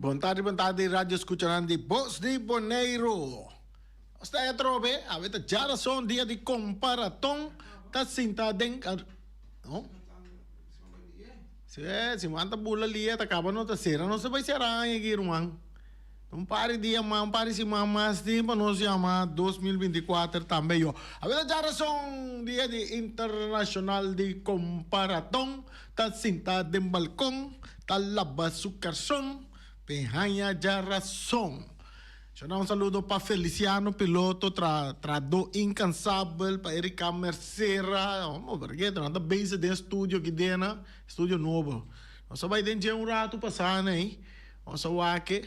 Bon tardi, bon tardi radio escuchanan di Bos di Boneiru. Nos ta atrobe, awe ta djarason dia di comparaton ta sinta den no. Si, siman ta bula lia ta caba no ta cera nos ta bay cera aña aki ruman. Un par di dia mas, un par di siman mas tin pa nos yama 2024 tambe yo. Awe ta djarason dia di internacional di comparaton. Ta sinta den balkon, ta laba su karson, p'e haña djarason. Shona un saludo pa Feliciano Piloto, tra trahadó inkansabel, pa Erika Mercera, homo bergueto, nan ta bezig den studio aki den, studio nobo. Nos a bai den dje un ratu pasá nei, nos a wak e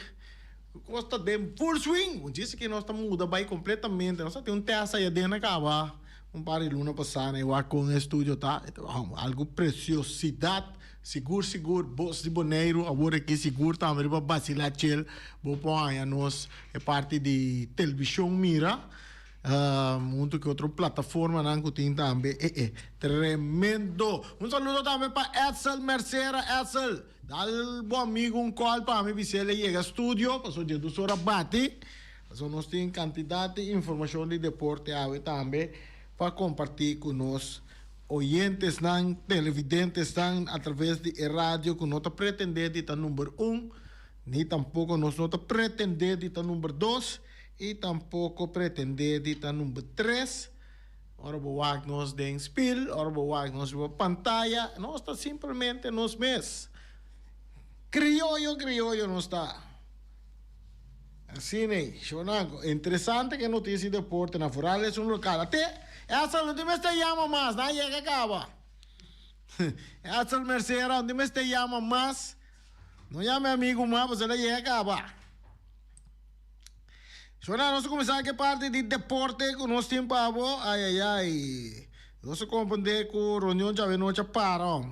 kos ta den full swing, un djis aki nos ta muda bai kompletamente, nos a tin un tèst aya den a kaba. Un par di luna pasá na e wak kon e studio ta, e ta algu presiosidat, sigur sigur bos di Boneiru awor aki sigur tambe riba Basila Chel bo por haña nos e parti di televishon mira huntu ku otro plataformanan ku tin tambe e e tremendo. Un saludo tambe pa Edsel Mercera, Edsel dal bo amigu un kòl pa mi bis'el e yega studio pasobra dje dus ora bati. Pasobra nos tin kantidat di informashon di deporte awe tambe pa kompartí ku nos oyentesnan, televidentesnan atraves di e radio ku no ta pretendé di ta number un, ni tampoko nos no ta pretendé di ta number dos i tampoko pretendé di ta number tres. Ora bo wak nos den spil, ora bo wak nos riba pantaya, nos ta simplemente nos mes. Krioyo, krioyo nos ta. Asina ei, Shonaco. Interesante ke notisia di deporte na foral es un lokal. Ate, Edsel no tin mester yama mas, nan a yega kaba. Edsel Mercera no tin mester yama mas. No yama e amigu mas pasobra el a yega kaba. Shona, nos a kuminsá ku e parti di deporte ku nos tin pa bo. Ai, ai, ai. Nos a komprendé ku reunion djawe nochi a para.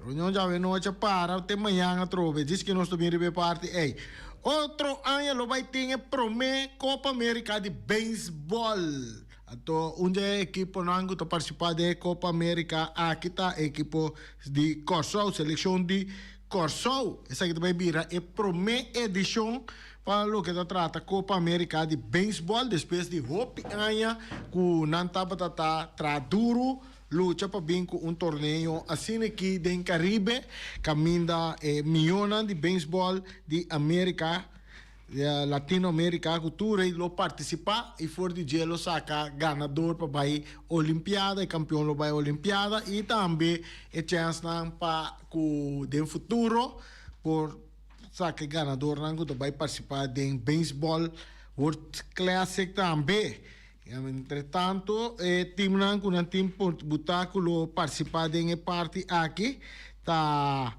Reunion djawe nochi a para te mañan atrobe. Djis ki nos ta bin riba e parti ei. Otro aña lo bai tin e prome Copa America di beisbòl. Anto un di e ekiponan ku ta partisipá den e Copa America aki ta e ekipo di Kòrsou, selekshon di Kòrsou. Esaki ta bai bira e prome edishon pa loke ta trata Copa America di beisbòl despues di hopi aña ku nan tabata ta traha duru Lucha pa bin ku un torneo asina aki den Karibe, kaminda e mihónan di beisbòl di Amerika, Latino Amerika ku tur ei lo partisipá i for di dje lo saka ganador pa bai Olimpiada, e kampion lo bai Olimpiada i tambe e chènsnan pa ku den futuro por saka e ganadornan ku ta bai partisipá den Beisbòl World Classic tambe. Entretanto e teamnan ku nan tin por buta ku lo partisipá den e parti aki ta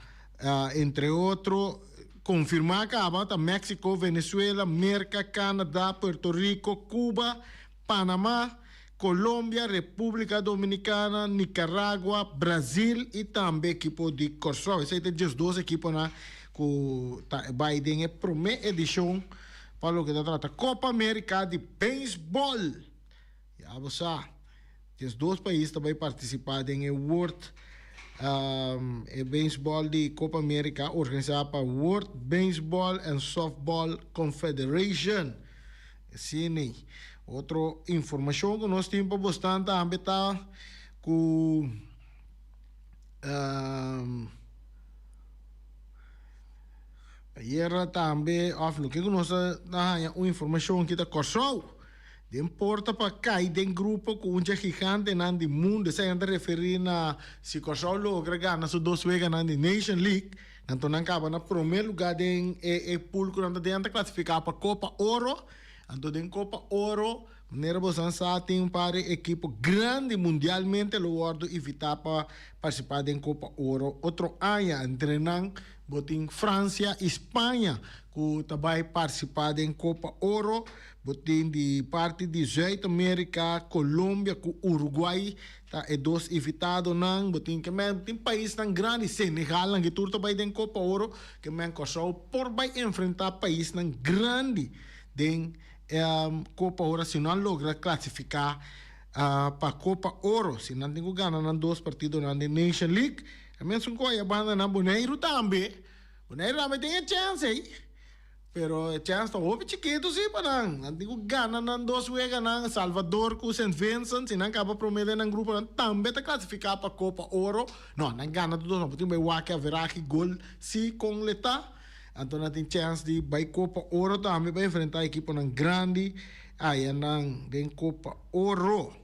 entre otro konfirmá kaba ta Mexico, Venezuela, Merka, Canada, Puerto Rico, Cuba, Panama, Colombia, República Dominicana, Nicaragua, Brazil i tambe ekipo di Kòrsou. Esei ta diesdos ekiponan ku ta bai den e promé edishon. Pa loke ta trata Copa America di beisbol, ya bo sa, 12 pais ta bai participa den e World e beisbol di Copa America organisa pa World Baseball and Softball Confederation. Asina ei. Otro informacion cu nos tin pa bosnan tambe ta cu Ayera tambe of loke ku nos a haña un informashon ki ta Kòrsou den porta pa kai den grupo ku un dje gigantenan di mundu. Esei nan ta referí na si Kòrsou logra gana su dos weganan di Nation League, anto nan kaba na promé lugá den e pool ku nan ta den, nan ta klasifiká pa Kopa Oro. Anto den Kopa Oro, manera boso sa tin un par di ekipo grandi mundialmente lo wòrdu invitá pa partisipá den Kopa Oro otro aña. Entre nan Bo tin Francia y Spaña cu ta bay participa den Copa Oro. Bo tin di parti di Zuid America, Colombia cu Uruguay ta e dos invitadonan. Bo tin ke men tin paisnan grandi, Senegal nan ki tur ta bay den Copa Oro. Ke men Corsou por bay enfrenta paisnan grandi den Copa Oro si nan logra clasifica pa Copa Oro. Si nan tin cu gana nan dos partidonan den Nation League. E mesun koe a banda na Boneiru tambe. Boneiru tambe tin e chèns ei. Pero e chèns ta hopi chikitu si pa nan. Nan tin ku gana nan dos weganan, Salvador ku Saint Vincent. Si nan kaba promé den nan grupo nan tambe ta klasifiká pa Kopa Oro. No, nan gana tur dos, nan por tin bai wak e averahe gol si kon le ta. Anto nan tin chèns di bai Kopa Oro tambe pa enfrentá ekiponan grandi ayanan den Kopa Oro.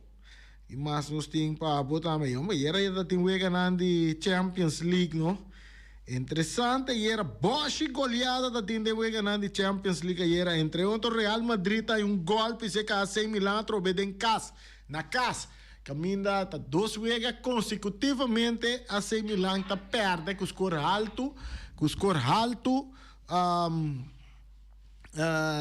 I mas nos tin pa bo tambe. Hombre, ayera ya ta tin weganan di Champions League, no? Interesante ayera, boshi goleada ta tin den weganan di Champions League ayera. Entre otro Real Madrid ta un golpe seca AC Milan atrobe den cas, na cas. Caminda ta dos wega consecutivamente AC Milan ta perde cu score halto, cu score halto.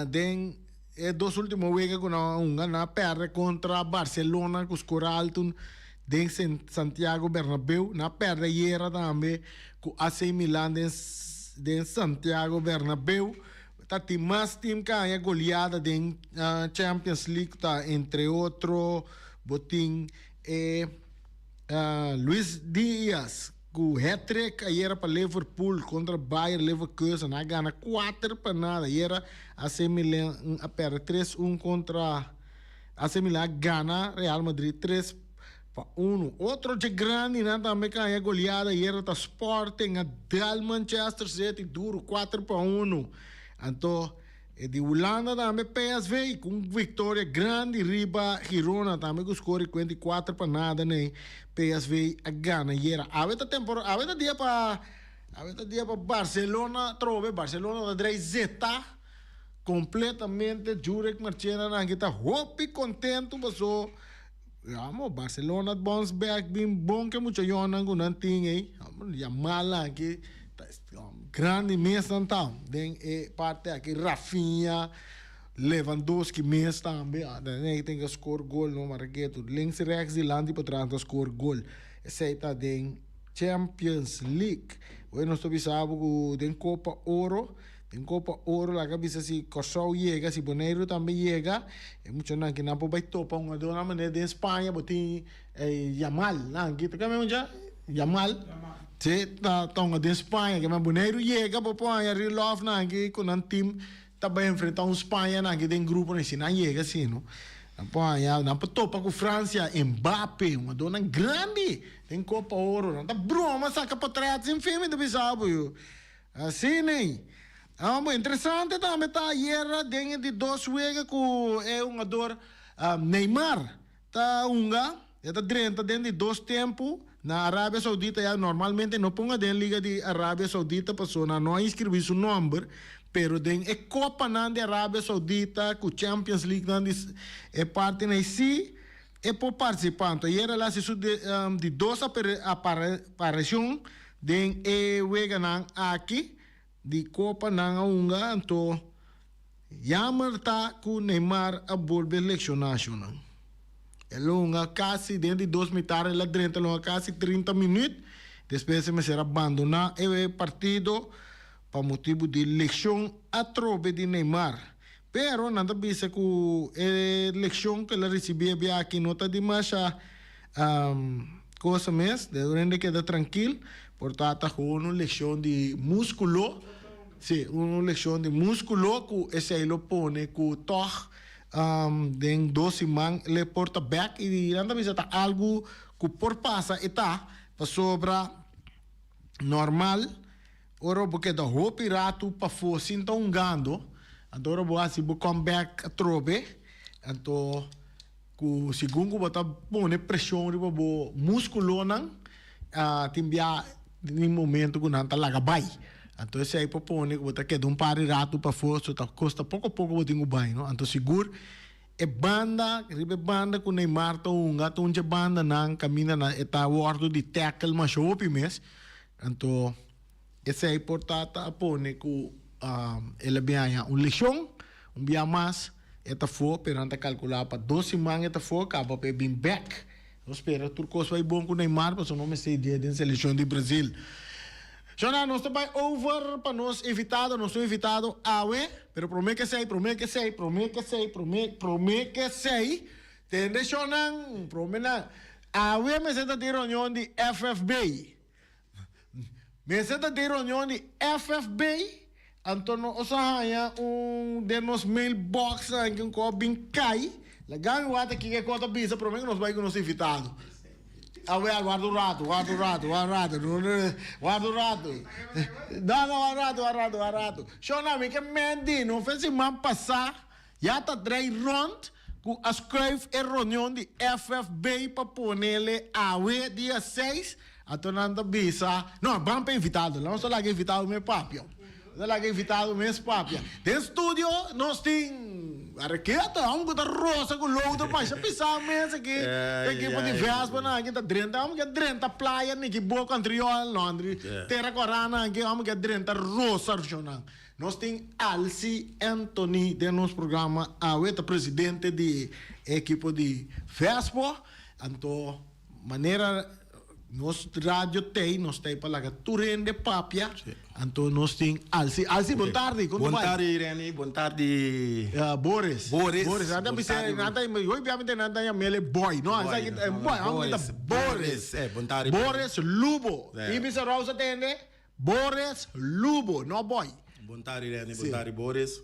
Den e dos ultimo wega ku nan a hunga nan a pèrdè kontra Barcelona ku skor altu den Santiago Bernabeu. Nan a pèrdè ayera tambe ku AC Milan den den Santiago Bernabeu. Ta tin mas tim ku a haña goleada den Champions League ta entre otro bo tin e Luis Diaz. Ku hat-trick ayera pa Liverpool kontra Bayer Leverkusen a gana 4-0. Ayera AC Milan a pèrdè 3-1 kontra AC Milan a gana Real Madrid 3-1. Otro dje grandinan tambe ku a haña goleada ayera ta Sporting a dal Manchester City duru 4-1. Anto E di Hulanda tambe PSV ku un viktoria grandi riba Girona tambe ku skor di 44-0 nei PSV a gana ayera. Awe ta tempor awe ta dia pa awe ta dia pa Barcelona trobe Barcelona ta drei zeta kompletamente Jurek Marchena nan ki ta hopi kontentu paso amo Barcelona bounce back bin bon ke mucha yònnan ku nan tin ei Yamal aki ta Grandi mes nan ta den e parti aki Rafinha, Lewandowski mes tambe nan tin ke score gol no mara ketu links rechts dilanti patras ta score gol esei ta den Champions League hoy nos ta bisa bo ku den Copa Oro den Copa Oro laga bisa si Kòrsou yega si Boneiru tambe yega e muchanan ki nan por bai topa un otro manera den Spaña bo tin Yamal nan ki ta kende mucha Yamal si ta tonga den Spaña ke men Boneiru yega bo por haña Rilòf nan ki ku nan team ta bai enfrenta un Spaña nan ki den grupo nan si nan yega si no nan por haña nan por topa ku Francia Mbappe un adonan grandi den Copa Oro nan ta broma saka potret sin fin mi ta bisa bo yu asina ey interesante tambe ta ayera den e di dos wega ku e hungador Neymar. Ta hunga, e ta drenta den di dos tempu na Arabia Saudita ya normalmente no ponga den liga di Arabia Saudita paso nan no a inscribi su nomber pero den e copanan di Arabia Saudita cu Champions League nan di e parti nan si e por participa anto ayer el a haci su di dos aparecion den e weganan aki di copa nan a hunga anto Jammer ta ku Neymar a bolbe lekshoná shonnan. El a hunga kasi den di dos mitar el a drenta el a hunga kasi 30 minüt despues e mester a bandoná e partido pa motibu di lekshon atrobe di Neymar. Pero nan ta bisa ku e lekshon ku el a risibí e bia aki no ta dimasha kosa mes, debe keda trankil por ta ta gewoon un lekshon di múskulo. Sí, un lekshon di múskulo ku esei lo pone ku tòg den dos siman le por ta bèk i nan ta bisa ta algu ku por pasa e ta pasobra normal ora bo keda hopi ratu pafó sin ta hungando anto ora bo hasi bo come back atrobe anto ku segun ku bo ta pone preshon riba bo múskulonan tin bia tin momento ku nan ta laga bai. Anto esei por pone ku bo ta keda un par di ratu pafó, so ta kosta poko poko bo tin ku bai no. Anto sigur e banda, riba e banda ku Neymar ta hunga ta un dje bandanan kaminda nan e ta wòrdu di tackle masha hopi mes. Anto esei por ta ta pone ku el a bin haña un leshon un bia mas. E ta afó, pero nan ta kalkulá pa dos siman e ta afó, kaba pa e bin bèk. Nos spera tur kos bai bon ku Neymar, pasobra no mester dje den selekshon di Brazil. Shona, nos ta bai over pa nos invitado, nos un invitado awe, pero promé ke esei, promé ke esei, promé ke esei, promé, promé ke esei, tende shonnan, promé nan, awe mester ta tin reunion di FFB. Mester ta den reunion di FFB, anto nos a haña un den nos mailbox nan un kos bin kai. Laga mi wak kiko e kos ta bisa prome ku nos bai ku nos invitado. Awel, warda un ratu, warda un ratu, warda un ratu, warda un ratu. No, no, warda un ratu, warda un ratu, warda un ratu. Shona, mi ke mendi, no fe siman pasá ya ta drei rond ku a skuif e reunion di FFB pa ponele awe dia seis, anto nan ta bisa, no, ban pa invitado, nos ta laga invitado mes papia. Nos ta laga invitado mes papia. Den studio nos tin Areketo, amo ku ta rosa ku lodo masha pisá mes aki. Ekipo di Vespa nan aki ta drenta, amo ke drenta playa niki Boca Antriol, no Andri, Tera Kora nan aki, amo ke drenta rosa nan. Nos tin Alcy Anthony den nos programa awe, ta presidente di e ekipo di Vespo. Anto manera nos radio tei, nos tei pa laga tur hende papia. Anto nos tin Alcy. Alcy, bon tardi, kon ta Bon bai? tardi Renny, bon tardi Boris. Boris. Boris, nan ta Bon bisa, tardi. nan ta, hoy bia mi ta nan ta yam'el e boy. No, Boy, esaki ta no, boy, amo ta Boris, Boris. Boris, bon tardi. Boris Lubo. Eh. I bisa Rosa tende? Boris Lubo, no boy. Bon tardi Renny, bon tardi Boris.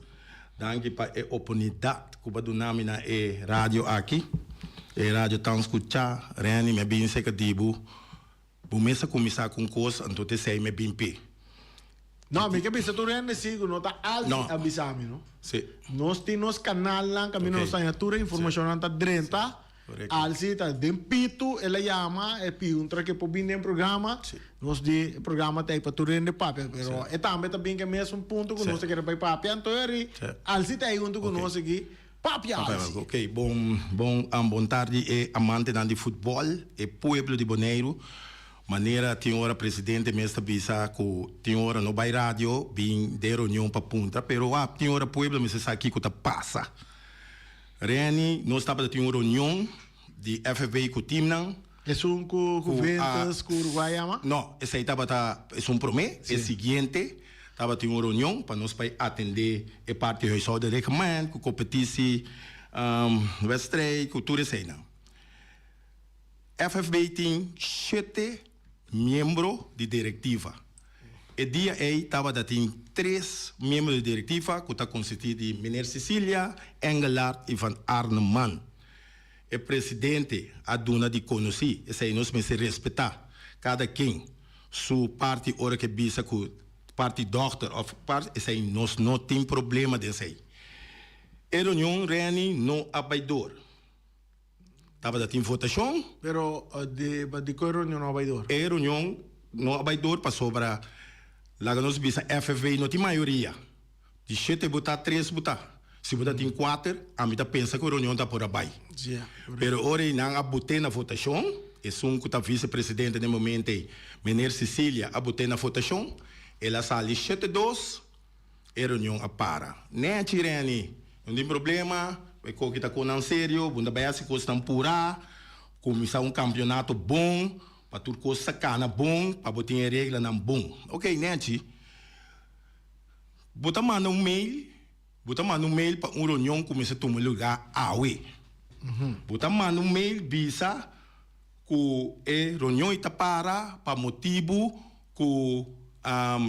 Danki pa e oportunidat ku bo a duna mi na e radio aki. E radio tan skuchá. Renny, mi a bin serka di bo. Bo mes a kuminsá ku un kos, anto ta esei mi a bin p'e. No, mi ke bisa tur hende si ku no ta Alfie a bisa mi, no. Si. Nos tin nos kanalnan kaminda nos ta haña tur e informashonnan ta drenta. Alsi ta den pitu, el a yama, e pidi un tra ke por bin den programa. Nos di e programa ta ei pa tur hende papia, pero e tambe ta bin ke mesun punto ku nos ta kere bai papia. Anto eri Alsi ta ei huntu ku nos aki. Papia Alsi! Ok, bon bon bon tardi e amantenan di futbòl, e pueblo di Boneiru. Manera tin ora presidente mes ta bisa ku tin ora no bai radio bin den reunion pa puntra, pero wak tin ora pueblo mester sa kiko ta pasa. Renny, nos tabata tin un reunion di FFB ku teamnan. Esun ku Juventus, ku Uruguay yama? No, esei tabata esun promé. E siguiente tabatin un reunion pa nos bai atendé e parti huishoudreglement, ku kompetisi, wedstrijd, ku tur eseinan. FFB tin shete miembro di direktiva. E dia ei tabata tin tres miembro di direktiva ku ta konsistí di Meneer Cecilia, Engelhardt i Van Arneman. E presidente a duna di konosí, esei nos mester respetá kada ken su parti ora ke bisa ku parti dòkter òf parti esei nos no tin problema den esei. E reunion Renny no a bai dor. Tabata tin votashon. Pero di dikon e reunion no a bai dor? E reunion no a bai dor pasobra laga nos bisa FFB no tin mayoria. Di shete bo ta tres bo ta. Si bo ta tin kuater ami ta pensa ku e reunion ta por a bai. Pero ora ei nan a bot'é na votashon, esun ku ta vise presidente den momento ei, meneer Cecilia a bot'é na votashon, el a sali shete dos. E reunion a para. Nechi Renny, no tin problema, e koki ta konan serio, bo no ta bai hasi kosnan purá, kuminsá un kampionato bon, pa tur kos ta kana bon, pa bo tin e reglanan bon. Ok Nechi, bo ta manda un mail, bo ta manda un mail pa un reunion ku mester tuma lugá awe. Bo ta manda un mail bisa ku e reunion ta para pa motibu Ku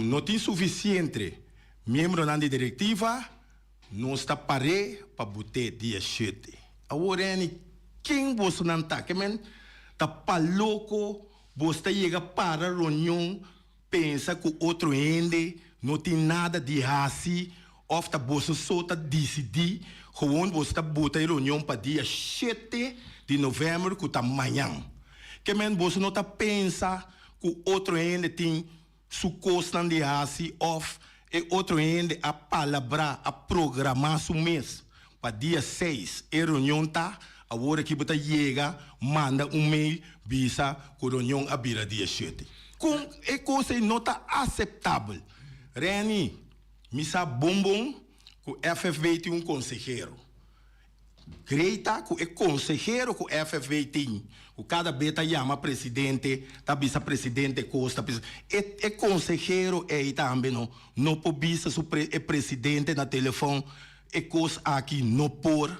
no tin sufisiente miembronan di direktiva, nos ta par'é pa bot'é dia shete. Awor Renny, ken bosonan ta? Ke men ta pa loko bos ta yega para reunion pensa ku otro hende no tin nada di hasi òf ta boso so ta disidí? Gewoon boso ta bota e reunion pa dia shete di novèmber ku ta mañan. Ke men boso no ta pensa ku otro hende tin su kosnan di hasi òf e otro hende a palabrá, a programá su mes pa dia seis e reunion ta, awor aki bo ta yega manda un mail bisa ku reunion a bira dia shete. Kon e kos ei no ta aseptabel. Renny, mi sa bon bon ku FFB tin un konsehero. Greta ku e konsehero ku FFB tin, ku kada be ta yama presidente, ta bisa presidente kos, ta bisa, e e konsehero ei tambe no no por bisa su pre e presidente na telefòn e kos aki no por,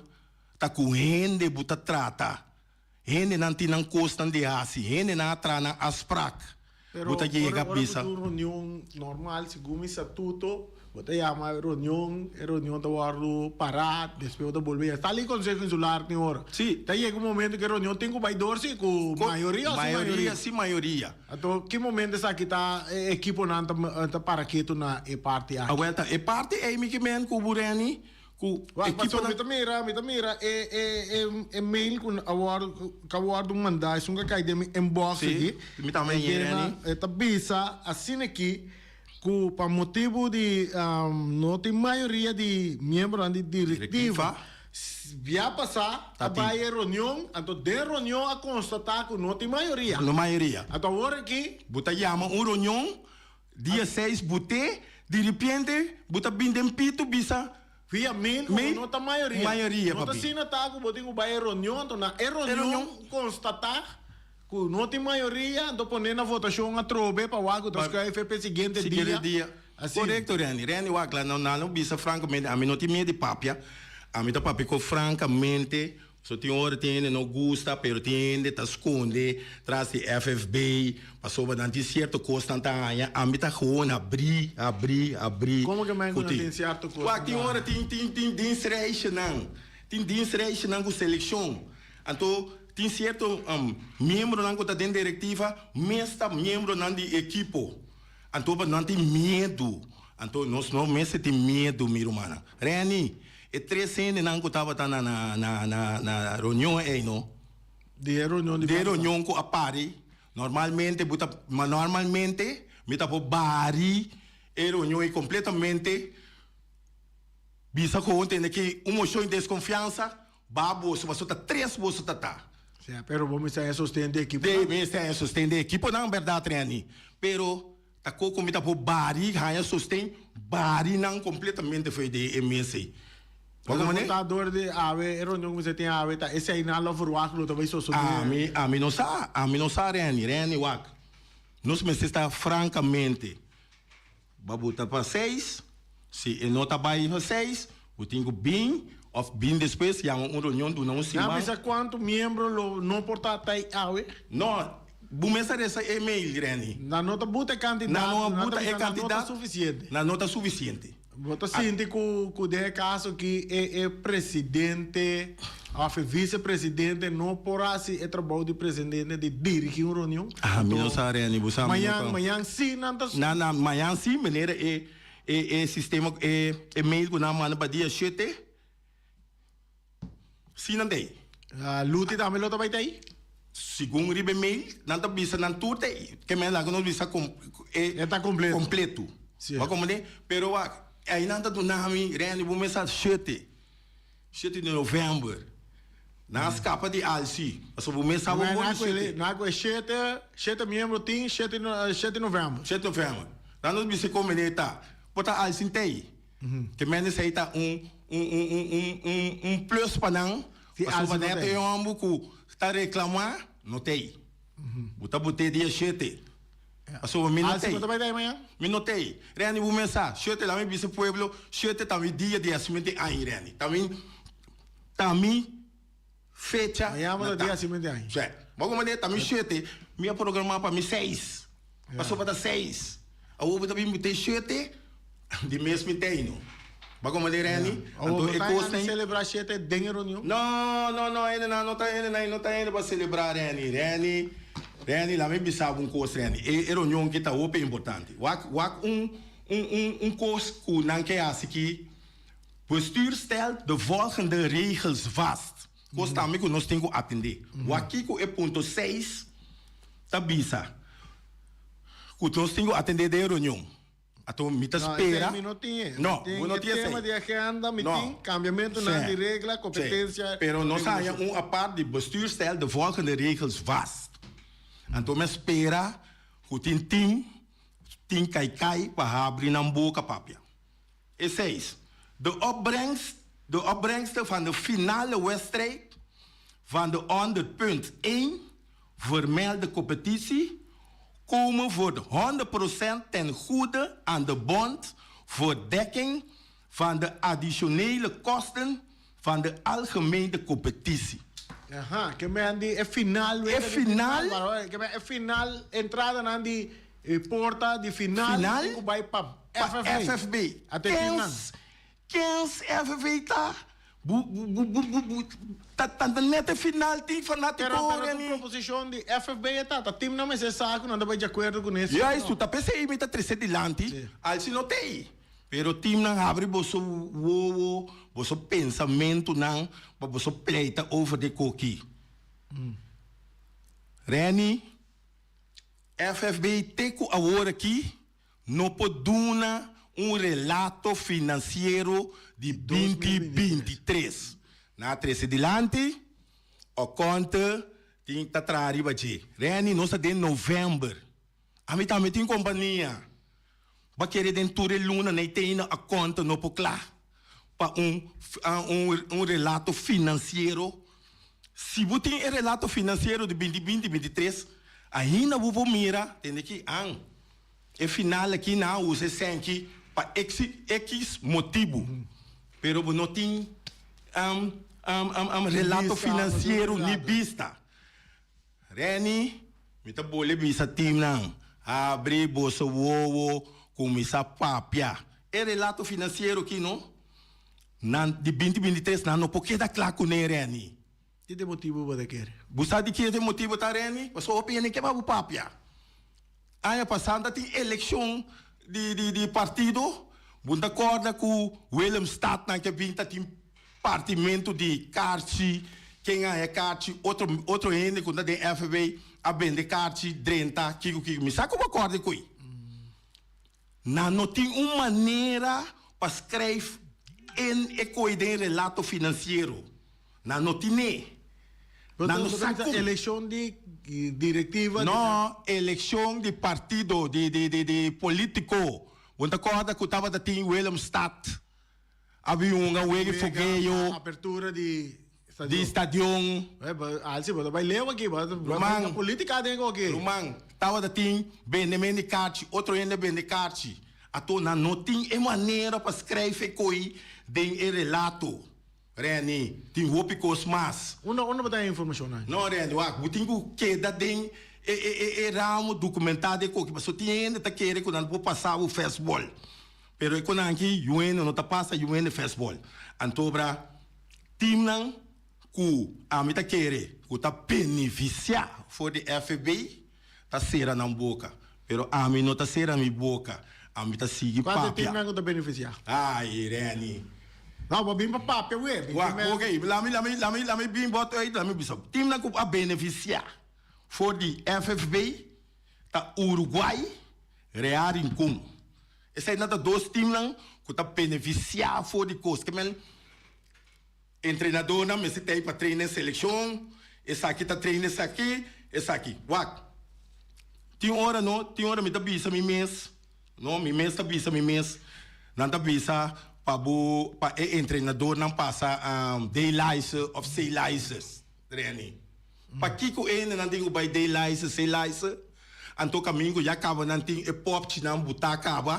ta ku hende bo ta trata, hendenan tin nan kosnan di hasi, hendenan a traha nan afsprak. Bo ta yega bisa. Pero ora ku tin un reunion normal segun mi statuto, bo ta yama e reunion, e reunion ta wòrdu pará, despues bo ta bolbe yama. Ta li Konseho Insular tin ora. Sí. Ta yega un momento ku e reunion tin ku bai dor si ku mayoria o sin mayoria. Mayoria sin mayoria. Anto ki momento esaki ta e ekiponan ta para ketu na e parti aki? Awel ta e parti ei mi ke men ku bo Renny ku Wak pasobra mi ta mira mi ta mira e e e mail ku a wòrdu ku a wòrdu mandá esun ku a kai den mi inbox aki. Sí, mi tambe ñe Renny. E ta bisa asina aki ku pa motibu di no tin mayoria di miembronan di direktiva bia pasá a bai e reunion anto den reunion a konstatá ku no tin mayoria. No mayoria. Anto awor aki. Bo ta yama un reunion dia seis bo te diripiente bo ta bin den pito bisa. Via mail ku no ta mayoria. Mayoria No ta papi. asina ta ku bo tin ku bai e reunion anto na e reunion konstatá ku no tin mayoria anto pone na votashon atrobe pa wak ku ta skuif e p'e siguiente dia. Siguiente dia. Asina. Korekto Renny. Renny wak la no nan lo bisa frankamente ami no tin miedu di papia ami ta papia ku frankamente So tin ora tin hende no gusta pero tin hende ta sconde tras di FFB pasobra nan tin cierto cosnan ta haña ami ta gewoon habri habri habri Como ke men cu ku nan tin tin cierto cosnan Wak ta tin ora haña? tin tin tin dienstreisjenan tin dienstreisjenan cu seleccion anto tin cierto miembronan cu ta den directiva mes ta miembronan di ekipo anto pa nan tin miedu anto nos no mester tin miedu mi rumannan Renny E tres hendenan ku tabata na na na na na reunion ei no. Di e reunion di Di e Bogotá. reunion ku a pari, normalmente bo ta, ma normalmente mi ta por bari e reunion ei kompletamente, bisa ku bo tende ki un moshon di deskonfiansa ba boso, pasobra ta tres boso ta ta. Sea, pero bo mester haña sosten di ekiponan. Di mester haña sosten di ekiponan, bèrdat Renny, pero. Ta koko mi ta por bari haña sosten bari nan kompletamente fo'i di e mes ei. Bo Pero komo ne? ta dor di awe e reunion ku mester tin awe ta esei nan lo verwagt ku lo ta bai sosodé. Ami ami no sa, ami no sa Renny, Renny wak nos mester sta frankamente ba buta pa seis, si e no ta bai pa seis bo tin ku bin òf bin despues yama un reunion duna un Nan siman. bisa kuantu miembro lo no por ta ta awe? No, Bu mes a resa e mail, Renny. Nan no ta buta e kantidat. Nan no a buta e Nan ta kantidat. bisa nan no ta sufisiente. Nan no ta sufisiente. Bo ta sinti ku ku den e kaso aki e e presidente òf e visepresidente no por hasi e trabou di presidente di dirigí un reunion? Ah, mi no sa, Renny. Bo sa mi no Mañan, ta. mañan sí nan ta. Nan, nan, mañan sí, manera e e e sistema e e mail ku nan a manda pa dia shete. Sí nan ta ei. Luti tambe lo ta bai ta ei? Segun riba e mail, nan ta bisa nan tur ta ei. Ke men laga nos bisa com e E ta completo. completo. Sí. Bo a comprende? Pero wak, ei nan ta duna mi, Randy, bo mester shete, shete di november. Nan a scapa di alsi. Pasobra bo mes sa bo bon di shete. Nan ku e shete, shete miembro tin shete, shete november. Shete november. Nan nos bisa kon mene ta. Por ta alsi ta ei. Te mende esei ta un un un un un un un plus pa nan, Si pasobra alsi no net t'ei. e homber ku ta reklamá no t'ei. Bo ta bot'é dia shete, pasobra mi no Alsi t'ei. bo ta bai t'ei mañan? Mi no t'ei. Renny, bo mes sa, shete la mi bisa pueblo, shete ta mi dia di hasimentu di aña, Renny. Ta mi ta mi fecha Mañan bo na ta dia ta. hasimentu di aña. Sè, bo komprendé? Ta mi shete, mi a programá pa mi seis, pasobra ta seis. Awor bo ta bin bot'é shete. Di mes mi teino. Bo a komprende Renny? Awor Anto bo e ta kos a ta. celebra shete den e reunion? No, no, no, hendenan no ta hendenan no ta hende pa celebra Renny. Renny, Renny, laat mi bisa bo un kos Renny. E e reunion ki ta hopi importante. Wak wak un un un un kos ku nan ke hasi ki Bestuur stelt de volgende regels vast. Kos tambe ku nos tin ku atende. Wak kiko e punto seis ta bisa ku nos tin ku atende den e reunion. Ato mi ta No, spera. esei mi no tin e. No, Mi bo no tin tin e esei. tema di agenda, mi No. tin cambiamentonan Sí. di regla, Sí. competencia, Pero nos haña regulacion. un apart di bestuur stelt de volgende regels vast. Anto mi a spera cu tin tin tin kai kai pa habri nan boca papia. E seis, De opbrengst de opbrengsten van de finale wedstrijd van de onder punt één vermelde competitie komen voor 100% ten goede aan de bond voor dekking van de additionele kosten van de algemene competitie. Aha, ke men di e final E final. Ke men e final entradanan di. E porta di final, Final? tin ku bai pa Pa FFB. FFB. Ate final. Kens, kens FFB ta? Bu, bu, bu, bu, bu, bu, ta, ta net e final tin fanátiko Pero, pero tu Reni. proposishon di FFB e ta, ta team nan mester sa ku nan ta bai di akuerdo ku nes. Juist, tu ta p'esei mi ta trese dilanti, Sí. al si no t'ei. Pero team nan habri boso wowo, boso pensamentunan pa boso pleita over di koki. Reni, FFB te ku awor aki no por duna un relato finansiero di 2023. Nan a trese dilanti, okonte tin ta traha riba dje. Reni, nos ta den novèmber. Ami tambe tin kompania. Bo a kere den tur e luna nei teina okonte no por kla pa un un relato finansiero. Si bo tin e relato finansiero di 2020, 23, ainda bo por mira tende ki an e final aki nan a usa e sènki pa x x motibu, pero bo no tin relato finansiero ni bista. Renny, mi ta bole bisa teamnan, habri boso wowo, kuminsá papia. E relato finansiero aki no, nan di 2023 nan no por keda kla kuné, Renny. Ki ta e motibu bo ta kere? Bo sa di ki e motibu ta, Renny? Pasobra hopi hende ke pa bo papia. Aña pasá ta tin elekshon di di di partido, bo ta kòrda ku Willemstad nan ke bin ta tin partimentu di karchi, ken a haña karchi, otro otro hende ku ta den FB a bende karchi drenta kiko kiko. Mi sa ku bo a kòrda e koi. Nan no tin un manera pa skrijf en e koi den relato finansiero. Nan no tin'é. Nan no sa kon. Elekshon di direktiva. No, elekshon di partido, di di di di politiko. Bo ta kòrda ku tabata tin Willemstad a bin hunga wega i fogeo. Apertura di stadion. Di stadion. Alsi, bo ta bai leu aki. Bo ta bai politika den aki. Ruman, tabata tin bendemen di karchi, otro hende bende karchi. Ato nan no tin e manera pa skrijf e koi den e relato. Renny, tin hopi kos mas. Unda unda bo ta haña informashonnan? No, Renny, wak, bo tin ku keda den e e e e ramo dokumentá den koki, pasobra tin hende ta kere ku nan por pasa bo fèstbòl. Pero e konan aki yu hende no ta pasa yu hende fèstbòl. Antobra timnan ku ami ta kere ku ta benefisiá for di FB ta sera nan boka. Pero ami no ta sera mi boka, ami ta sigui Kuantu papia. timnan ku ta benefisiá? Ai, Renny. No, bo bin pa papia wee. Bin Wak, tin ok, lami, lami, lami, lami bin bot uit, lami bisa. Timnan ku a benefisiá for di FFB ta Uruguay, Real Rincon. Eseinan ta dos timnan ku ta benefisiá for di kos. Ke men entrenadornan mester ta ei pa traina e selekshon, esaki ta traina esaki, esaki. Wak, tin ora no, tin ora mi ta bisa mi mes, no, mi mes ta bisa mi mes, nan ta bisa pa bo, pa e entrenadornan pasa D-lijsten of C-lijsten, treni. Pakiko e hendenan tin ku bai D-lijsten, C-lijsten? Anto kamingo ya kaba nan tin e popchinan butá kaba,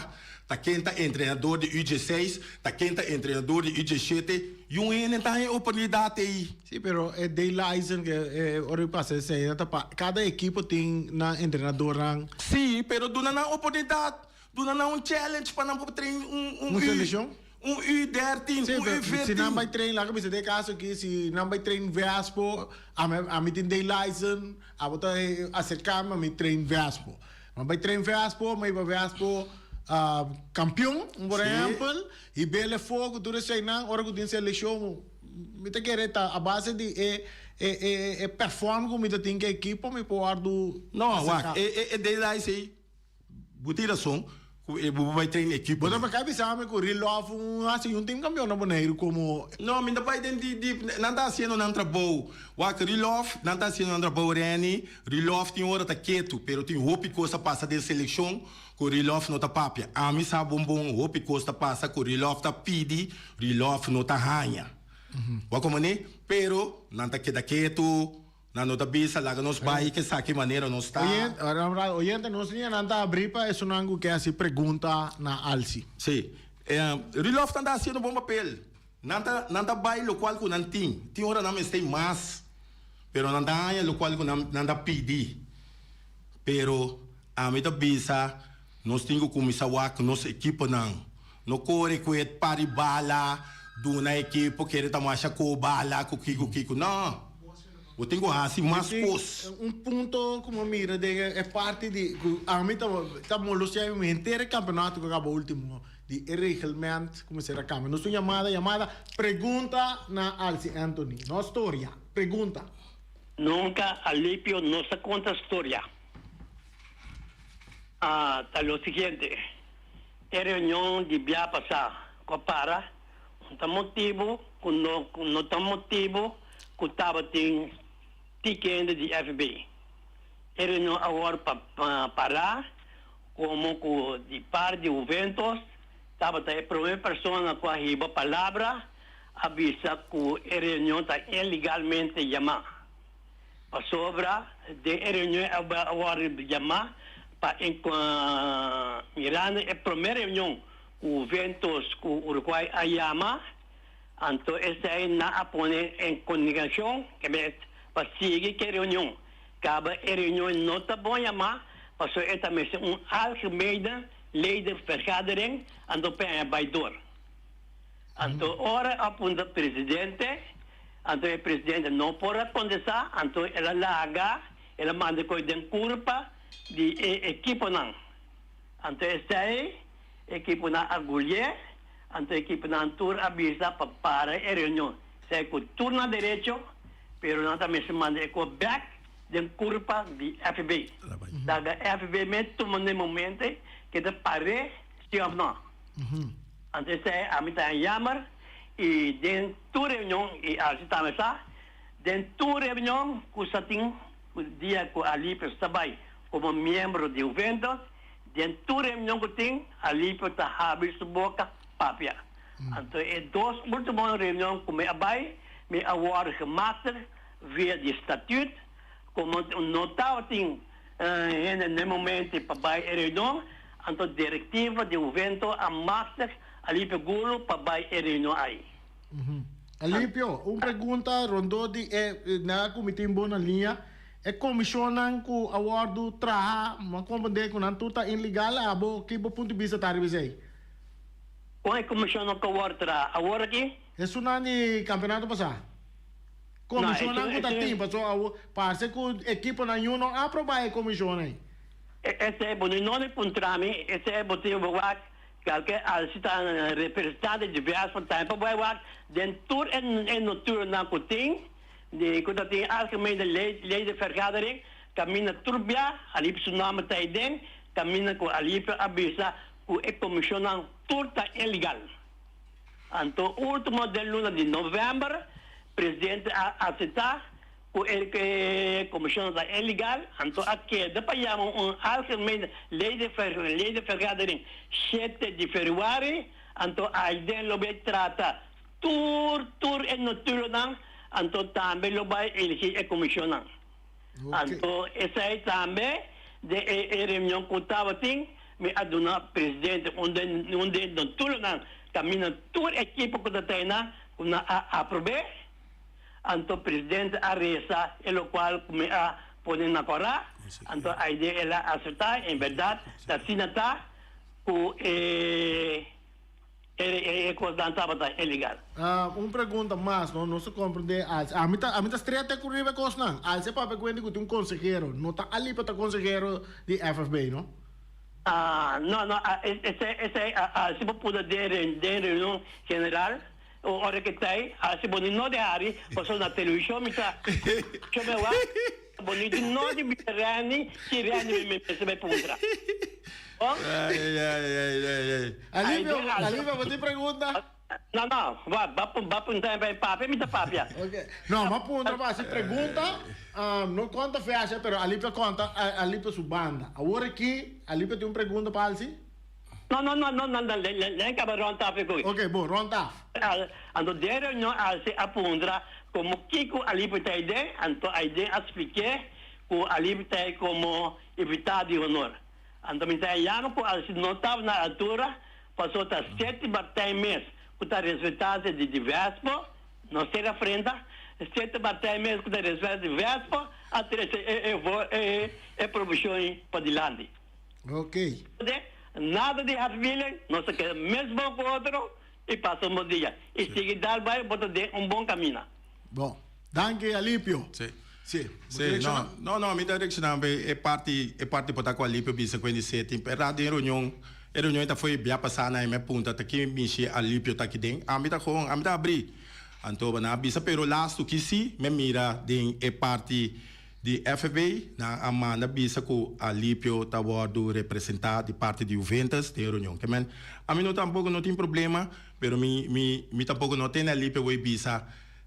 ta ken ta entrenador di U16, ta ken ta entrenador di U17, i un hende ta haña e oportunidat ei. Sí, pero e D-lijsten ke e ora mi pasa esei nan ta pa kada ekipo tin nan entrenadornan. Sí, pero duna nan oportunidat, duna nan un challenge pa nan por train un un Un selekshon? Un U13, Sí, un pero si U14. nan bai train, laga bisa den e kaso aki, si nan bai train Vespo, ami ami tin D-lijsten, Abo ta acerca mi, mi train Vespo. Mi bai train Vespo, mi hiba Vespo campeon, por ehempel, hib'el e foco, tur eseinan, ora cu tin seleccion, mi ta kere ta a base di e e e perform cu mi ta tin cu e ekipo, mi por wordo No, acerca. wak, e e deadline ei, Bo tin rason ku e bo bai train ekipo. Bo ta por bisa mi ku Rilov un hasi un team kampeon na Boneiru komo. No, mi ta bai den di di nan ta hasiendo nan trabou. Wak Rilov nan ta hasiendo nan trabou Renny, Rilov tin ora ta ketu pero tin hopi kos ta pasa den selekshon ku Rilov no ta papia. Ami sa bon bon hopi kos ta pasa ku Rilov ta pidi Rilov no ta haña. Bo a komprende? Pero nan ta keda ketu. Nan no ta bisa, laga nos bai ke esaki manera nos ta. Oyente, oyente, nos liñanan ta abrí pa esunnan ku ke hasi pregunta na Alsi. Sí. Rilòf nan ta hasiendo bon papel. Nan ta, nan ta bai lokual ku nan tin. Tin ora nan mester mas, pero nan ta haña lokual ku nan, nan ta pidi. Pero. Ami ta bisa nos tin ku kuminsá wak nos ekiponan. No kore ku e par di bala, duna ekipo kere ta masha ku bala ku kiko kiko. No! Bo tin ku hasi mas kos. Un punto ku mi a mira den e parti di ku ami ta ta molostia mi henter e kampeonato ku a kaba ultimo di e reglement ku mester a kambia. Nos tin yamada, yamada, pregunta na Alcy Anthony. No storia, pregunta. Nunca Alipio no sa conta storia. A ta lo siguiente, e reunion di bia pasá cu a para un ta motibu cu no cu no ta motibu cu tabatin tiki hende di FB. E reunion awor pa para como cu di par di Juventus tabata e prome persona cu a hiba palabra a bisa cu e reunion ta ilegalmente yama. Pasobra den e reunion a wòrdu yamá pa mirando e promé reunion ku Juventus ku Uruguay a yama, anto esei nan a pone en komunikashon pa sigui ku e reunion. Kaba e reunion no ta bon yamá pasobra e ta mester un algemene ledenvergadering anto pa e bai dor. Anto ora a puntra presidente, anto e presidente no por a contesta, anto el a laga, el a manda coy den curpa di e equiponan. Anto esey equiponan a gulié, anto equiponan tur a bisa pa para e reunion. Esey cu tur nan derecho, pero nan ta mester manda e cos bek den curpa di FB. Laga FB mes tuma n'e momento ke ta par'é si of no. Anto esei ami ta jammer i den tur reunion i Archie tambe sa, den tur reunion ku sa tin ku dia ku Alipio sa bai komo miembro di Juventus, den tur reunion ku tin Alipio ta habri su boka papia. Anto e dos ultimo reunion ku mi a bai mi a wòrdu gemachtig via di statuut komo no tabatin Hende n'e momento pa bai e reunion, anto directiva di Uvento a machtig Alipio Gulu pa bai e reunion ai. Alipio, un pregunta rondó di e na ku mi tin bo na liña, e komishonnan ku a wòrdu traha, mi a komprendé ku nan tur ta inlegal, abo ki bo punto di bista ta riba esei? Kon e komishonnan ku a wòrdu traha awor aki? Esunnan di kampeonato pasá. Komisionnan ku ta tin, pasobra awor parse ku ekiponan yu no aprobá e komishon ei. Esei bo no di puntra mi, esei bo tin bo wak kalke alsi ta representante di Vespa tambe pa bai wak den tur e notulonan ku tin di ku ta tin algemene ledenvergadering kaminda tur bia Alipio su nomber ta eiden kaminda ku Alipio a bisa ku e komishonnan tur ta ilegal. Anto ultimo den luna di november presidente a acepta cu e comision ta ilegal, anto a keda pa yama un algemene ledenvergadering shete di februari, anto aiden lo bay trata tur tur e notulonan, anto tambe lo bay eligi e comisionnan. Anto esei tambe den e reunion ku tabatin mi a duna presidente un den un den notulonan kaminda tur ekipo ku ta traina ku nan a aprob'é. Anto presidente a resa e lokual ku mi a pone na kòrá. Anto aide el a asertá en bèrdat ta asina ta ku e. E kosnan tabata ilegal. Un pregunta mas, no? Nos ta komprendé Alce. Ami ta, ami ta strete ku riba e kosnan. Alce papia kuenta ku tin un konsehero. No ta Alipa ta konsehero di FFB, no? No, no. Esei, esei Alce bo pudo den, den reunion general, ora ke ta ei, Alce bo ni no di hari, pasobra na televishon mi ta, yo me wak, bo ni tin no di bisa Renny, ki Renny mi mester bai puntra. Bon? Ay, ay, ay, ay, ay. Alivio, Alivio, bo tin pregunta? No, no, ba, ba, ba puntra pa papia, mi ta papia. Ok. No, ma puntra pa hasi pregunta, no konta fecha, pero Alivio konta Alivio su banda. Awor aki, Alivio tin un pregunta pa Alci? No, no, no, no, no, no, len kaba rond tafel ku. Ok, bon, rond taf. Anto den reunion Alci a puntra komo kiko Alivio ta aiden, anto aiden a splik'é ku Alivio ta ei komo invitado di honor. Anto mi ta yama ku alsi no tabata na altura, pasobra ta seti bartei mes ku ta respetase di di Vespo, no sera frenta, seti bartei mes ku ta respetase di Vespo a trese e e e e promoshon ei padilanti. Ok. Nada di hard feeling, nos ta keda mes bon ku otro i pasa un bon dia. I sigui dal bai bo ta den un bon kamina. Bon. Danki Alipio. Si. Si. Bo Si, direkshona? no, no, no, mi ta direkshona be e parti, e parti por ta ku Alipio bisa ku e di seti. Pero den reunion, e reunion ta foi bia pasá na e mi a punta ta ki mishi Alipio ta aki den. Ami ta kon, ami ta abri. Anto bo nan a bisa pero lastu ki si mi a mira den e parti di FFB, nan a manda bisa ku Alipio ta wòrdu representá di parti di Juventus den e reunion. Ke men, ami no tampoko no tin problema, pero mi mi mi tampoko no tene Alipio wei bisa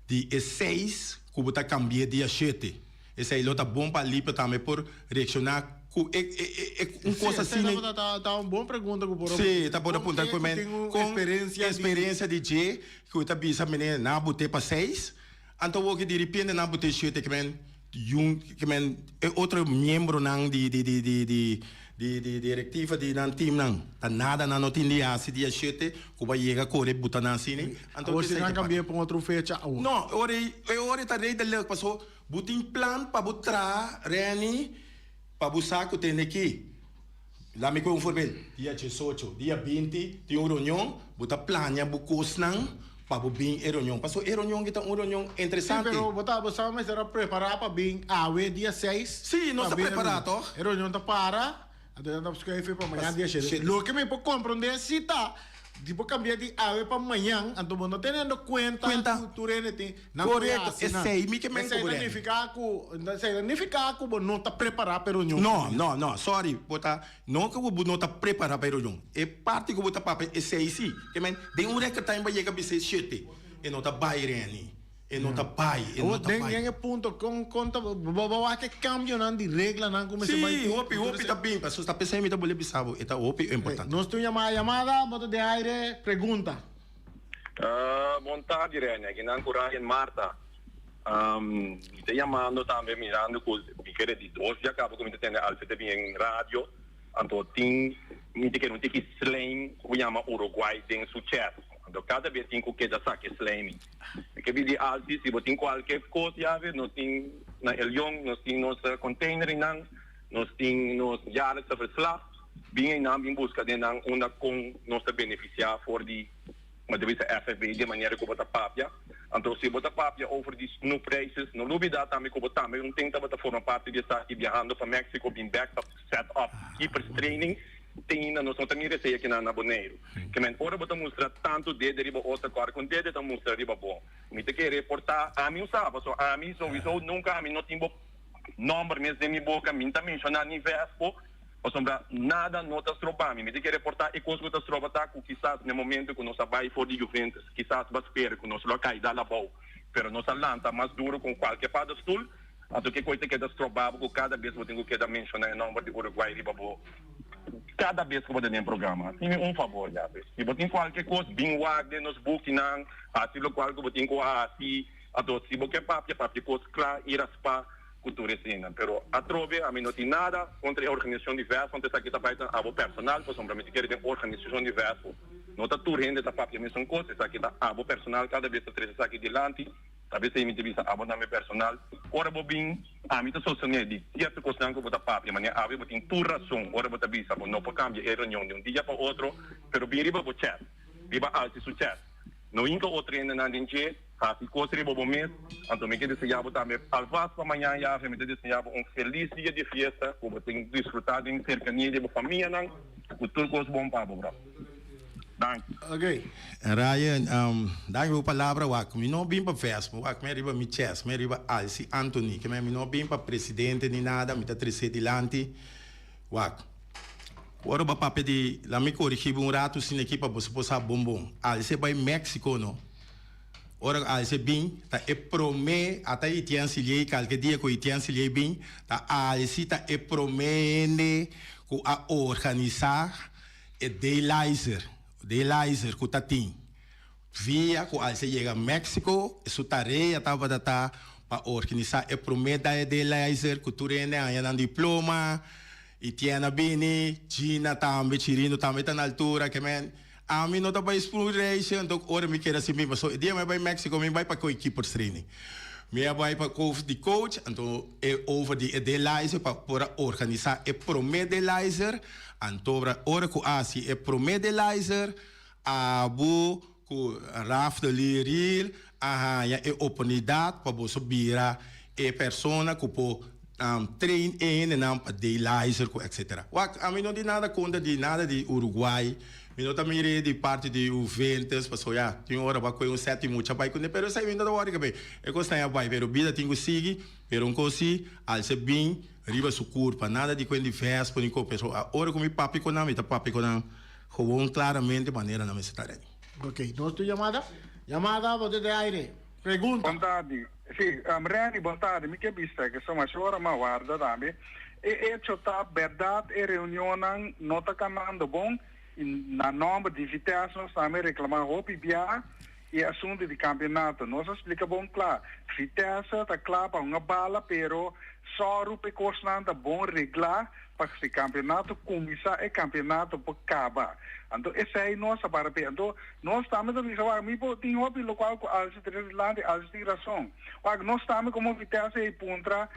di e seis ku bo ta kambi'é dia shete. Esei lo ta bon pa Alipio tambe por reakshoná ku e e e un kos asina. Sí, esei ta ta un bon pregunta ku por a Sí, ta por a puntra ku ku men tin un kon eksperensia di eksperensia di dje ku ta bisa mene nan a bot'é pa seis. Anto awor ki di ripiente nan bot'é shete ke men yun ke men e otro miembronan di di di di di di di direktiva di nan teamnan ta nada nan no tin di hasi dia shete ku bo a yega kore buta nan asina anto Awor si esei nan ta kambi'é pa un otro fecha awor. No, e ora ei e ora ei ta redelijk paso bo tin plan pa bo traha Renny pa bo sa ku tende aki. Laat mi koe un voorbeeld, dia diesocho, dia binti tin un reunion, bo ta plania bo kosnan pa bo bin e reunion. Pasobra e reunion aki ta un reunion interesante. Sí, pero bo ta, bo sa mester a prepara pa bin awe dia seis. Sí, nos ta prepara toch? E reunion ta para, anto nan ta schuif pa mañan dia shete. Loke mi por comprende si ta, di bo cambia di awe pa mañan, anto bo no teniendo cuenta cu tur hende tin. Nan por Korekto, hasi nan. esei mi ke men Esei ku ta Reni. nifiká ku, esei ta nifiká ku bo no ta prepará pa e reunion. No, no, no, sorry, bo ta, no ku bo no ta prepará pa e reunion. E parti ku bo ta papia, esei si. Ke men, den un record time bo a yega bisa e shete, e no ta bai, Reni. E no ta bai, e no Awor, ta den, bai. den e punto, kon, kon ta, bo, bo wak e kambionan di reglanan ku mester bai Sí, tin? hopi, hopi ta bin, pasobra ta p'esei mi ta bolbe bisa bo, e ta hopi importante. Nos tin un yamada, yamada, bo ta den aire, pregunta. Bon tardi Rene, aki nan ku Ryan Marta. Mi ta yamando tambe mirando ku mi kere di dos dia kaba ku mi ta tende Alfred ta bin en radio, anto tin mi ta kere un tiki slang ku yama Uruguay den su chat. Anto kada bes tin ku keda saka e slang. Mi ke pidi Alfie si bo tin kualke kos yawe nos tin na El Yon nos tin nos container einan, nos tin nos jaarlijkse verslag, bin einan bin buska den nan unda kon nos ta benefisiá for di. Bo ta bisa FFB di e manera ku bo ta papia. Anto si bo ta papia over di snoepreisjes, no lubida tambe ku bo tambe un ten tabata forma parti di esaki biahando pa Mexico bin bek pa set up keepers training. Te ainda nos no ta mira esei akinan na Boneiru. Ke men ora bo ta mustra tantu dede riba otro kòrda ku un dede ta mustra riba bo. Mi ta kere por ta ami un sa pasobra ami souiso nunka ami no tin bo nòmber mes den mi boka, mi no ta menshoná ni Vespo. Pasobra nada no ta stroba mi. Mi ta kere porta e kos ku ta stroba ta ku kisas na e momento ku nos a bai for di Juventus, kisas bo a spera ku nos lo a kai dal abou, pero nos a lanta mas duro ku kualke padestul. Anto ke kos ta keda stroba bo ku kada bes bo tin ku keda menshona e nomber di Uruguay riba bo kada bes ku bo ta den programa. Hasi mi un fabor, Gaby. Si bo tin kualke kos, bin wak den nos bukinan, hasi lokual ku bo tin ku hasi. Anto si bo ke papia, papia kos kla i raspa. Ku tur eseinan. Pero atrobe ami no tin nada kontra e organisashon di Vèspo, anto esaki ta bai ta abo personal, pasobra mi ta kere den organisashon di Vèspo no ta tur hende ta papia mesun kos, esaki ta abo personal, kada bes ta trese esaki dilanti, ta besei mi ta bisa abo tambe personal, ora bo bin ami ta sostené di sierto kosnan ku bo ta papia, manera awe bo tin tur rason ora bo ta bisa bo no por kambia e reunion di un dia pa otro, pero bin riba bo chat, riba alsi su chat, no hinka otro hendenan den dje. Hasi kos riba bo mes, anto mi ke deseá bo tambe alvast pa mañan yave, mi ta deseá bo un felis dia di fiesta, ku bo tin disfrutá den serkania di bo famianan, ku tur kos bon pa bo, bro. Danki. Ok. Ryan, danki pa bo palabra, wak mi no bin pa Vespo, wak mi ariba mi chest, mi ariba Alci Anthony, ke mi no bin pa presidente ni nada, mi ta trese dilanti, wak ora bo a papia di, laat mi korigi bo un ratu asina aki pa bo por sa bon bon, Alci a bai Mexico no. Ora ku Alce bin, ta e promé, ata Etienne Siliey, kalke dia ku Etienne Siliey bin, ta Alce ta e promé hende ku a organisá e Daylizer, Daylizer ku ta tin. Via ku Alce yega Mexico, su tarea tabata ta pa organisá e promé Daylizer ku tur hende haña nan diploma, Etienne a bini, Gina tambe, Chirino tambe ta na altura, ke men. Ami no ta bai spoonreisje, anto ora mi keda sin bin paso e dia mi a bai Mexico mi bai pa koe keepers training. Mi a bai pa over di coach, anto e over di e dialyzer pa por a organisa e prome dialyzer, anto ora ku a hasi e prome dialyzer, abo ku Raf de Liriel a haña e oportunidat pa boso bira e persona ku por train e hendenan pa dialyzer ku etcetera. Wak, ami no tin nada kontra di nada di Uruguay, mi no ta mir'é di parti di Juventus, pasobra ya, tin ora bo a kohe un sèt di mucha bai kuné, pero esei mi no ta wòri kab'é. E kosnan a bai, pero bida tin ku sigui, pero un kos si, als'é bin riba su kurpa, nada di kuen di vèspo ni kos, pero ora ku mi papia ku nan, mi ta papia ku nan Gewoon claramente manera nan mester ta ready. Ok, nos tu yamada? Yamada, bo ta den aire. Pregunta. Bon tardi. Si, Renny, bon tardi. Mi ke bisa ke so masha ora m'a warda tambe. E echo ta berdad e reunionnan no ta kanando bon i na nomber di Vitesse nos tambe reclama hopi bia e asunto di campeonato. Nos a splica bon cla, Vitesse ta cla pa hunga bala pero sòru p'e cosnan ta bon regla pa si campeonato cuminsa e campeonato por caba. Anto esey nos a para p'e. Anto nos tambe ta bisa wak mi por tin hopi locual cu Alci tres dilanti, Alci tin razon. Wak nos tambe como Vitesse ey puntra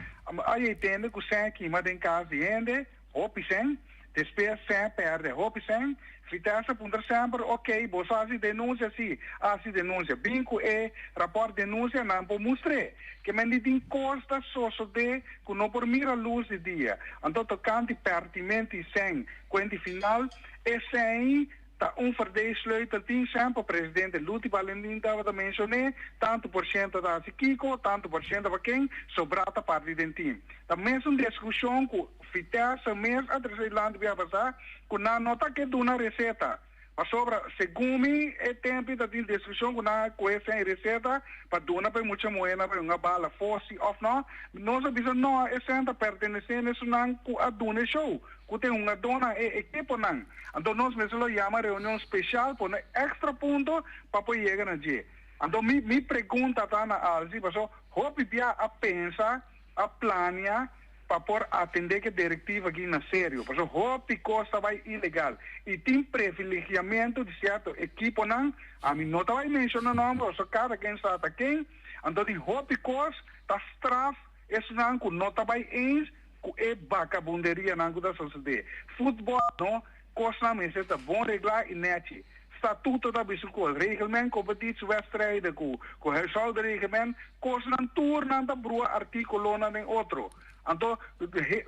ay ey tende cu sèn a kima den cas di hende, Hopi sèn, despues sèn pèrdè hopi sèn, Vitesse a puntra semper, ok, boso hasi denunsia? Si, hasi denunsia. Bin ku e rapòrt denunsia, nan por mustr'é. Ke men di tin kos ta sosodé ku no por mira lus di dia. Anto tokante pèrtimenti sèn, kuenti final, e sèn Ta un verdeelsleutel tin semper presidente Luti Balendin tabata mencion'é, tanto por ciento ta haci kico, tanto por ciento pa ken, sobrá ta parti den team. Ta mesun discusion cu Vitesse mes a trece dilanti bia pasá, cu nan no ta ke duna receta, pasobra segun mi e tempi ta tin discusion cu nan a cohe sen receta pa duna pa e mucha muhernan pa hunga bala fosi of no, nos a bisa no, e sen ta pertenece na esunnan cu a duna e show. Ku ta e hungadónan, e ekiponan. Anto nos mester lo yama reunion speshal pone èkstra punto pa por yega na dje. Anto mi mi pregunta ta na Alsi paso hopi bia a pensa, a plania pa por atendé ku e direktiva aki na serio. Paso hopi kos ta bai ilegal i tin privilegiamentu di sierto ekiponan, ami no ta bai menshoná nòmber paso kada ken sa ta ken, anto tin hopi kos ta straf esnan ku no ta bai eens Ku e bakabunderianan ku ta sosodé. Futbòl no, kosnan mester ta bon reglá i nèchi. Statuto ta bisa ku regelment kompetitiewedstrijden ku ku huishoudreglement, kosnan tur nan ta brua artíkulonan den otro. Anto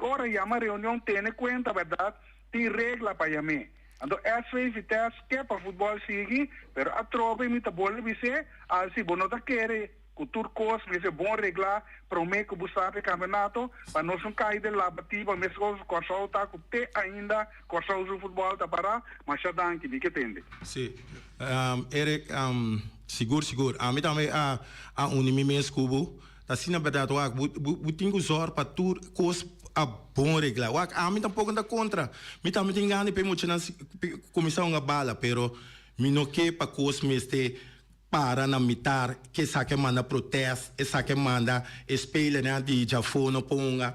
ora yama reunion tene kuenta bèrdat tin regla pa yam'é. Anto SV Vitesse ke pa futbòl sigui, pero atrobe mi ta bolbe bis'é, al si bo no ta kere Ku tur kos mester bon reglá promé ku bo start e kampeonato pa nos no kai den labatiba meskos Kòrsou ta ku te ainda Kòrsou su futbòl ta pará. Masha danki, mi ke tende. Sí, Eric, sigur sigur. Ami tambe a a uni mi mes ku bo. Ta asina bèrdat wak, bo bo tin ku zòrg pa tur kos a bon reglá. Wak, ami tampoko no ta kontra. Mi tambe tin gana di p'e muchanan kuminsá hunga bala, pero mi no ke pa kos mester Para na mitar ke esaki a manda protest, esaki a manda e spelernan di djafó no ponga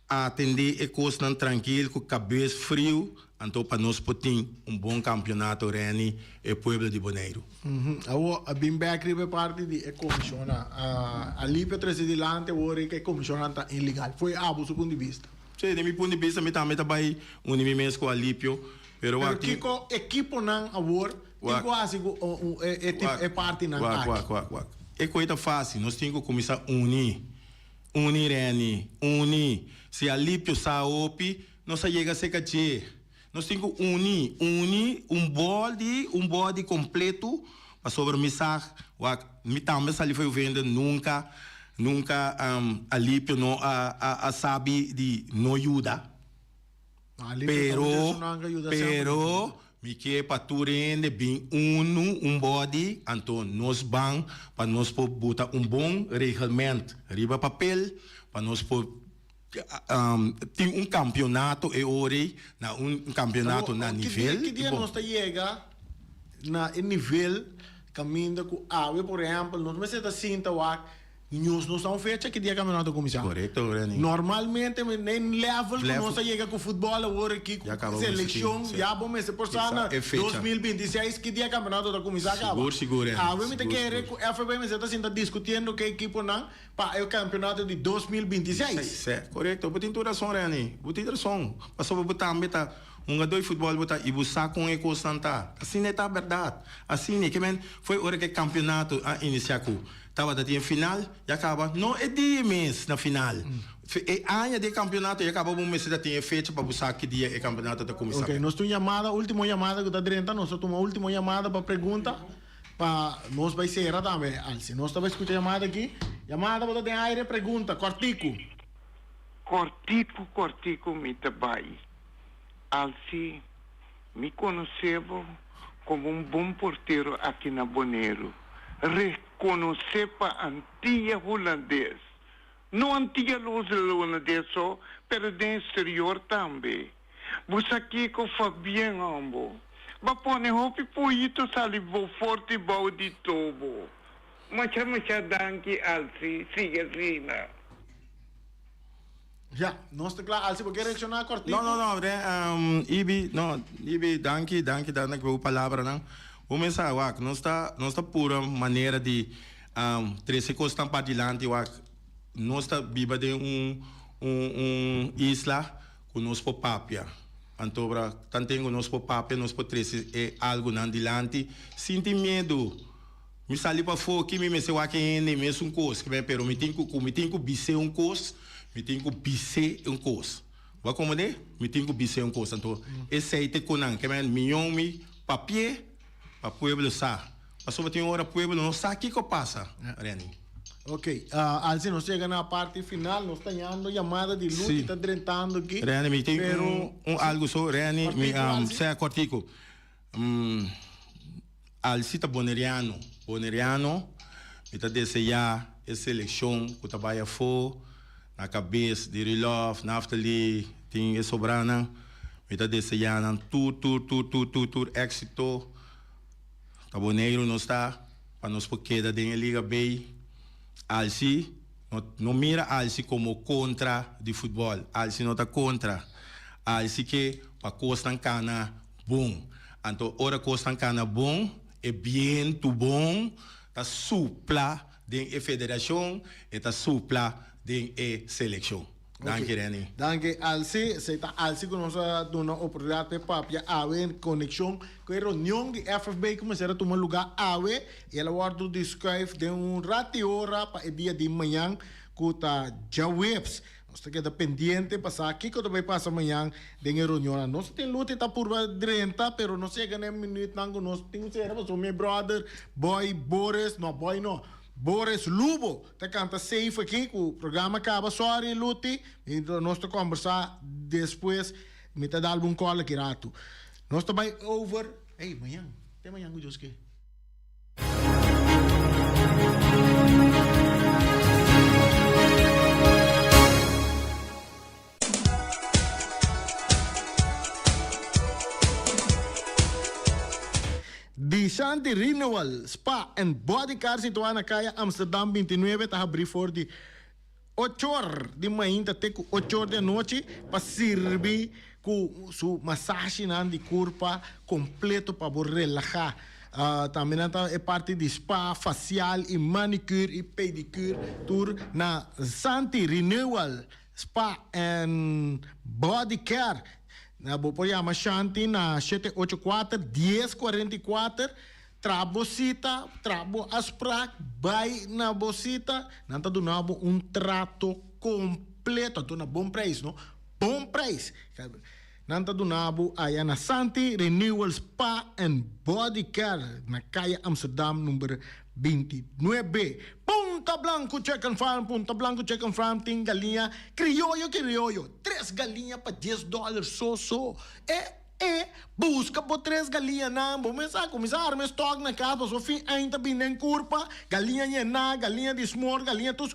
atendé e kosnan trankil ku kabes friu, anto pa nos por tin un bon kampionato Renny e pueblo di Boneiru. Awor a bin bek riba e parti di e komishonnan. Alipio a trese dilanti awor e ku e komishonnan ta ilegal. Fo'i abo su punto di bista? Sí, den mi punto di bista mi tambe ta bai uni mi mes ku Alipio, pero Pero wak tin. Kiko ekiponan awor Tin ku hasi ku e partinan aki. Wak, wak, wak. E koe ta fásil. Nos tin ku kuminsá uni. Uni, Renny. Uni. Si Alipio sa hopi, nos a yega serka dje. Nos tin ku uni. Uni un bòdi, un bòdi kompletu, pasobra mi sa, wak, mi tambe sali for Juvente, nunka, nunka Alipio no a, a, a sabi di no yuda. Pero, pero, mi ke pa tur hende bin unu, un body, anto nos ban pa nos por buta un bon reglement riba papel, pa nos por tin un kampionato e ora ei, na un kampionato na nivel. Ki dia nos ta yega na e nivel kaminda ku awe, por ehèmpel, nos mester ta sinta wak. Nos no sa un fecha ki dia campeonato cuminsa. Correcto, Renny. Normalmente den level cu nos a yega cu futbol awor aki cu seleccion ya bo mester por sa na 2026 ki dia campeonato ta cuminsa caba. Sigur, sigur, Renny. Awe mi ta kere cu FB mester ta sinta discutiendo cu e ekiponan pa e campeonato di 2026. Si, correcto. Bo tin tur rason, Renny. Bo tin rason. Pasobra bo tambe ta hungador di futbol bo ta y bo sa con e cosnan ta. Asina e ta berdad. Asina e. Ke men foi ora cu e campeonato a inicia cu. Tabata tin e final, ya caba, no e dia mes na final. E aña di e campeonato ya caba bo mester ta tin e fecha pa bo sa ki dia e campeonato ta cuminsa. Ok, nos tin un yamada, ultimo yamada cu ta drenta, nos ta tuma ultimo yamada pa pregunta pa nos bay cera tambe. Alsi, nos ta bay scucha yamada aki. Yamada bo ta den aire, pregunta, cortico. Cortico, cortico mi ta bay. Alsi, mi conoce bo como un bon portero aki na Boneiru. Rekonosé pa Antia Hulandes. No Antia Hulandes so, pero den exterior tambe. Bo sa kiko Fabien hombo? Ba pone hopi poyito sali bo forti bou di tobo. Masha masha danki Alsi, sigui asina. Ja, nos ta kla. Alsi, bo ke reakshoná kòrtiku? No, no, no, re, um, Ibi, no, Ibi, danki, danki, danki pa bo palabranan. Bo mes sa, wak, nos ta, nos ta pura manera di um, trese kosnan padilanti, wak. Nos ta biba den un, un, un isla ku nos por papia. Anto, bra, tanten ku nos por papia, nos por trese e algunan dilanti sin tin miedu. Mi sali pafó ki mi mester wak e hende mesun kos, pero mi tin ku ku mi tin ku bis'é un kos, mi tin ku bis'é un kos. Bo a komprendé? Mi tin ku bis'é un kos. Anto esei ta e konan ke men mion mi papi'é pa pueblo sa. Pasobra tin ora pueblo no sa kiko pasa, Renny. Ok, Alsi nos yega na parti final, nos ta yando yamada di luz ki ta drentando aki. Renny, mi tin un algu so, Renny, mi sea kòrtiku. Alsi ta boneriano. Boneriano, mi ta deseá e selekshon ku ta bai afó na kabes di Rilòf, Naftali, tin e sobranan. Mi ta deseá nan tur, tur, tur, tur, tur, tur éksito. Ta Boneiru nos ta pa nos por keda den e Liga B. Alsi, no, no mira Alsi komo kontra di futbòl. Alsi no ta kontra. Alsi ke pa kosnan kana bon. Anto ora kosnan kana bon, e bientu bon ta supla den e federashon, e ta supla den e selekshon. Danki Renny. Danki Alsi. Esei ta Alsi ku nos a duna oportunidat p'e papia awe en konekshon ku e reunion di FFB ku mester a tuma lugá awe i el a wòrdu di skuif den un rati ora pa e dia di mañan ku ta djaweps. Nos ta keda pendiente pa sa kiko ta bay pasa mañan den e reunionnan. Nos tin luta y ta purba drenta, pero nos yega na e minuutnan cu nos tin cu cera pasobra mi brother Boy Boris, no Boy no, Boris Lubo ta canta safe aki cu programa caba. Sorry Luti, mi nos ta combersa despues, mi ta dal bo un call aki rato. Nos ta bay over, ey mañan, te mañan cu Dios ke. Di Shanti Renewal Spa and Body Care situá na Kaya Amsterdam 29 ta habrí for di ochor di mainta te ku ochor di anochi pa sirbi ku su masashinan di kurpa kompleto pa bo relahá. Tambe nan ta e parti di spa, fasial i manicure i pedicure tur na Santi Renewal Spa and Body Care. Bo por yama Shanti na 784 1044. Tra bo sita, tra bo afsprak, bai na bo sita, nan ta duna bo un trato kompleto, anto na bon prijs no, bon prijs. Nan ta duna bo aya na Santi Renewal Spa and Body Care na Kaya Amsterdam number 29. Punta Blanco Chicken Farm, Punta Blanco Chicken Farm tin galiña krioyo krioyo, tres galiña pa dies dòler so so. E. E buska bo tres galiñanan, bo mester a kuminsá arma e stòk na kas pasobra fin aña ta bini den kurpa, galiña yená, galiña di smor, galiña tus.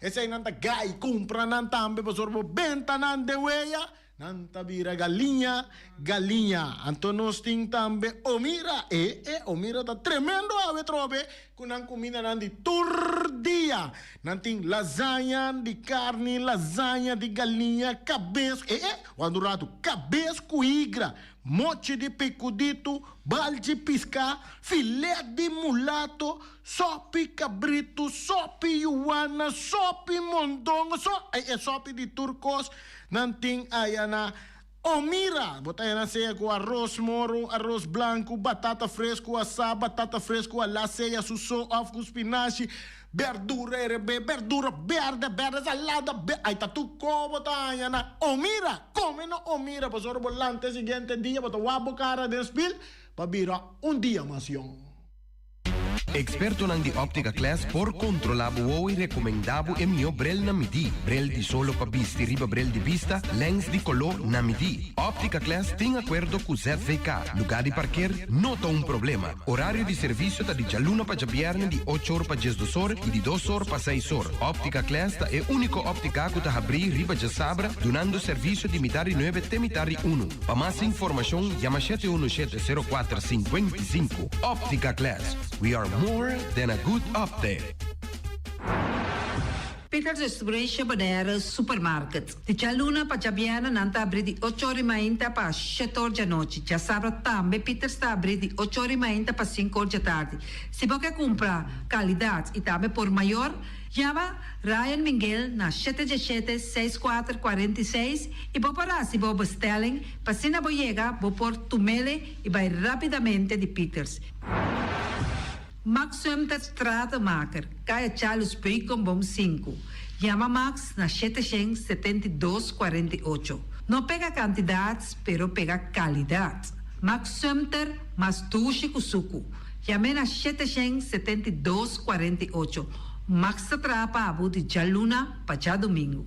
Eseinan ta gai kumpra nan tambe pasobra bo benta nan den weya. Nan ta bira galiña, galiña. Anto nos tin tambe Omira. E, e, Omira ta tremendo awe trobe ku nan kumindanan di tur dia. Nan tin lasaña di karni, lasaña di galiña, kabes, e, e, wak un ratu, kabes ku higra, mochi di pikuditu, balchi piská, filet di mulato, Sopi kabritu, sopi yuwana, sopi mondongo, so, e e sopi di tur kos nan tin aya na Omira. Bo ta hena sea ku aros moro, aros blanku, batata fresku asá, batata fresku alá sea su so òf ku spinashi, berdura erebé, berdura bèrdè, bèrdè salada, bè, ay ta tur ko bo ta haña na Omira. Kome na Omira pasobra bo lanta e siguiente dia bo ta wak bo kara den spil pa bira un dia mas yòn. Ekspertonan di Optica Class por kontrolá bo wowo i rekomendá bo e mihó brel na midí. Brel di solo pa bisti riba brel di bista, lèns di koló na midí. Optica Class tin akuerdo ku ZVK. Lugá di parker no ta un problema. Orario di servisio ta di djaluna pa djabièrnè di ocho or pa diesdos or i di dos or pa seis or. Optica Class ta e úniko óptika ku ta habrí riba djasabra dunando servisio di mitar di nuebe te mitar di unu. Pa mas informashon yama shete unu shete sero kuater sinkuenta i sinku. Optica Class, we are more than a good optic. Peter Restauration Bonaire Supermarket. Di djaluna pa djabièrnè nan ta abrí di ocho or i mainta pa shete or djanochi. Djasabra tambe Peters ta abrí di ocho or i mainta pa sinku or djatardi. Si bo ke kumpra kalidat i tambe por mayor, Yama Ryan Minguel na shete djeshete seis kuater 46 i bo por hasi bo bestelling pa asina bo yega bo por tumele i bai rapidamente di Peters. Max Sumter Stratenmaker, Kaya Charles Beukenboom sinku. Yama Max na 772 48. No pega kantidat pero pega kalidat. Max Sumter mas dushi ku suku. Yam'é na 772 48. Max ta traha pa bo di djaluna pa djadumingu.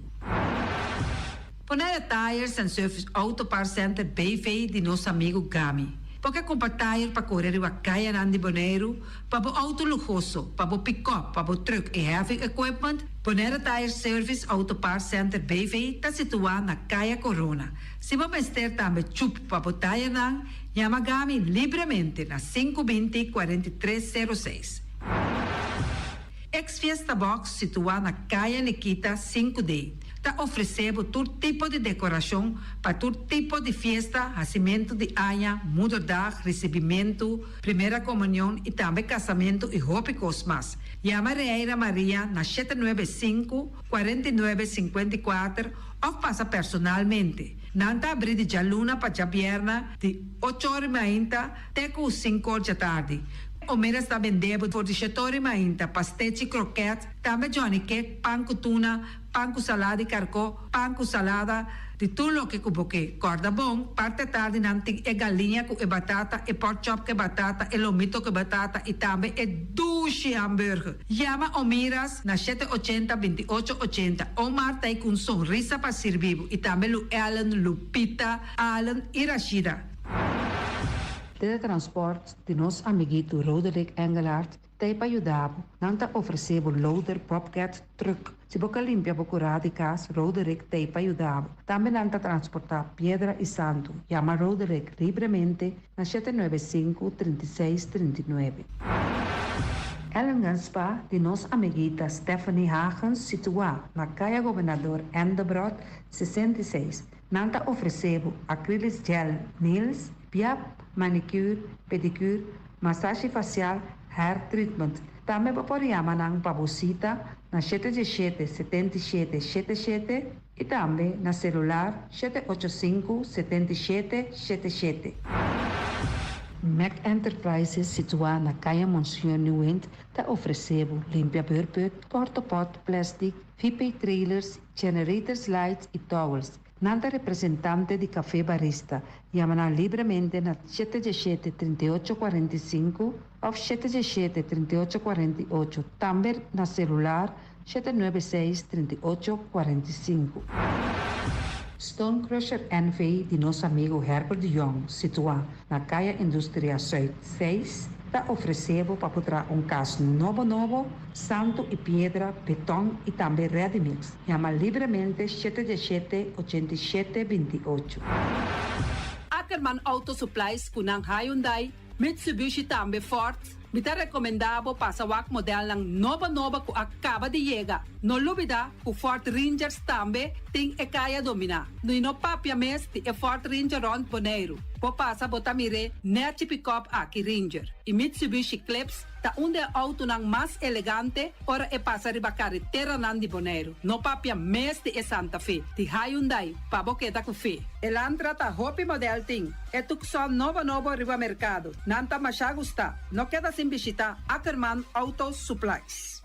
Bonaire Tires and Service Auto Parts Center BV di nos amigu Gami. Bo ke kumpra tire pa kore riba kayanan di Boneiru, pa bo auto luhoso, pa bo pikòp, pa bo trùk i heavy equipment? Bonaire Tire Service Auto Parts Center BV ta situá na Kaya Corona. Si bo mester tambe chup pa bo tirenan, yama Gami libremente na sinku binti 43 sero seis. Ex Fiesta Box situá na Kaya Nikita sinku D ta ofresé bo tur tipo di dekorashon pa tur tipo di fiesta, hasimentu di aña, moederdag, risibimentu, primera komunion i tambe kasamentu i hopi kos mas. Yama Reira Maria na 795, 49 54 òf pasa personalmente. Nan ta abrí di djaluna pa djabièrnè di ocho or i mainta te ku sinku or djatardi. Omeras ta bendé bo for di shete or i mainta, pastechi, kroket, tambe johnny cake, pan ku tuna, pan ku salada di karkó, pan ku salada, di tur loke ku bo ke. Kòrda bon, parti atardi nan tin e galiña ku e batata, e pork chop ku e batata, e lomito ku e batata i tambe e dushi hamburger. Yama Omiras na shete ochenta, 28 ochenta. Omar ta ei ku un sonrisa pa sirbi bo i tambe Lu Ellen, Lupita, Allen i Rashida. Teletransport di nos amiguito Roderick Engelhardt ta ei pa yuda bo. Nan ta ofresé bo loader, bobcat, truck. Si bo ka limpia bo kurá di kas, Roderick ta ei pa yuda bo. Tambe nan ta transportá piedra i santu. Yama Roderick libremente na 795 36 39. Ellingen Spa di nos amiguita Stephanie Hagens situá na Kaya Gobernador Endebrot 66. Nan ta ofresé bo acrylic gel nails, piap, manicure, pedicure, masashi fasial, hair treatment. Tambe bo por yama nan pa bo sita na 717 77 77 i tambe na selular 785 77 77. Mac Enterprises situá na Kaya Monsignor Nieuwind ta ofresé bo limpia beurput, portopot, plastic, VP trailers, generators lights i towels. Nan ta representante di Café Barista. Yama nan libremente na 717 38 45 òf 717 38 48, tambe na selular 796 38 45. Stone Crusher NV di nos amigu Herbert de Jong, situá na Kaya Industria Zuid 6, ta ofresé bo pa por traha un kas nobo nobo, santu i piedra, beton i tambe ready mix. Yama libremente 717 87 28. Ackerman Auto Supplies ku nan Hyundai, Mitsubishi tambe Ford. Mi ta rekomendá bo pasa wak modelnan nobo nobo ku a kaba di yega. No lubidá ku Ford Rangers tambe tin e kaya dominá. I no papia mes di e Ford Ranger rònt Boneiru. Bo pasa bo ta mir'é nèchi pikòp aki Ranger. I Mitsubishi Eclipse ta un di e outonan mas elegante ora e pasa riba kareteranan di Boneiru. No papia mes di e Santa Fe di Hyundai pa bo keda ku fe. Elantra ta hopi modèl tin. E Tucson nobo nobo riba merkado. Nan ta masha gustá. No keda sin bishitá Ackerman Auto Supplies.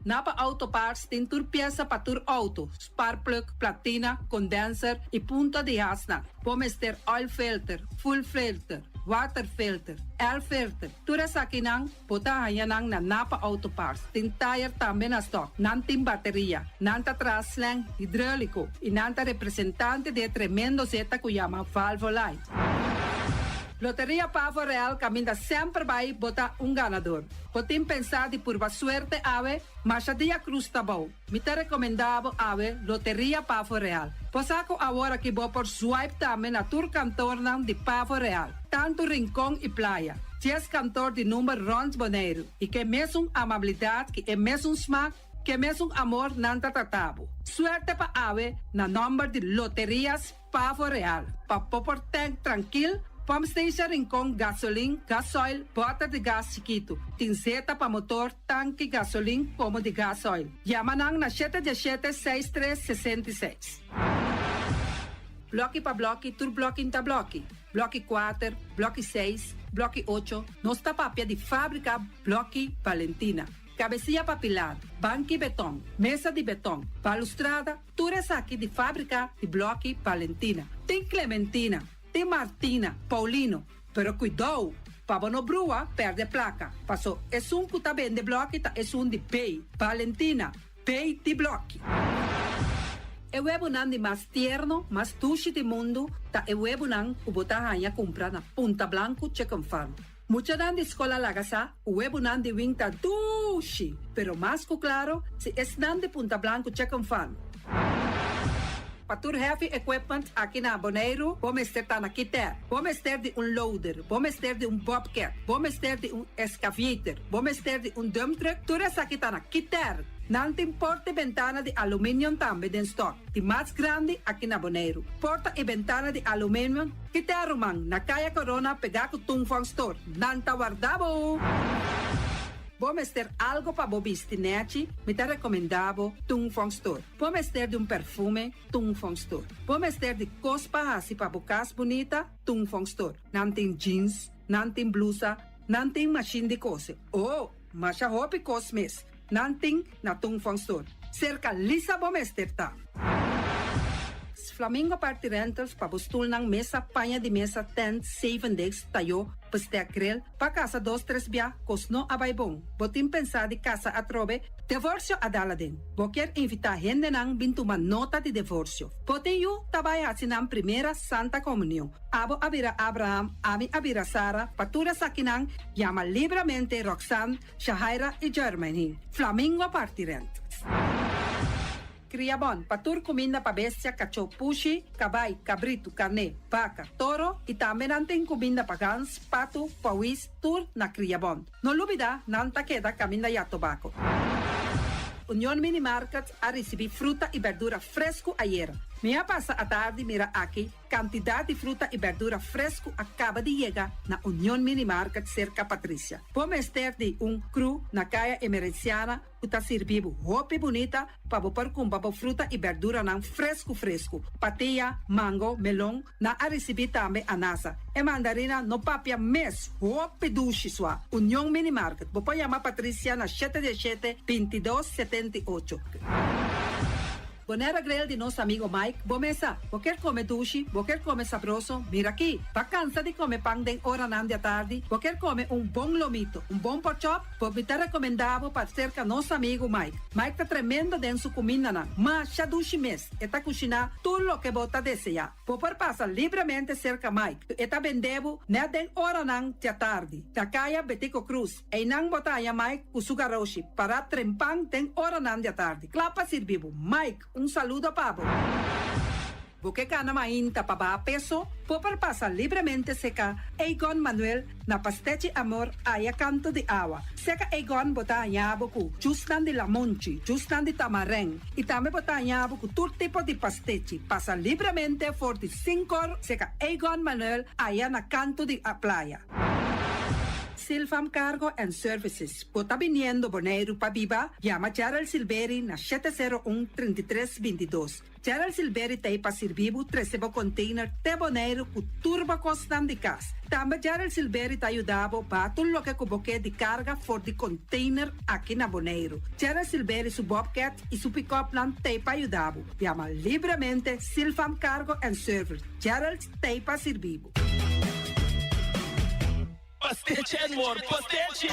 Napa Auto Parts tin tur piesa pa tur outo, sparkplug, platina, condenser i punta di hasnan. Bo mester oil filter, fuel filter, water filter, air filter. Tur esakinan bo ta haña nan na Napa Auto Parts. Tin tayer tambe na stock. Nan tin bateria. Nan ta traha slang hidróliko i nan ta representante di e tremendo zeta ku yama Valvoline. Loteria Pavo Real kaminda semper bai bo ta un ganador. Bo tin pensá di purba suerte awe? Masha dia krus ta bou. Mi ta rekomendá bo awe Loteria Pavo Real. Bo sa ku awor aki bo por swipe tambe na tur kantornan di Pavo Real, tantu Rincon i Playa. Dies kantor di number rònt Boneiru i ke mesun amabilidat ki e mesun smak ke mesun amor nan ta trata bo. Suerte pa awe na nòmber di Loterias Pavo Real, pa bo por tank trankil, pump station Rincon, gasolin, gasoil, bòter di gas chikitu. Tin zeta pa motor, tanki gasolin komo di gasoil. Yama nan na shete diesshete seis tres 66. Blòki pa blòki, tur blòki n'ta blòki. Blòki kuater, blòki seis, blòki ocho, nos ta papia di fábrika Blòki Valentina. Kabesia pa pilar, banki beton, mesa di beton, balustrada, tur esaki di fábrika di Blòki Valentina. Tin Clementina, tin Martina, Paulino, pero kuidou pa bo no brua pèrdè plaka, paso esun ku ta bende blòki ta esun di B, Valentina, B di blòki. E webunan di mas tierno, mas dushi di mundu ta e webunan ku bo ta haña kumpra na Punta Blanco Chicken Farm. Muchanan di skol a laga sa ku webunan di wing ta dushi, pero mas ku klaro si esnan di Punta Blanco Chicken Farm. Pa tur heavy equipment aki na Boneiru bo mester ta na Kiter. Bo mester di un loader, bo mester di un bobcat, bo mester di un excavator, bo mester di un dump truck, tur esaki ta na Kiter. Nan tin porta i bentana di aluminium tambe den stock, di mas grandi aki na Boneiru. Porta i bentana di aluminium Kiter ruman, na Kaya Corona pegá ku Tung Fong Store. Nan ta warda bo! Bo mester algo pa bo bisti nèchi? Mi ta rekomendá bo Tung Fong Store. Bo mester di un perfume? Tung Fong Store. Bo mester di kos pa hasi pa bo kas bunita? Tung Fong Store. Nan tin jeans, nan tin blusa, nan tin mashin di kose. Oh, masha hopi kos mes nan tin na Tung Fong Store. Serka Lisa bo mester ta. Flamingo Party Rentals pa bo stulnan, mesa, paña di mesa, tent, zeven desk, tayó, bestek, grill, pa kasa dos tres bia, kos no a bai bon. Bo tin pensá di kasa atrobe? Devorsio a dal aden. Bo kier invitá hendenan bin tuma nota di devorsio. Bo tin yu ta bai hasi nan primera Santa Komunion. Abo a bira Abraham, ami a bira Sara, pa tur esakinan yama libramente Roxanne, Shahaira i Jermaine. Flamingo Party Rentals. Kria bon pa tur kuminda pa bestia, kachó, pushi, kabai, kabritu, karné, baka, toro i tambe nan tin kuminda pa gans, patu, pawis, tur na Kria Bon. No lubida nan ta keda kaminda ya tobako. Union Mini Market a risibí fruta i berdura fresku ayera. Mi a pasa atardi mira aki kantidat di fruta i bèrdura fresku a kaba di yega na Union Mini Market serka Patricia. Bo mester di un kru na Kaya Emerenciana ku ta sirbi bo hopi bunita pa bo por kumpra bo fruta i bèrduranan fresku fresku. Patia, mango, melon, nan a risibí tambe anasa. E mandarina no papia mes, hopi dushi sua. Union Mini Market, bo por yama Patricia na shete diesshete, bintidos, setenti'ocho. Bonaire Grill di nos amigo Mike, bo mesa. Bo kier come dushi, bo kier come sabroso, mira aki. Ba cansa di come pan den oranan di atardi, bo kier come un bon lomito, un bon porkchop, bo mi ta recomenda bo pa cerca nos amigo Mike. Mike ta tremendo den su cumindanan, masha dushi mes, e ta cushina tur loke bo ta desea. Bo por pasa libremente cerca Mike, e ta bende bo net den oranan di atardi, na caya Betico Croes. Einan bo ta haña Mike ku su garoshi pará trempan den oranan di atardi, kla pa sirbi bo. Mike, un saludo pa bo. Bo ke kana mainta pa baha peso? Bo por pasa libremente seka Egon Manuel na Pastechi Amor aya kanto di awa. Seka Egon bo ta haña bo ku jusnan di lamonchi, jusnan di tamarèn i tambe bo ta haña bo ku tur tipo di pastechi. Pasa libremente for di sinkor seka Egon Manuel aya na kanto di playa. Silfam Cargo and Services, Bo ta biniendo Boneiru pa biba? Yama Gerald Silberi na shete sero un, 33, 22. Gerald Silberi ta ei pa sirbi bo trese bo container te Boneiru ku tur bo kosnan di kas. Tambe Gerald Silberi ta yuda bo baha tur loke ku bo ke di karga for di container aki na Boneiru. Gerald Silberi su bobcat i su pick-upnan ta ei pa yuda bo. Yama libremente Silfam Cargo and Service. Gerald ta ei pa sirbi bo. Pastechi and more, pastechi!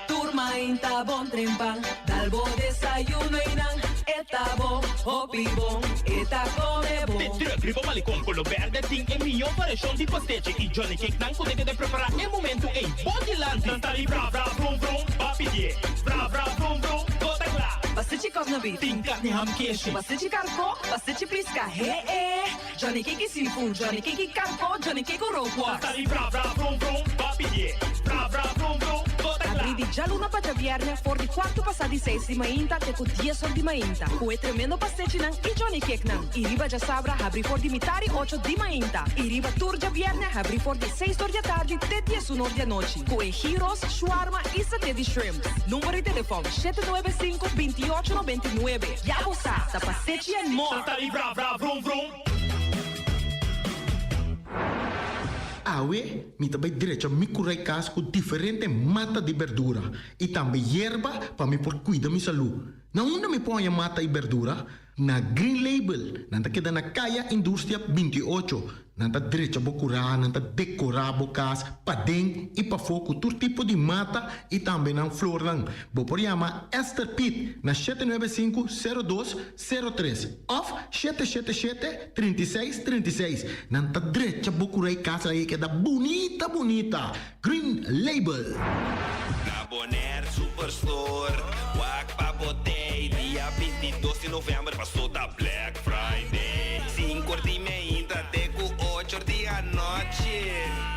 Tur mainta bon trempan, dal bo desayuno y nan e ta bo, hopi bon, e ta come bon. De truck riba Malecon Colo Berde tin e miyo variacion di pastechi y Johnny Cake nan cu ta keda prepara e momento ey bo dilanti. Nan ta di bra bra vrum vrum, ba pidie, bra bra vrum vrum, bo ta cla. Pastechi kòk na beef. Tin carni ham keshi. Pastechi karko, pastechi pisca, he e. Johnny Cake i seafood, Johnny Cake i karko, Johnny Cake ku rookworst. Ta di bra bra vrum vrum, ba pidié. Bra bra vrum vrum, bo ta kla. Abrí di djaluna pa djabièrnè for di kuartu pasá di seis di mainta te ku dies or di mainta ku e tremendo pastechinan i Johnny Cakenan. I riba djasabra habrí for di mitar i ocho di mainta. I riba tur djabièrnè habrí for di seis or di atardi te diesun or di anochi ku e gyros, shawarma i saté di shrimps. Number di telefòn, shete nuebe sinku, 28 99. Ya bo sa, ta pastechi and more! Ta di bra bra vrum vrum. Awe mi ta bai drecha mi kurai kas ku diferente mata di berdura i tambe yerba pa mi por kuida mi salú. Na unda mi por haña mata i berdura? Na Green Label. Nan ta keda na Kaya Industria 28. Nan ta drecha bo kurá, nan ta dekorá bo kas paden i pafó ku tur tipo di mata i tambe nan flornan. Bo por yama Esther Piet na shete nuebe sinku, sero dos, sero tres òf shete shete shete, 36, 36. Nan ta drecha bo kurá i kas ei keda bunita bunita. Green Label. Na Bonaire Superstore, wak pa bo tei dia 22 di november paso ta Black Friday. Sinku or di meinta te ku ocho or di anochi.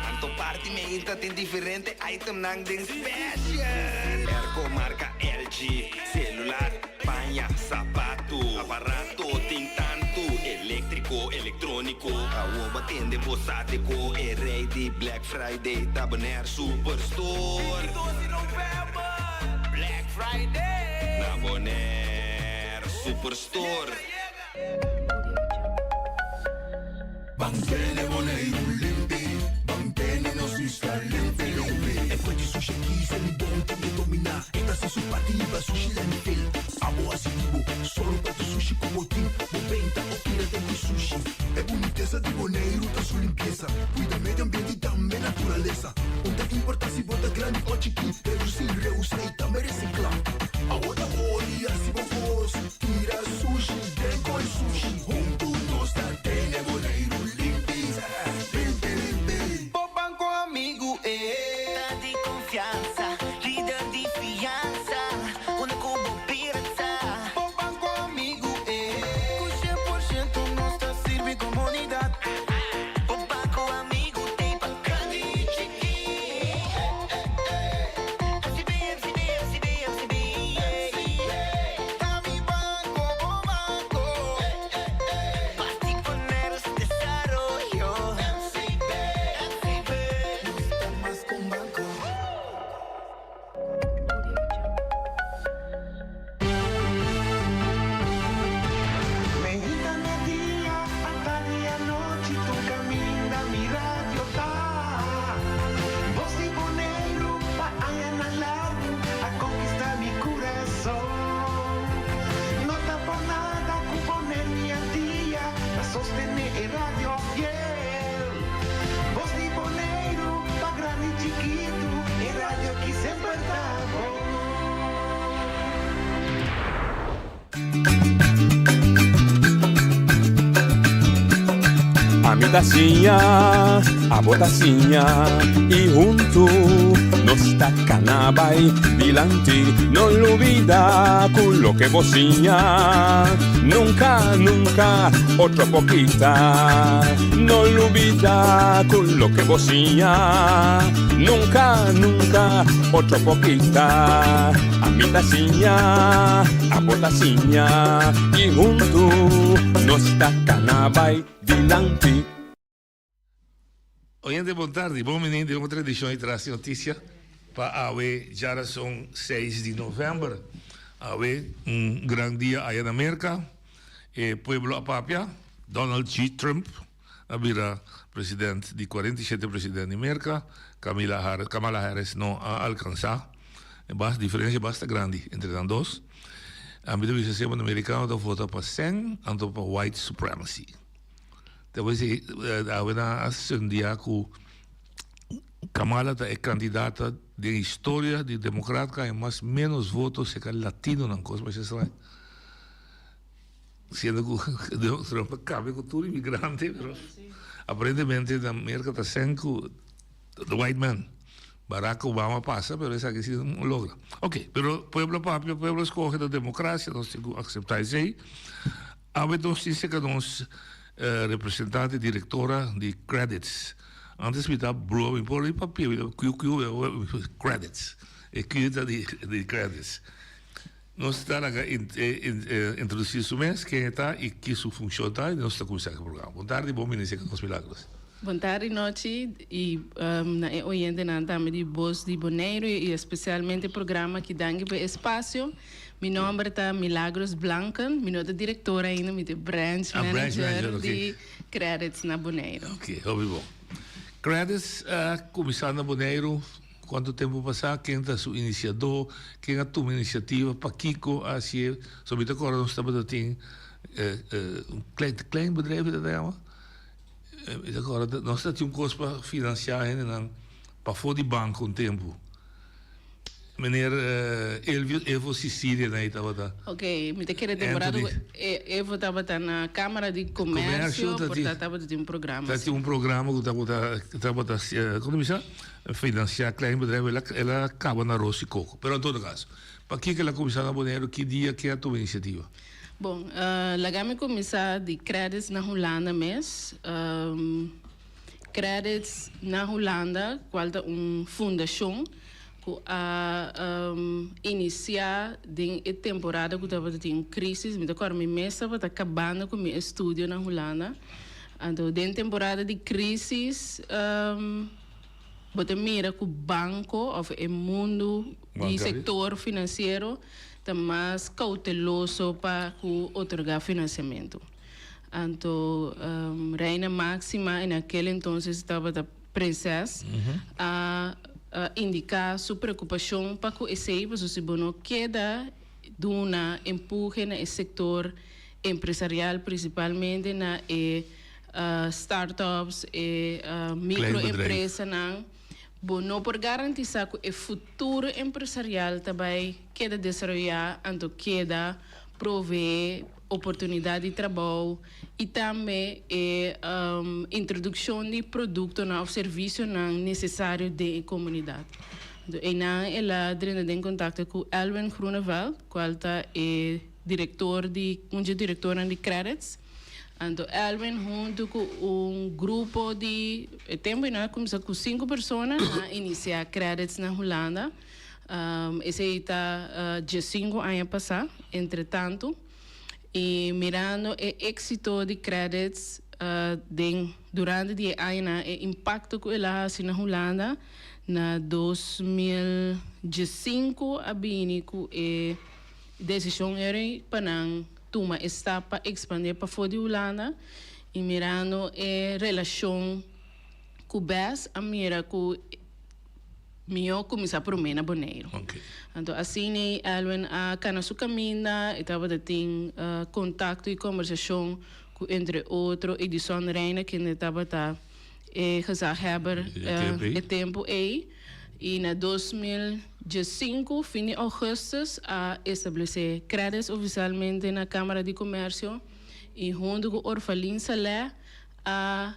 Anto parti meinta tin diferente itemnan den special. Airco marka LG, celular, paña, sapatu, aparato tin tantu, eléktriko, elektróniko. Awor bo tende bo sa di ku e rei di Black Friday ta Bonaire Superstore. 22 di novèmber, Black Friday! Na Bonaire Superstore. Ban tene Boneiru limpi, ban tene nos isla limpi limpi. E kue di sushi aki sa di bon tin ke dominá. E ta hasi su parti hiba sushi landfill. Abo hasi di bo, sòru pa tur sushi ku bo tin. Bo benta òf tira den ku sushi. E bunitesa di Boneiru ta su limpiesa. Kuida medio ambiente i tambe naturalesa. Un ta importá si bo ta grandi òf chikí. Redusí, reusá i tambe resiklá. Abo ta ori hasi bo kos. Tira sushi den koi sushi. Huntu nos ta tene Boneiru limpi, limpi, limpi. Bo banco amigu e ta di confiansa, lider di fiansa, unda cu bo bira ta. Bo banco amigu e cu 100% nos ta sirbi comunidad. Bo banco amigu t'ey pa grandi y chiki. MCB, MCB, MCB, MCB, yeah. Ta mi banco. sostené e radio fiel. Bos di Boneiru, pa grandi i chikitu, e radio ki semper ta bon. Ami ta siña, abo ta siña y huntu nos ta cana bay dilanti. No lubida cu loke bo siña nunca, nunca otro por kita. No lubida cu loke bo siña nunca, nunca otro por kita. Ami ta siña, abo ta siña y huntu nos ta cana bay dilanti. Oyente bon tardi, bon bini den otro edicion di Tras di Noticia pa awe djarason seis di november. Awe un gran dia aya na Merca, e pueblo a papia, Donald G. Trump a bira president di 47 president di Merca, Camila Harris, Kamala Harris no a alcansa, e bas diferencia basta grandi entre nan dos. Ami ta bisa semper mericano ta vota pa sèn anto pa white supremacy. Ta por esei awe nan a sondia ku Kamala ta e kandidata den historia di demokrat ku a haña mas ménos voto serka latinonan, kos masha straño. Siendo ku Trump a kambia ku tur imigrante, pero aparentemente na Merka ta sèn ku the white man. Barack Obama pasa, pero esaki si no logra. Ok, pero pueblo a papia, pueblo a skohe, ta demokrasia, nos tin ku akseptá esei. Awe nos tin serka nos representante directora di Credits. Antes mi ta brua mi por papia mi ta QQ Credits. E Q ta di Credits. Nos ta laga introduci su mes, ken e ta y ki su funcion ta y nos ta cuminsa cu e programa. Bon tardi, bon bini serka nos Milagros. Bon tardi nochi y na e oyentenan tambe di Bos di Boneiru y especialmente e programa aki danki pa e espacio. Mi nomber ta Milagros Blanken, mi no ta director ainda, mi ta branch manager di Credits na Boneiru. Ok, hopi bon. Credits a cuminsa na Boneiru cuanto tempo pasa? Ken ta su iniciador? Ken a tuma iniciativa? Pakico a hacié? So mi ta corda nos tabata tin un klein, klein bedrijf ta yama? Mi ta corda nos ta tin un cos pa financia hendenan pafo di banco un tempo. Meneer Elvio Evo Cicilia na ei tabata. Ok, mi ta kere temporada ku Evo tabata na Kamara di Komersio, por ta tabata tin un programa así. Tabatin un programa ku tabata tabata komo ta bisa? Finansiá klein bedrijf, el a el a kaba na ros i koko. Pero en todo kaso, pakiko el a kuminsá na Boneiru, ki dia ken a tuma inisiativa? Bon, laga mi kuminsá di Credits na Hulanda mes. Credits na Hulanda, cual ta un fundacion cu a inicia den e temporada cu tabata tin un crisis. Mi ta acorda mi mes tabata cabando cu mi estudio na Hulanda. Anto den temporada di crisis bo ta mira cu banco of e mundo di sector financiero ta mas cauteloso pa cu otorga financiamento. Anto Reina Máxima en aquel entonces tabata prinses a indica su preocupacion pa cu esey pasobra si bo no keda duna empuhe na e sector empresarial principalmente na e startups e microempresanan bo no por garantisa cu e futuro empresarial ta bay keda desaroya anto keda provee oportunidat di trabou i tambe e introdukshon di produktonan òf servisionan nesesario den e komunidat. Anto einan el a drenta den kontakto ku Elwin Groeneveld, kual ta e direktor di un dje direktornan di Credits. Anto Elwin huntu ku un grupo di e tempu einan a kuminsá ku sinku persona a inisiá Credits na Hulanda. Esei ta diesinku aña pasá. Entretantu, i mirando e éksito di Credits den durante di e añanan, e impakto ku el a hasi na Hulanda, na 2015 a bini ku e desishon eri pa nan tuma e stap pa ekspandé pafó di Hulanda i mirando e relashon ku bes a mira ku Mihó kuminsá promé na Boneiru. Anto asina Elwin a kana su kaminda, e tabata tin kontakto i kombersashon. ku entre otro Edison Reina kende tabata e gezaghebber e tempu ei i na 2015 fin di ougùstùs a establesé Qredits ofisialmente na Kámara di Komèrsio i huntu ku Orphalin Saleh a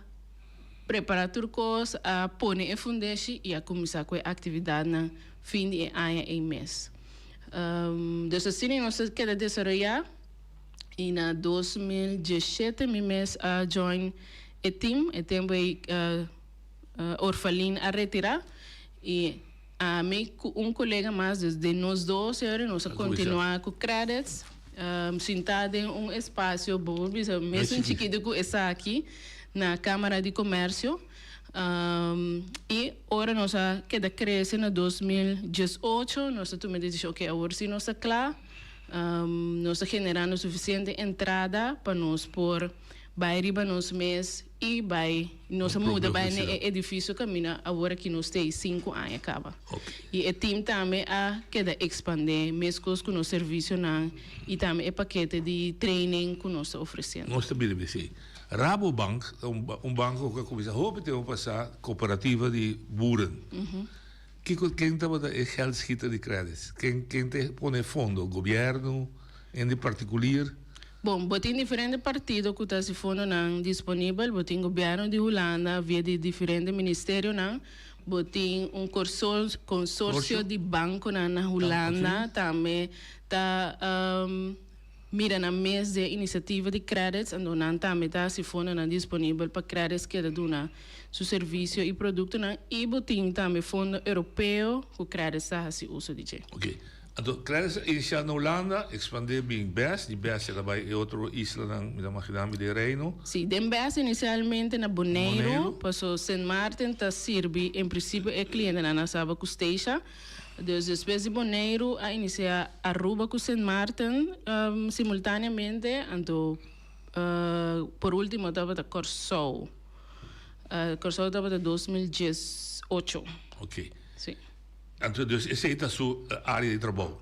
prepará tur kos, a pone e fundeshi i a kuminsá ku e aktividatnan fin di e aña ei mes. Dus asina nos a keda desaroyá i na 2017 mi mes a join e team, e tempu ei Orphalin a retirá i ami ku un kolega mas, dus den nos dos señores nos a kontinuá ku Qredits sintá den un espasio bo por bisa mesun chikitu ku esaki na Kámara di Komèrsio i ora nos a keda krese na 2018 nos a tuma e desishon oke awor si nos ta kla nos ta generando sufisiente entrada pa nos por bai riba nos mes i bai nos a muda bai na e edifisio kaminda awor aki nos ta ei sinku aña kaba. I e tim tambe a keda ekspandé meskos ku nos servisionan i tambe e pakete di training ku nos ta ofresiendo. Nos ta bira bisí. Rabobank ta un banko ku a kuminsá hopi tempu pasá, kooperativa di boeren. Kiko ken tabata e geldschieter di Qredits? Ken ken ta pone e fondo? Gobièrnu? Hende partikulier? Bon, bo tin diferente partido ku ta hasi fondonan disponibel. Bo tin gobièrnu di Hulanda via di diferente ministerionan. Bo tin un konsorsio di bankonan na Hulanda tambe ta mira nan mes den inisiativa di Qredits, anto nan tambe ta hasi fondonan disponibel pa Qredits keda duna su servisio i produktonan i bo tin tambe fondo europeo ku Qredits ta hasi uso di dje. Oke. Anto Qredits a inisiá na Hulanda, ekspandé bin bes, di bes el a bai e otro islanan, mi ta maginá mi, den Reino. Sí, den bes inisialmente na Boneiru, paso Sint Maarten ta sirbi en prinsipio e klientenan na Saba ku Statia. Dus despues di Boneiru a inisiá Aruba ku Sint Maarten simultaneamente, anto por ultimo tabata Kòrsou. Kòrsou tabata 2018. Oké. Sí. Anto dus esei ta su área di trabou.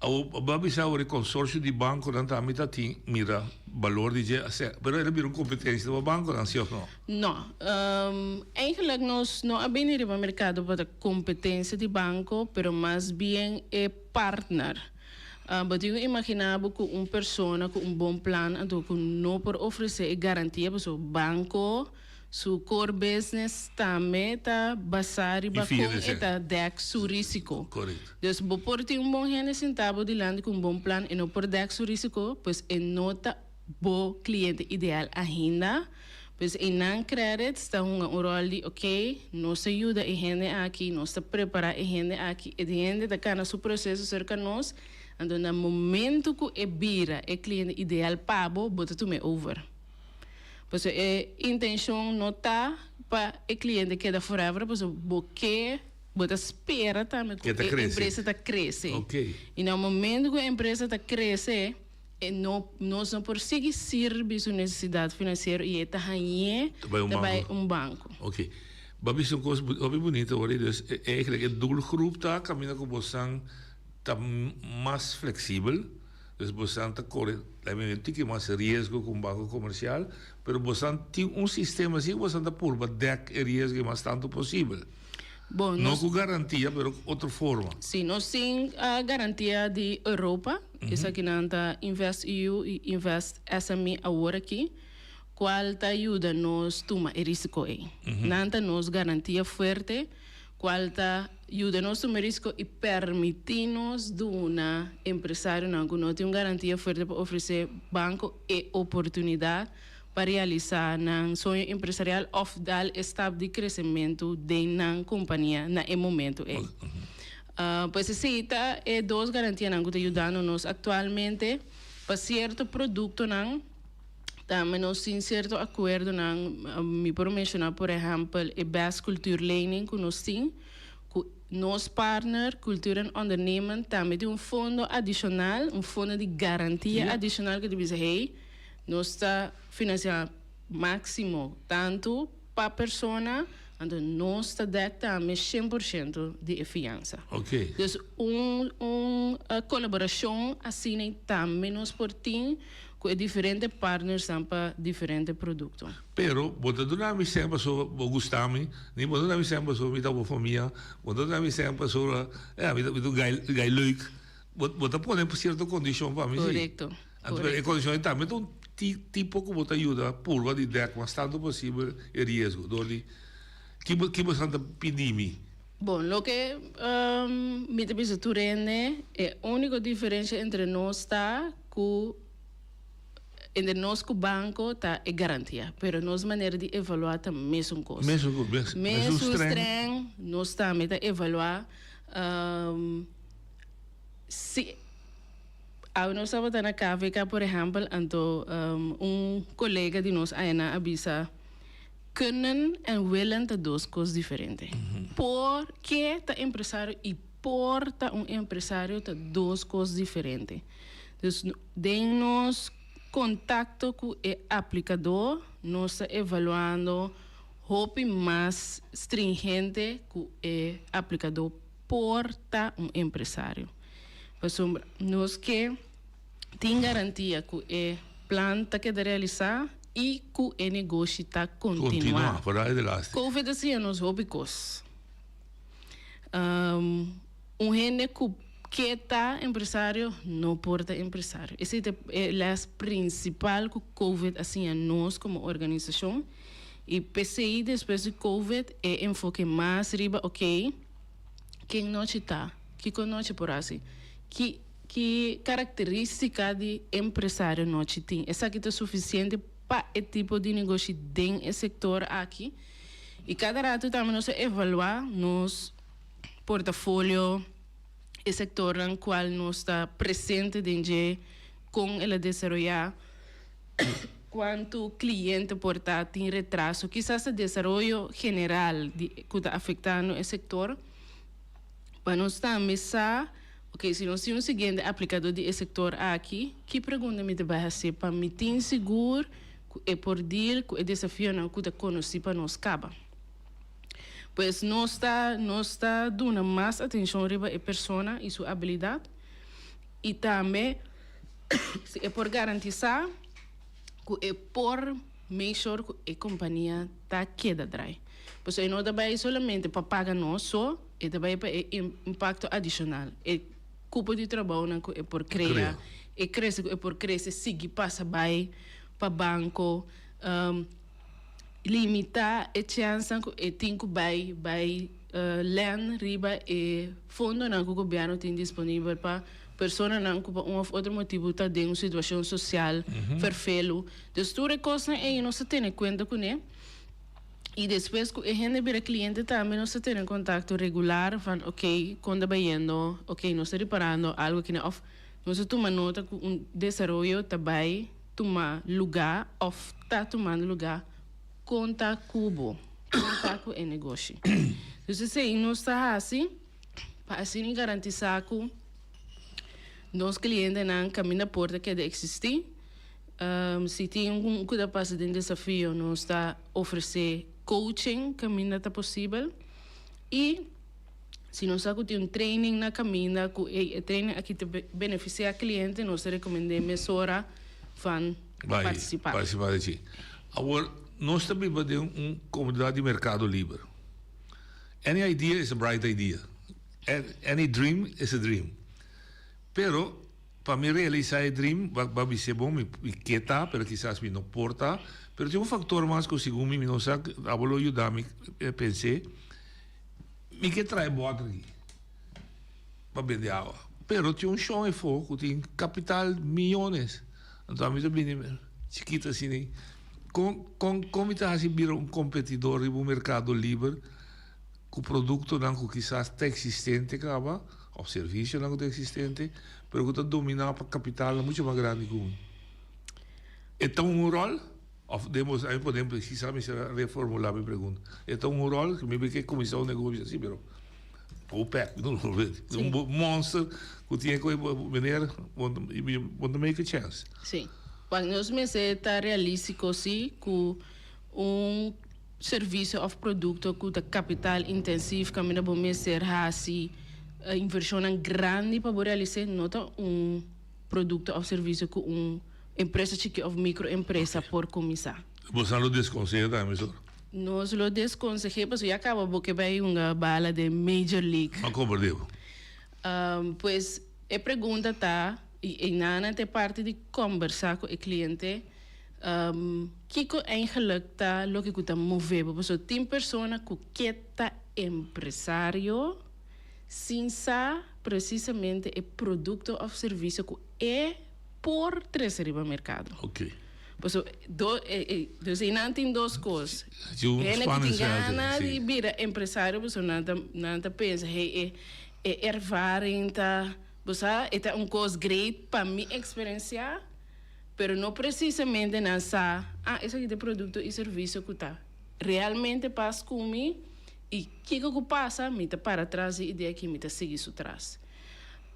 Awor bo a bisa awor e konsorsio di bankonan tambe ta tin mira balor di dje asina, pero el a bira un kompetensia pa bankonan, si òf no? No. Eigenlijk nos no a bini riba merkado pa ta kompetensia di banko, pero mas bien e partner. Bo tin ku imaginá bo ku un persona ku un bon plan anto ku no por ofresé e garantia pasobra banko Su core business tambe ta basá riba kon e ta dèk su risiko. Dus bo por tin un bon hende sintá bo dilanti ku un bon plan, e no por dèk su risiko, pues e no ta bo kliente ideal ainda. Pues einan Qredits ta hunga un ròl di oke, nos ta yuda e hende aki, nos ta prepará e hende aki, e hende ta kana su proseso serka nos, anto na momento ku e bira e kliente ideal pa bo, bo ta tuma e over. Pasobra e intenshon no ta pa e kliente keda forever, pasobra bo ke, bo ta spera tambe ku e empresa ta krese. I na momento ku e empresa ta krese, e no, nos no por sigui sirbi su nesesidat finansiero i e ta hañ'é ta bai un banko. Oké. Bo a bisa un kos hopi bunita ora, dus eigenlijk e doelgroep ta kaminda ku bosan ta mas fleksibel. Dus bosan ta kore un tiki mas riesgo ku un banko komersial, pero bosan tin un sistema así ku bosan ta purba dèk e riesgo e mas tantu posibel. Bon, No nos. ku garantia, pero ku otro forma. Sí, nos tin garantia di Europa, esakinan ta InvestEU i InvestSME awor aki, kual ta yuda nos tuma e risiko ei. Nan ta nos garantia fuerte. Cual ta yuda nos tuma risco y permiti nos duna empresarionan cu no tin un garantia fuerte pa ofrece banco e oportunidad pa realisa nan soño empresarial of dal e stap di crecemento den nan compania na e momento ey. Pues esey ta e dos garantianan cu ta yudando nos actualmente pa cierto productonan. Tambe nos tin sierto akuerdonan, mi por menshoná por ehèmpel e Best Cultuurlening ku nos tin ku nos partner Cultuur en Ondernemen tambe tin un fondo adishonal, un fondo di garantia adishonal ku ta bisa hey, nos ta finansiá máksimo tantu pa persona, anto nos ta dèk tambe 100% di e fiansa. Dus un un kolaborashon asina tambe nos por tin. ku e diferente partnersnan pa diferente produkto. Pero, bo ta duna mi sèn pasobra bo gusta mi, ni bo ta duna mi sèn pasobra mi ta bo famia, bo ta duna mi sèn pasobra, ya, mi ta mi ta un gai gai leuk. Bo bo ta pone sierto kondishon pa mi, si. Korekto, Anto e kondishon ei tambe ta un ti tipo ku bo ta yuda purba di dèk mas tantu posibel e riesgo dor di ki bo ki bo esnan ta pidi mi. Bon, loke mi ta bisa tur hende, e úniko diferensha entre nos ta ku entre nos ku banko ta e garantia, pero nos manera di evaluá ta mesun kos. Mesun kos, mes, mesun Mesun streng. streng, nos tambe ta evaluá si awe nos tabata na KVK por ehèmpel, anto un kolega di nos ayana a bisa, Kunnen en willen ta dos kos diferente. Por ke ta empresario i por ta un empresario ta dos kos diferente. Dus den nos kontakto ku e aplikadó nos ta evaluando hopi mas stringente ku e aplikadó por ta un empresario. Pasobra nos ke. Tin garantia ku e plan ta keda realisá i ku e negoshi ta kontinuá. Kontinuá, por ahí delaste. Covid a siña nos hopi kos. Un hende ku ke ta empresario no por ta empresario. Esei ta e lès prinsipal ku Covid a siña nos komo organisashon. I p'esei despues di Covid e enfoke mas riba oke, ken nochi ta, kiko nochi por hasi, ki. Ki karakterístika di empresario nochi tin? Esaki ta sufisiente pa e tipo di negoshi den e sektor aki? I kada ratu tambe nos ta evaluá nos portafolio, e sektornan kual nos ta presente den dje, kon el a desaroyá, kuantu kliente por ta tin retraso. Kisas ta desaroyo general di ku ta afektando e sektor. Pa nos tambe sa, ok, si nos tin un siguiente aplikadó di e sektor aki, ki pregunta mi ta bai hasi pa mi tin sigur ku e por deal ku e desafionan ku ta konosí pa nos kaba? Pues nos ta nos ta duna mas atenshon riba e persona i su abilidat i tambe si e por garantisá ku e por make sure ku e kompania ta keda drai. Pasobra e no ta bai solamente pa paga nos so, e ta bai pa e impakto adishonal, e kupo di trabounan ku e por krea, e krese ku e por krese sigui pasa bai pa banko, limitá e chènsnan ku e tin ku bai bai lèn riba e fondonan ku gobièrnu tin disponibel pa personanan ku pa un òf otro motibu ta den un situashon sosial ferfelu. Dus tur e kosnan ei nos ta tene kuenta kuné. I despues ku e hende bira kliente tambe nos ta tene kontakto regular van ok kon ta bayendo, ok nos ta riparando algu akina òf nos ta tuma nota ku un desaroyo ta bai tuma lugá òf ta tumando lugá kon ta ku bo, kon ta ku e negoshi. Dus esei nos ta hasi pa asina garantisá ku nos klientenan kaminda por ta keda eksistí. Si tin algun ku ta pasa den desafio nos ta ofresé coaching kaminda ta posibel i si nos sa ku tin un training na kaminda ku e training aki ta benefisiá kliente nos ta rekomend'é mesora van partisipá. Partisipá den si. Awor nos ta biba den un komunidat di merkado liber. Any idea is a bright idea. Any dream is a dream. Pero Pa mi realisa e dream, ba ba bis'é bon, mi mi ke ta, pero kisas mi no por ta. Pero tin un factor mas cu segun mi, mi no sa, abo lo yuda mi pens'é. Mi ke trae boter aki pa bende awa, pero tin un shon efo cu tin capital miyones. Anto ami ta bini chikito asina, con con con mi ta haci bira un competidor riba un mercado liber? Ku produktonan ku kisas ta eksistente kaba, òf servisionan ku ta eksistente, pero ku ta dominá pa kapitalnan muchu mas grandi ku mi. E ta un ròl? Òf den bo, ami por ehempel, kisas mi mester reformulá mi pregunta. E ta un ròl? Mi ke kuminsá un negoshi así, pero OPEC, un monster ku tin e koe, meneer, bo ta make a chance. Sí. Wak, nos mester ta realístiko sí ku un. Servisio òf produkto ku ta kapital intensief kaminda bo mester hasi invershonnan grandi pa bo realis'é no ta un produkto òf servisio ku un empresa chikí òf mikroempresa por kuminsá. Boso lo deskonseha tambe so? Nos lo deskonseh'é pasobra ya kaba bo ke bai hunga bala den Major League. Ma komprendé bo. Pues e pregunta ta, i einan ta e parti di kombersá ku e kliente, kiko eigenlik ta loke ku ta move bo? Pasobra tin persona ku ke ta empresario sin sa presisamente e produkto òf servisio ku e por trese riba merkado. Ok. Paso do e e dus einan tin dos kos. Si un Hende ku tin spannend veld, gana si. di bira empresario pasobra nan ta nan ta pensa hey e e ervaring ta bo sa e ta un kos great pa mi eksperensiá pero no presisamente nan sa ah esaki ta e produkto i servisio ku ta realmente pas ku mi i kiko ku pasa mi ta para tras di idea aki mi ta sigui su tras.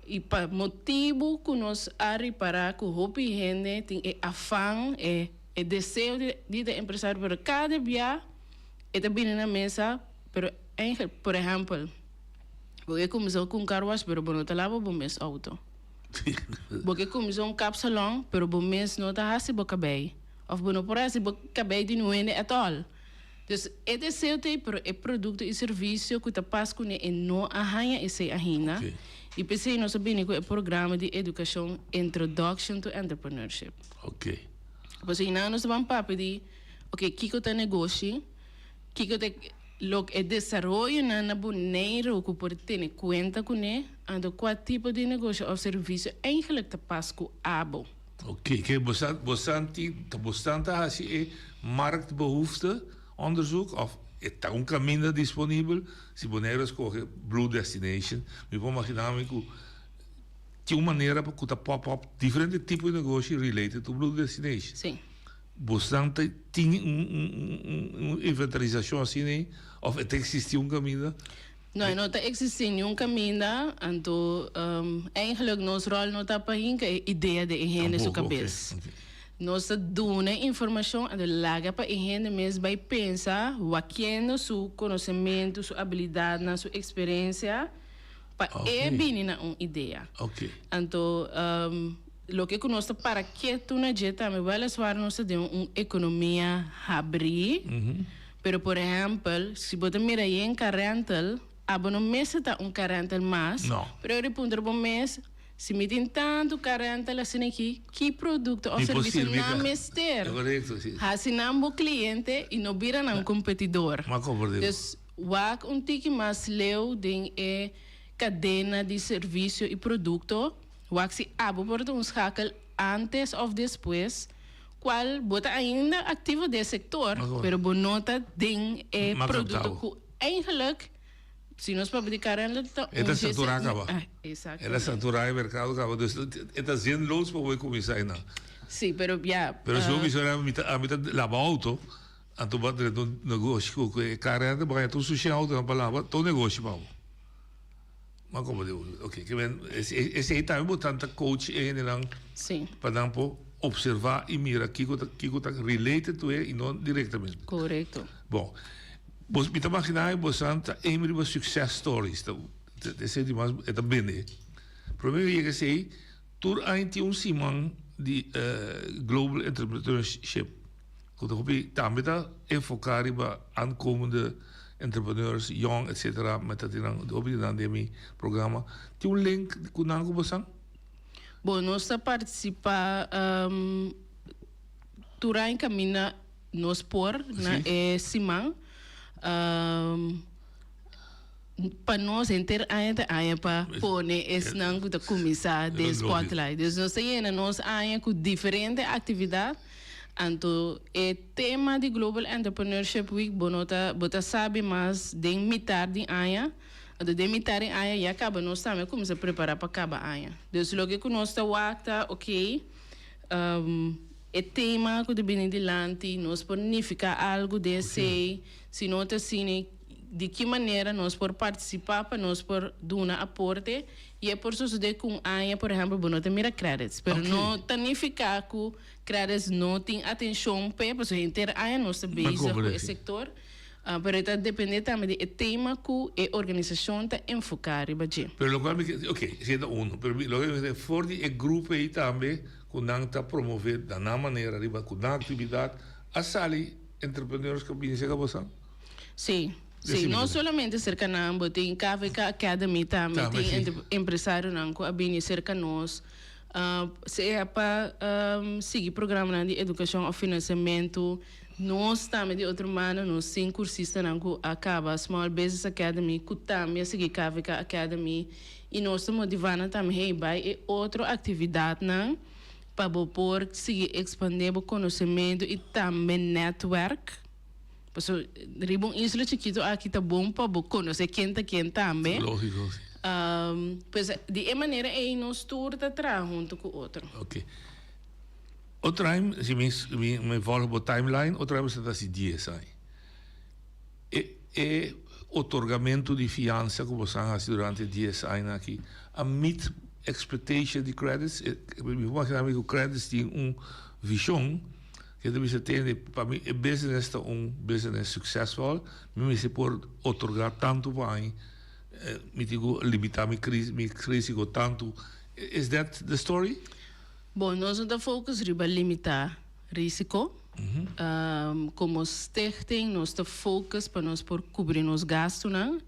I pa motibu ku nos a ripará ku hopi hende tin e afan, e e deseo di di ta empresario, pero kada bia e ta bini na mesa, pero eigentlik, por ehèmpel, bo ke kuminsá ku un car wash pero bo no ta laba bo mes outo. Bo ke kuminsá un kapsalon pero bo mes no ta hasi bo kabei, òf bo no por hasi bo kabei di un hende at all. Dus e deseo ta ei, pero e produkto i servisio ku ta pas kuné e no a haña esei ainda. I p'esei nos a bini ku e programa di edukashon Introduction to Entrepreneurship. Pasobra einan nos ta ban papia di, oke, kiko ta negoshi, kiko ta lo e desaroyonan na Boneiru ku por tene kuenta kuné, anto kua tipo di negoshi òf servisio eigenlik ta pas ku abo. Oké, ke bosan bosan tin ta bosan ta hasi e marktbehoefte onderzoek of e ta un kaminda disponibel si Boneiru a skohe Blue Destination mi por magina mi ku tin un manera pa ku ta pop up diferente tipo di negoshi related to Blue Destination. Sí. Bosan ta tin un un un inventarisashon asina ei of e ta eksistí un kaminda? No, e no ta existi niun caminda, anto eigenlijk nos rol no ta pa hinca e idea den e hende su cabes. Nos ta duna e informacion, anto laga pa e hende mes bay pensa, wakiendo su conocemento, su habilidadnan, su experiencia, pa e bini na un idea. Anto loke cu nos ta para ketu na dje tambe, weliswaar nos ta den un economia habri, Pero por ehempel, si bo ta mira yen car rental, abo no mester ta un car rental mas. No. Pero ora di puntra bo mes, si mi tin tantu car rental asina aki, ki producto of Mi por servicio sirbi nan ka. mester? Correcto, si. Haci nan bo cliente y no bira nan competidor. Ma comprende bo. Dus wak un tiki mas leu den e cadena di servicio y producto, wak si abo por ta un schakel antes of despues. Cual bo ta ainda activo den e sector, pero bo no ta den e producto cu eigenlijk, si nos papia di car rental, ta E ta satura caba. Exactamente. E ta satura e mercado caba, dus e ta zinloos pa bo e cuminsa einan. Si, pero ya. Pero si bo bisa ora mi ta ami ta laba auto, anto bo a drenta un negoshi cu e car rental, bo a haña tur sushi autonan pa laba, ta un negoshi pa bo. Ma como di ok ke men esei tambe bo tan ta coach e hendenan Sí. pa nan por observa y mira kiko ta kiko ta related to e y no directamente. Correcto. Bon, bos mi ta magina e bosan ta aim riba success stories ta esei di mas e ta bende. Prome mi yega esei tur aña tin un siman di global entrepreneurship. Ku ta hopi tambe ta enfoká riba aankomende entrepreneurs, yong etcetera. Mi ta tin nan hopi di nan den mi programa. Tin un link ku nan ku bosan? Bon, nos ta partisipá tur aña kaminda nos por na e siman. Pa nos henter aña ta aña pa pone esnan ku ta kuminsá den spotlight. Dus nos ta yena nos aña ku diferente aktividat. Anto e tema di Global Entrepreneurship Week bo no ta bo ta sabi mas den mitar di aña. Anto den mitar di aña ya kaba nos tambe a kuminsá prepará pa kaba aña. Dus loke ku nos ta wak ta oké e tema ku ta bini dilanti nos por nifiká algu den esei, si no ta asina di ki manera nos por partisipá pa nos por duna aporte i e por sosodé ku un aña por ehèmpel bo no ta mira credits pero no ta nifiká ku credits no tin atenshon p'e pasobra henter aña nos ta bezig ku e sektor pero e ta dependé tambe di e tema ku e organisashon ta enfoká riba dje. Pero lokual mi ke, oke, esei ta unu, pero loke mi ke for di e grupo ei tambe. ku nan ta promové na nan manera riba ku nan aktividat a sali entrepreneurs ku a bini serka boso? Sí, sí, no solamente serka nan, bo tin KVK Academy tambe tin empresarionan ku a bini serka nos, sea pa sigui programanan di edukashon òf finansiamentu. Nos tambe di otro mano nos tin kursistanan ku a kaba Small Business Academy ku tambe a sigui KVK Academy i nos ta motivá nan tambe hey bai e otro aktividatnan pa bo por sigui ekspandé bo konosementu i tambe nètwèrk. Pasobra riba un isla chikitu aki ta bon pa bo konosé ken ta ken tambe. Lógiko, si. Pues di e manera ei nos tur ta traha huntu ku otro. Oké. Otro aña, si mi mi volg bo timeline, otro aña bo ta hasi dies aña. E e otorgamentu di fiansa ku boso a hasi durante dies añanan aki a meet expectation di Qredits? Mi por imagina mi ku Qredits tin un vishon ke ta bisa tende pa mi e business ta un business successful, mi mester por otorga tantu pa aña, mi tin ku limita mi mi risico tantu. Is that the story? Bon, nos no ta focus riba limita risico. Como stichting nos ta focus pa nos por cubri nos gastonan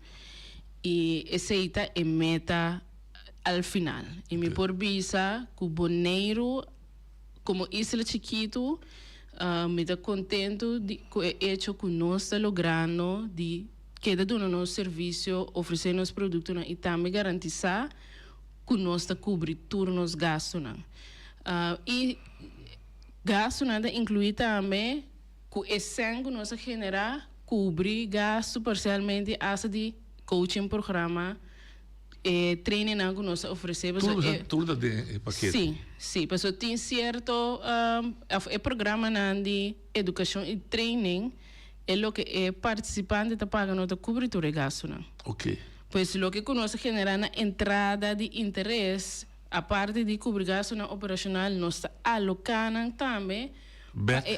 y esey ta e meta al final. Y mi por bisa cu Boneiru como isla chikitu mi ta contento di cu e hecho cu nos ta logrando di keda duna nos servicio, ofrece nos productonan y tambe garantisa ku nos ta kubri tur nos gastunan. I gastunan ta inkluí tambe ku e sèn ku nos a generá kubri gastu parsialmente asta di coaching programa, e trainingnan ku nos ta ofresé. Tur ta tur ta den e pakete? Sí, sí. Pasobra tin sierto òf e programanan di edukashon i training e loke e partisipante ta paga no ta kubri tur e gastunan. Oké. Pues loke ku nos a generá na entrada di interes, aparte di kubri gastunan operashonal, nos ta aloká nan tambe pa e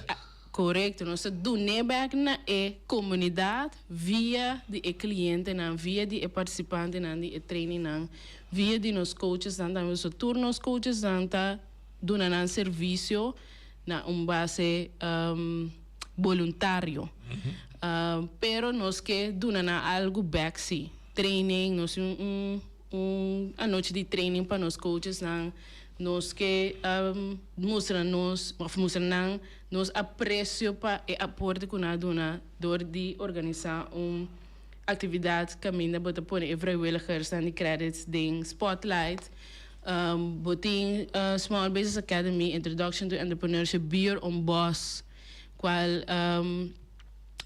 Korekto, nos ta dun'é bèk na e komunidat via di e klientenan, via di e partisipantenan di e trainingnan, via di nos coachesnan tambe. So tur nos coachesnan ta duna nan servisio na un base boluntario. Pero nos ke duna nan algu bek si. Training, nos tin un un anochi di training pa nos coachesnan. Nos ke mustra nos of mustra nan nos aprecio pa e aporte ku nan a duna dor di organisa un actividad caminda bo ta pone e vrijwilligersnan di Qredits den spotlight. Bo tin Small Business Academy, Introduction to Entrepreneurship, Be Your Own Boss, cual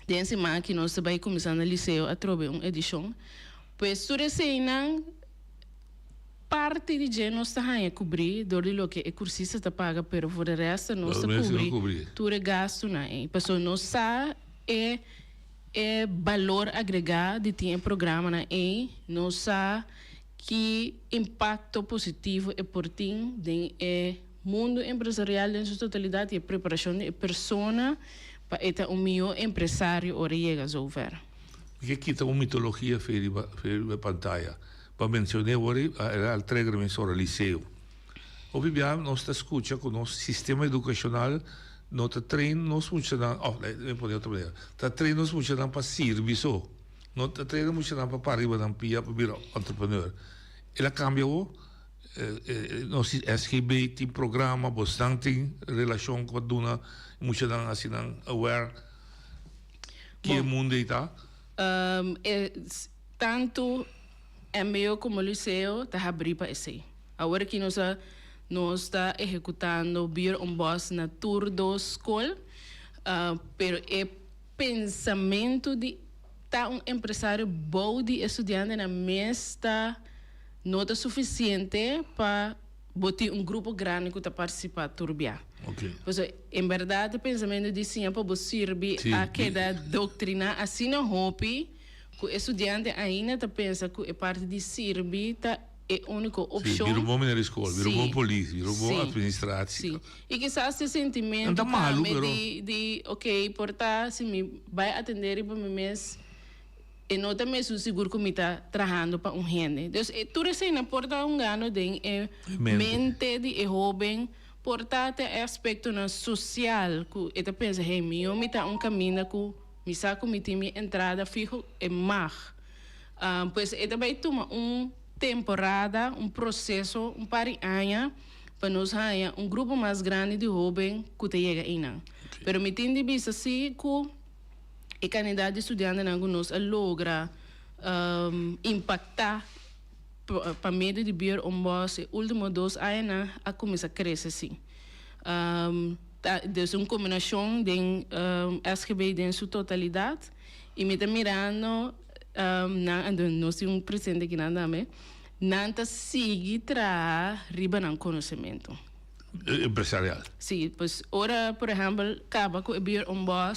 den siman aki nos ta bay cuminsa na Liceo atrobe un edicion. Pues tur eseynan parti di dje nos ta haya cubri door di loke e cursista ta paga, pero voor de rest nos ta cubri tur e gastonan ey. Pasobra nos sa e e balor agrega di tin e programanan ey, nos sa ki impacto positivo e por tin den e mundo empresarial den su totalidad y e preparacion di e persona pa e ta un miho empresario ora e yega zover. Mi ke kita un mitologia fe riba fe riba e pantaya. Pa mencion'é awor ei, el a trigger mi sobre liceo. Hopi bia nos ta scucha cu nos sistema educacional no ta train nos muchanan, of mi pone otro manera, ta train nos muchanan pa sirbi so. No ta train nos muchanan pa para riba nan pia pa bira entrepreneur. El a cambia awor. Nos SGB tin programa, bosnan tin relacion cu pa duna muchanan haci nan aware ki e mundo ei ta? Tanto mbo como Liceo ta habri pa esey. Awor aki nos a nos ta ehecutando Bier on Bus na tur dos scol, pero e pensamento di ta un empresario bou di e studiantenan mes ta No ta suficiente pa bo tin un grupo grandi cu ta participa tur bia. Pasobra en berdad e pensamento di siña pa bo sirbi a keda doctrina asina hopi cu e studiante ainda ta pensa cu e parti di sirbi ta e unico opcion. Si, bira un bon meneer di scol, bira un bon polis, bira un bon administratie. Si. Y kisas e sentimento tambe di, di ok, por ta si mi bay atende riba mi mes. E no ta mesun sigur ku mi ta trahando pa un hende. Dus e tur eseinan por ta hungando den e mente di e hoben. Por ta te e aspektonan sosial ku e ta pensa, hey, mihó mi ta un kaminda ku mi sa ku mi tin mi entrada fiho, e mag. Pues e ta bai tuma un temporada, un proseso, un par di aña pa nos haña un grupo mas grandi di hóben ku ta yega einan. Pero mi tin di bisa si ku e kandidat di studiantenan ku nos a logra impaktá pa medio di Buurtopbouw e ultimo dos añanan a cuminsa crece si. Ta dus un combinacion den SGB den su totalidad y mi ta mirando nan, anto nos tin un presidente aki nan tambe, nan ta sigui traha riba nan conocemento. Empresarial. Si, pues ora por ehempel caba cu e Buurtopbouw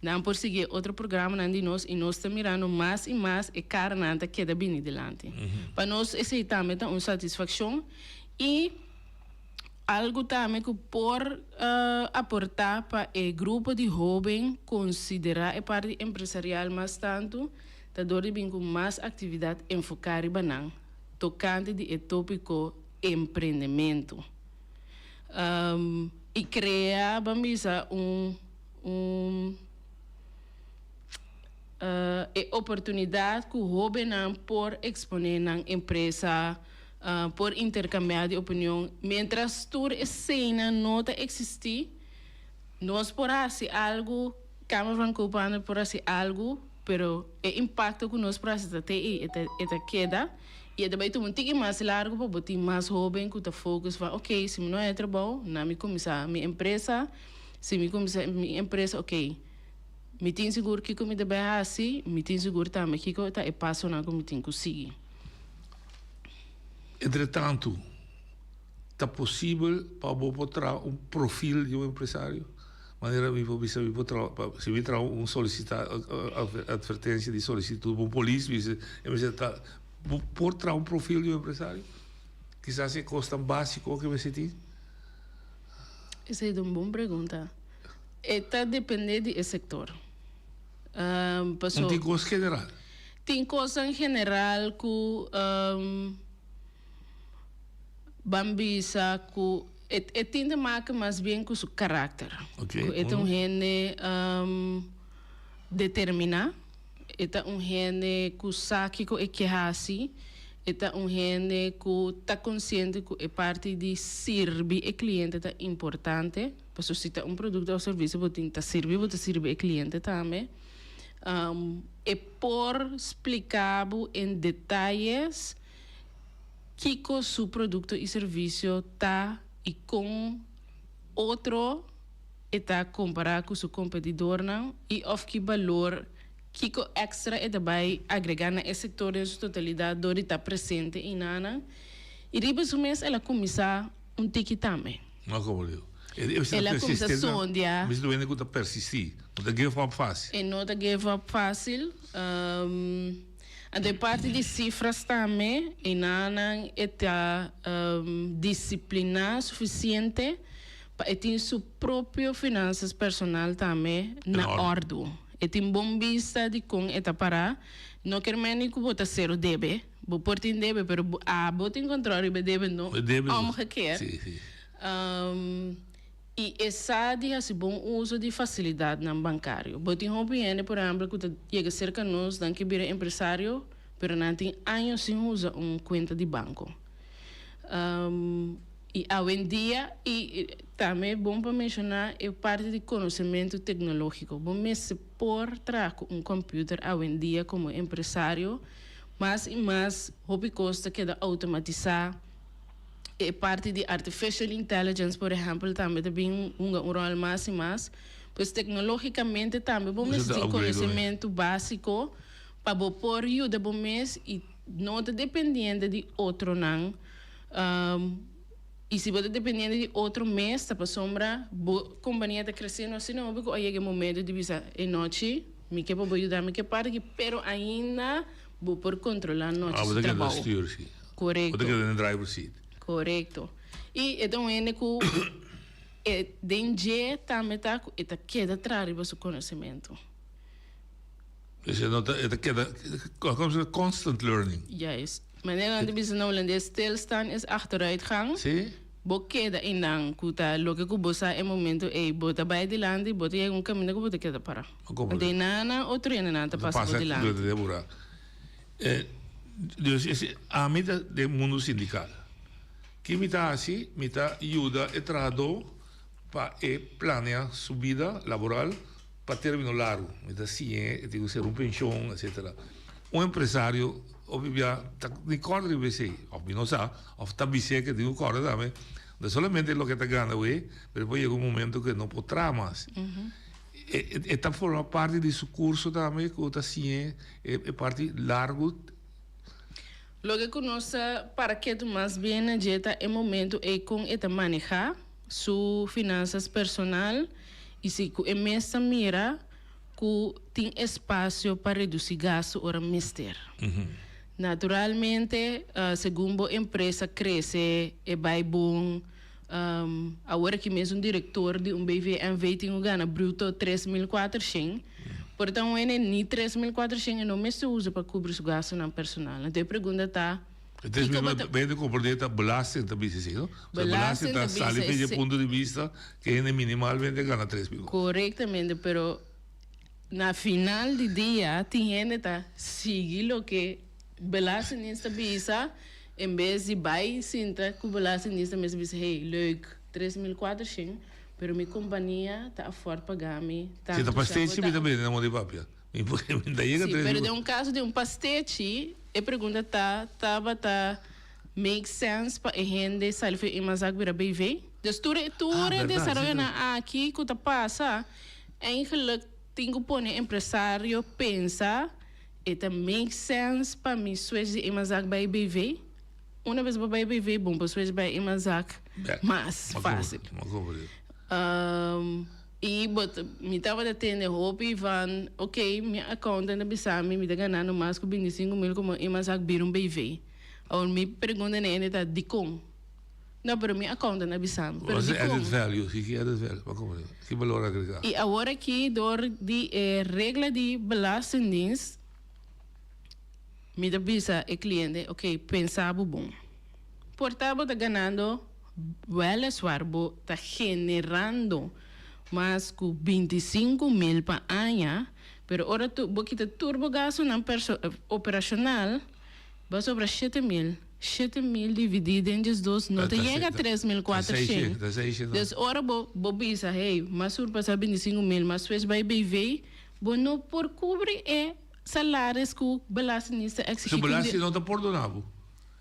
Nan por sigui e otro programanan di nos i nos ta mirando mas i mas e karanan ta keda bini dilanti. Pa nos esei tambe ta un satisfakshon i algu tambe ku por aportá pa e grupo di hóben konsiderá e parti empresarial mas tantu ta dor di bin ku mas aktividat enfoká riba nan tokante di e tópiko emprendementu i krea ban bisa un Un e oportunidat ku hóbennan por eksponé nan empresa, por interkambiá di opinion. Miéntras tur eseinan no ta eksistí, nos por hasi algu, Kamer van Koophandel por hasi algu, pero e impakto ku nos por hasi ta te ei, e ta e ta keda i e ta bai tuma un tiki mas largu pa bo tin mas hóben ku ta focus van oke, si mi no haña trabou, na mi kuminsá mi empresa. Si mi kuminsá mi empresa, ok, mi tin sigur kiko mi ta bai hasi, mi tin sigur tambe kiko ta e pasonan ku mi tin ku sigui. Entretantu, ta posibel pa bo por traha un profil di un empresario? Manera mi por bisa, mi por traha, si mi traha un solisita, advertensia di solisitut pa un polis, mi mester ta, bo por traha un profil di un empresario? Kisas e kosnan básiko ke mester tin? Esei ta un bon pregunta. E ta depende di e sector. Paso. Un tin cos general? Tin cosnan general cu ban bisa cu e tin te maken mas bien cu su karakter. Cu e ta un hende determina. E ta un hende ku sa kiko e ke hasi. E ta un hende ku ta konsiente ku e parti di sirbi e kliente ta importante. Pasobra si ta un produkto òf servisio bo tin ta sirbi, bo ta sirbi e kliente tambe. E por splika bo en detayes kiko su produkto i servisio ta i kon otro. E ta kompará ku su kompetidornan i òf ki balor, kiko èkstra e ta bai agregá na e sektor den su totalidat dor di ta presente einanan. I riba su mes el a kuminsá un tiki tambe. No komo digo. El a kuminsá sondia. Mester ta hende ku ta persistí, no ta give up fásil. E no ta give up fásil. Anto e parti di sifras tambe, einanan e ta disipliná sufisiente Pa e tin su propio finansas personal tambe na òrdu. E tin bon bista di kon e ta pará. No ker meni ku bo ta sero debe. Bo por tin debe, pero bo abo tin kontròl riba e debe, no omgekeerd. I e sa di hasi bon uso di fasilidatnan bankario. Bo tin hopi hende, por ehèmpel, ku ta yega serka nos, nan ke bira empresario, pero nan tin años sin usa un kuenta di banko. I awendia, i tambe bon pa menshoná e parti di konosementu teknológiko. Bo mester por traha ku un kòmpiuter awendia komo empresario. Mas i mas hopi kos ta keda outomatisá. E parti di artificial intelligence por ehèmpel tambe ta bin hunga un ròl mas i mas. Pues teknológikamente tambe bo mester tin konosementu básiko pa bo por yuda bo mes i no ta dependiente di otronan. I si bo ta dependiente di otro mes ta pasobra bo kompania ta kresiendo asina hopi ku a yega e momento di bisa e nochi mi ke pa bo yuda mi ke parti aki pero ainda bo por kontrola nochi su trabou. Korekto. Bo ta keda den driver seat. Korekto. I e ta un hende ku e den dje tambe ta ku e ta keda traha riba su konosementu. Pues e no ta e ta keda komo se constant learning. Juist. Manera nan ta bisa na Holandes stilstaan is achteruitgang. Sí. Bo keda einan ku ta loke ku bo sa e momento ei bo ta bai dilanti bo ta yega un kaminda ku bo ta keda pará. Anto einan otro hendenan ta pasa bo dilanti. Dus ami ta den mundu sindikal. Ki mi ta hasi? Mi ta yuda e trahadó pa e planea su bida laboral pa término largu. Mi ta siñ'é e tin ku ser un penshon, etcétera. Un empresario hopi bia ta ni kòrda riba esei, òf mi no sa, òf ta bis'é ke tin ku kòrda tambe. No ta solamente loke e ta gana awe, pero por yega un momento ku e no por traha mas. E ta forma parti di su kurso tambe ku ta siñ'é e parti largu. Loke ku nos ta para ketu mas bien na dje ta e momento ei kon e ta manehá su finansas personal i si ku e mes ta mira ku tin espasio pa redusí gastu ora mester. Naturalmente, segun bo empresa krese e bai bon, awor aki mes un direktor di un BVNV tin ku gana bruto 3400. Por ta un hende ni 3400 e no mester usa pa kubri su gastunan personal. Anto e pregunta ta, E tres kiko mil bo ta. bende komprendé ta belasting ta bisa esei, no? So Belasting belasting ta ta bisa sali desde esei. punto di bista ke hende minimalmente gana 3000. Korektamente, pero na final di dia tin hende ta sigui loke belastingdienst ta bisa en bes di bai sinta ku belastingdienst ta mester bisa, hey, leuk, 3400, pero mi kompania ta afòrt paga mi Si ta tantu. Sha bo pastechi mi ta. ta bende na moda di papia. Mi por mi ta yega Sí, tres pero mil. den un kaso di un pastechi e pregunta ta, tabata make sense pa e hende sali for e eenmanszaak bira BV? Dus tur e tur Ah, e berdad, sí, desaroyonan aki ku ta pasa, eigenlijk tin ku pone empresario pensa, e ta make sense pa mi switch di eenmanszaak bai BV? Una bes bo bai BV, bon por switch bai eenmanszaak Bek. mas M'a fácil. compre, m'a compre. I bo ta, mi tabata tende hopi van, ok, mi accountant a bisa mi, mi ta ganando mas ku 25 mil komo eenmanszaak bira un BV. Awor mi pregunta na hende ta, dikon? No, pero mi accountant a bisa mi. Pero What's the dikon? added value? Ki ki added value? M'a compre. Ki balor agregá? I awor aki dor di e regla di Belastingdienst, mi ta bisa e cliente, ok, pensa bo bon. Por ta bo ta ganando weliswaar bo ta generando mas ku 25 mil pa aña, pero ora tu bo kita tur bo gastunan perso operashonal, bo sobra 7000. 7000 dividí den 12 no ta yega 3400. Dus ora bo bo bisa, hey, m'a surpasá 25 mil, m'a switch bai BV, bo no por kubri e salaris ku Belastingdienst ta eksigí. Su belasting no ta pordoná bo.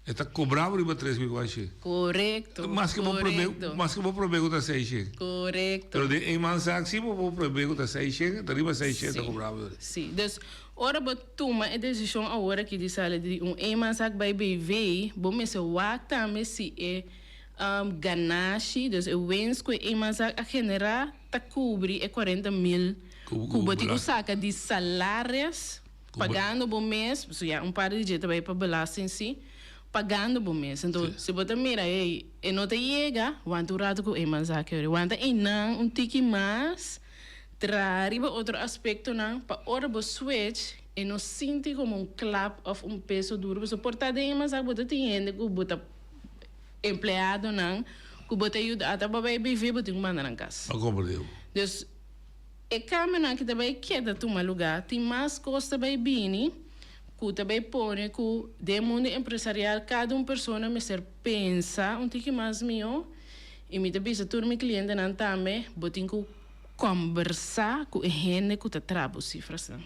E ta kobra bo riba 3400. Korekto, Maske bo probe, korekto. maske bo probe ku ta 600. Korekto. Pero den eenmanszaak si bo por probe ku ta 600, ta riba 600 ta kobra bo. Sí. Dus ora bo tuma e desishon awor aki di sali di un eenmanszaak bai BV, bo mester wak tambe si e ganashi, dus e winst ku e eenmanszaak a generá ta kubri e 40 mil ku bo tin ku saka di salaris pagando bo mes, so ya un parti di dje ta bai pa belasting si, pagando bo mes. Anto si bo ta mira, hey, e no ta yega, wanta un rato ku eenmanszaak yori. Wanta einan un tiki mas, traha riba otro aspektonan pa ora bo switch e no sinti komo un klap òf un peso duro. Pasobra por ta den eenmanszaak bo ta tin hende ku bo ta empleadonan ku bo ta yuda ata bo bai BV bo tin ku manda nan kas. A komprendé. Dus e kambionan aki ta bai keda tuma lugá, tin mas kos ta bai bini ku ta bai pone ku den mundu empresarial kada un persona mester pensa un tiki mas mihó i mi ta bisa tur mi klientenan tambe bo tin ku kombersá ku e hende ku ta traha bo sifrasnan.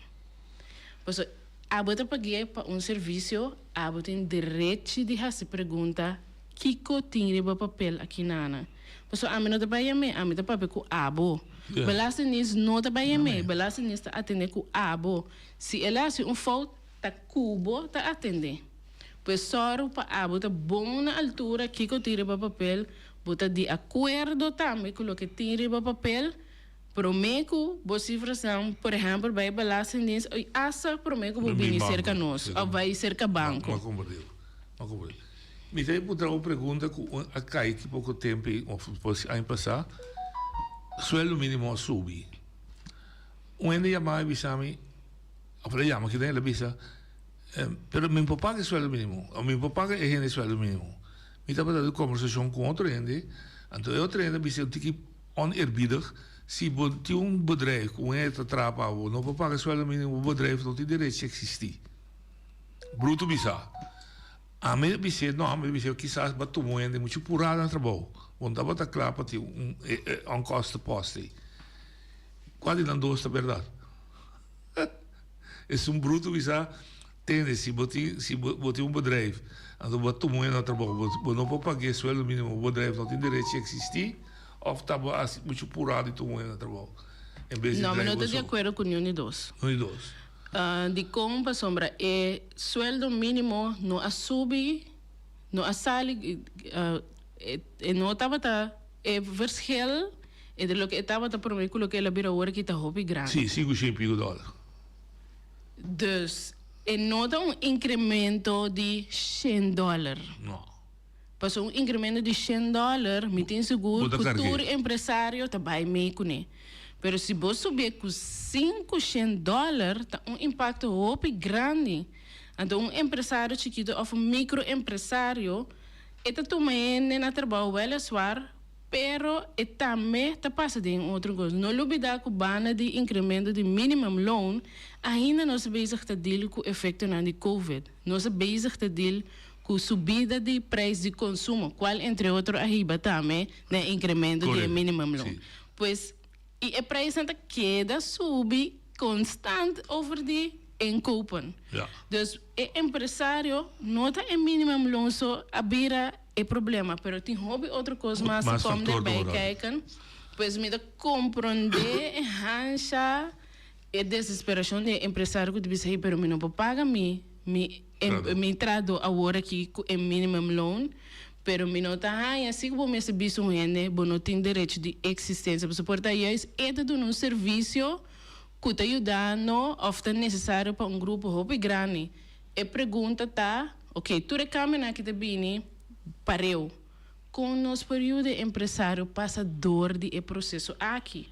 Pasobra abo ta pag'é pa un servisio, abo tin derechi di hasi pregunta kiko tin riba papel aki nana. Pasobra ami no ta bai yam'é, ami ta papia ku abo. Belastingdienst no ta bai yam'é, Belastingdienst ta atendé ku abo. Si el a hasi un fout, ta ku bo ta atendé. Pues sòru pa abo ta bon na altura kiko tin riba papel, bo ta di akuerdo tambe ku loke tin riba papel, promé ku bo sifrasnan, por ehèmpel, bai Belastingdienst i asta promé ku bo bini serka nos òf bai serka banko. M'a komprendé, m'a komprendé. Mi ta puntra un pregunta ku a kai ki poko tempu òf aña pasá, sueldo mínimo a subi. Un hende yama mi bisa mi, òf el a yama kinan el a bisa, pero mi por paga e sueldo mínimo, òf mi por paga e hende e sueldo mínimo. Mi tabata den kombersashon ku otro hende, anto e otro hende a bisa un tiki oneerbiedig, si bo tin un bedrijf ku un hende ta traha pa bo, no por paga sueldo minimo, bo bedrijf no tin derecho eksistí. Bruto bisa. Ami a bis'é, no, ami a bis'é kisas bo a tuma un hende muchu purá na trabou, bo no tabata kla pa tin un onkostenpost ei. Kua di nan dos ta bèrdat? Esun bruto bisa, Tende, si bo tin, si bo, bo tin un bedrijf, anto bo a tuma un hende na trabou, bo, bo no por pag'é sueldo minimo, bo bedrijf no tin derechi eksistí, òf ta bo a hasi muchu purá di tuma un hende na trabou, en bes di No, mi drai no bo ta di so. akuerdo ku niun di dos. Niun di dos. Dikon? Pasobra e sueldo minimo no a subi, no a sali, e no tabata e verschil entre loke e tabata promé ku loke el a bira awor aki ta hopi grandi. Sí, sinku shen pico dòler. Dus e no ta un incremento di shen dòler. No. Pasobra un incremento di shen dòler mi tin sigur Bo ta ku karg'é. tur empresario ta bai mee kuné. Pero si bo subié ku sinku shen dòler ta un impakto hopi grandi. Anto un empresario chikito òf un mikroempresario e ta tuma hende na trabou wèleswar pero e tambe ta pasa den otro kos. No lubidá ku banda di inkremento di minimum loon ainda nos ta bezig ta deal ku efektonan di covid. Nos ta bezig ta deal ku subida di prijs di konsumo, kual entre otro a hiba tambe na e inkremento di e minimum loon. Pues, i e prijsnan ta keda subi konstant over di inkopen. Dus e empresario no ta e minimum loon so a bira e problema, pero tin hopi otro kos mas ku kom erbij kijken. Pues mi ta komprondé e hansha, e desesperashon di e empresario ku ta bisa, hey, pero mi no por paga mi mi mi trahadó awor aki ku e minimum loon, pero mi no ta haña si ku bo mester bisa un hende bo no tin derecho di eksistensia, pasobra por ta juist e ta duna un servisio ku ta yudando òf ta nesesario pa un grupo hopi grandi. E pregunta ta, ok, tur e kambionan aki ta bini pareu, kon nos por yuda e empresario pasa dor di e proseso aki?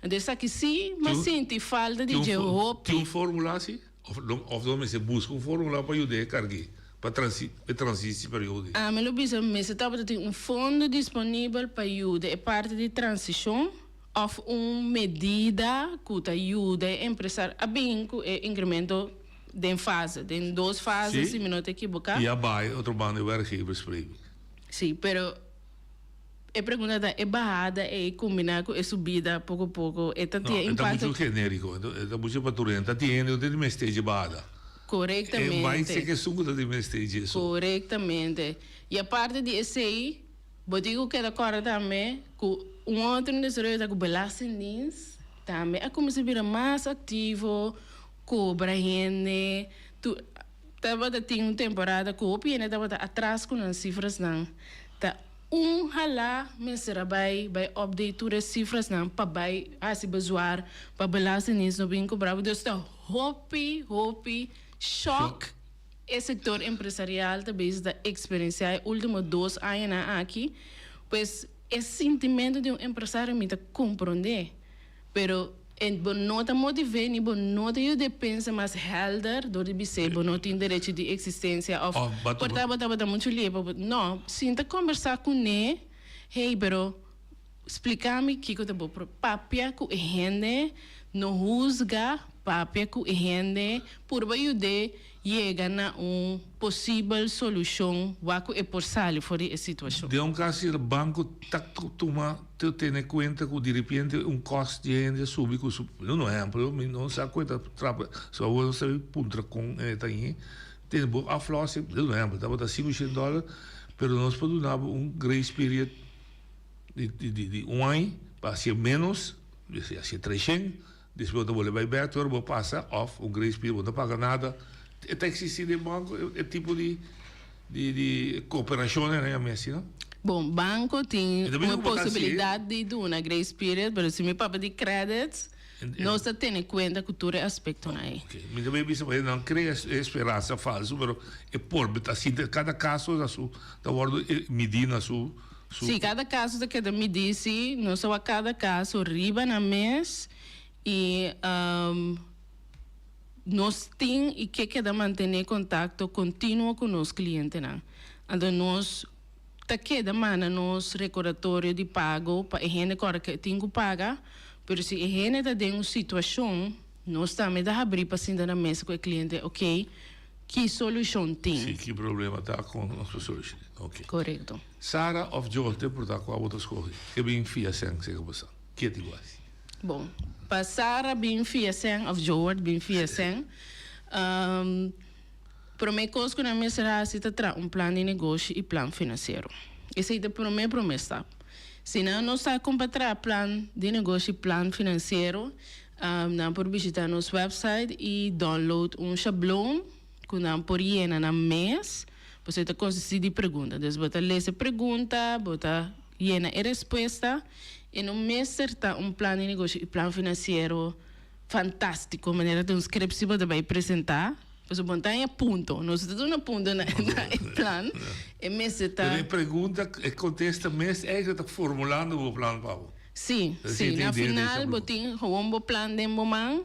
Anto esaki sí m'a sinti falta di dje hopi. Tin un formula si? Of of nos mester buska un formula pa yuda e karg'é pa transi e transisi periodo ei? Ami lo bisa mester tabata tin un fondo disponibel pa yuda e parti di transishon of un medida ku ta yuda e empresario a bin ku e inkremento den fase, den dos fase si mi no ta ekiboká. I a bai otro banda e werkgeverspremie. Sí, pero e pregunta ta e bahada ei kombiná ku e subida poko poko e ta tin No, e ta impakto? muchu genériko, e ta muchu pa tur hende. Ta tin hende ku ta di mester dje bahada. Korektamente. E bai seke esun ku ta di mester dje esun. Korektamente. I aparte di esei, bo tin ku keda kòrda tambe ku un otro desaroyo ta ku Belastingdienst tambe a kuminsá bira mas aktivo. Cobra hende tu tabata tin un temporada cu hopi hende tabata atras cu nan cifrasnan ta un hala mester a bay bay update tur e cifrasnan pa bay haci bezwaar pa belastingdienst no bin cobra bo dus ta hopi hopi shock e sector empresarial ta bezig ta experiencia e ultimo dos añanan aki pues e sintimento di un empresario mi ta compronde. Pero e bo no ta motivé ni bo no ta yud'é pensa mas helder dor di bis'é bo no tin derecho di eksistensia òf por ta bo tabata muchu lie pa bo no sinta kombersá kuné hey pero splika mi kiko ta bo pro papia ku e hende no husga papia ku e hende purba yud'é yega na un posibel solushon wak ku e por sali for di e situashon. Den un kas si banko ta tuma ta tene kuenta ku diripiente un kòst di hende a subi ku su un ehèmpel mi no sa ku e ta trapa so awor nos ta puntra kon e ta yin tene bo aflòs un ehèmpel tabata sinku shen dòler pero nos por duna bo un grace period di di di un aña pa hasié ménos hasié treshen. Despues bo ta bolbe bai bek ora bo pasa of un grace period bo no ta paga nada. E ta existi den banco e tipo di di di cooperacionnan nan yama asina? Bon, banco tin un posibilidad di duna grace period, pero si mi papia di credits, nos ta tene cuenta cu tur e aspectonan ey. Ok, mi ta bay bisa pa nan crea e speransa falso, pero e por ta sinti cada caso na su ta wordo midi na su. Sí, kada kaso ta keda midí, sí. Nos ta wak kada kaso riba nan mes i nos tin i ke keda mantené kontakto kontinuo ku nos klientenan. Anto nos ta keda manda nos recordatorio di pago pa e hende ku ora ku e tin ku paga, pero si e hende ta den un situashon, nos tambe ta habrí pa sinta na mesa ku e kliente, ok, ki solushon tin. Si, ki problema ta kon nos por solushoné. Ok. Korekto. Sara of Joel te por ta kua bo ta skohe? Ke bin fia sèn seka bo sa. Ke ti bo hasi? Bon, pa Sara bin fia sèn of Joel bin fia sèn, Promé kos ku nan mester hasi ta traha un plan di negoshi i plan finansiero. Esei ta promé promé stap. Si nan no sa kon pa traha plan di negoshi i plan finansiero, nan por bishitá nos wèpsait i download un shabloon ku nan por yena nan mes. Pasobra e ta konsistí di pregunta. Dus bo ta lesa e pregunta, bo ta yena e respuesta. E no mester ta un plan di negoshi i plan finansiero fantástiko, manera ta un skripsi bo ta bai presentá. Pasobra bo ta haña punto. Nos ta duna punto na e plan. E mester ta. Pero e pregunta, e kontesta mes eigenlijk ta formulando bo plan pa bo. Sí, sí. Na final bo tin gewoon bo plan den bo man.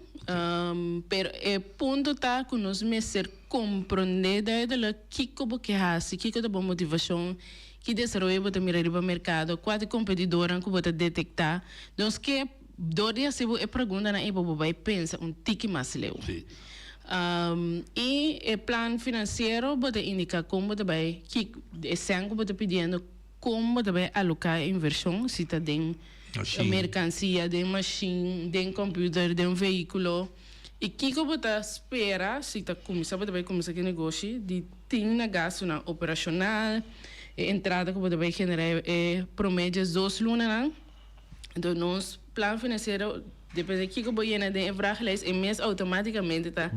Pero e punto ta ku nos mester komprondé duidelijk kiko bo ke hasi, kiko ta bo motivashon, ki desaroyo bo ta mira riba merkado, kua ta e kompetidornan ku bo ta detektá. Nos ke. Dor di hasi bo e preguntanan ei bo bo bai pensa un tiki mas leu. I e plan finansiero bo ta indiká kon bo ta bai ki e sèn ku bo ta pidiendo kon bo ta bai aloká e invershon si ta den merkansia, den mashin, den kòmpiuter, den vehíkulo. I kiko bo ta spera si ta kuminsá bo ta bai kuminsá ku e negoshi di tin na gastunan operashonal, e entrada ku bo ta bai generá e promé diesdos lunanan. Enton nos plan financiero depende kiko bo yena den e vragenlijst e mes automaticamente ta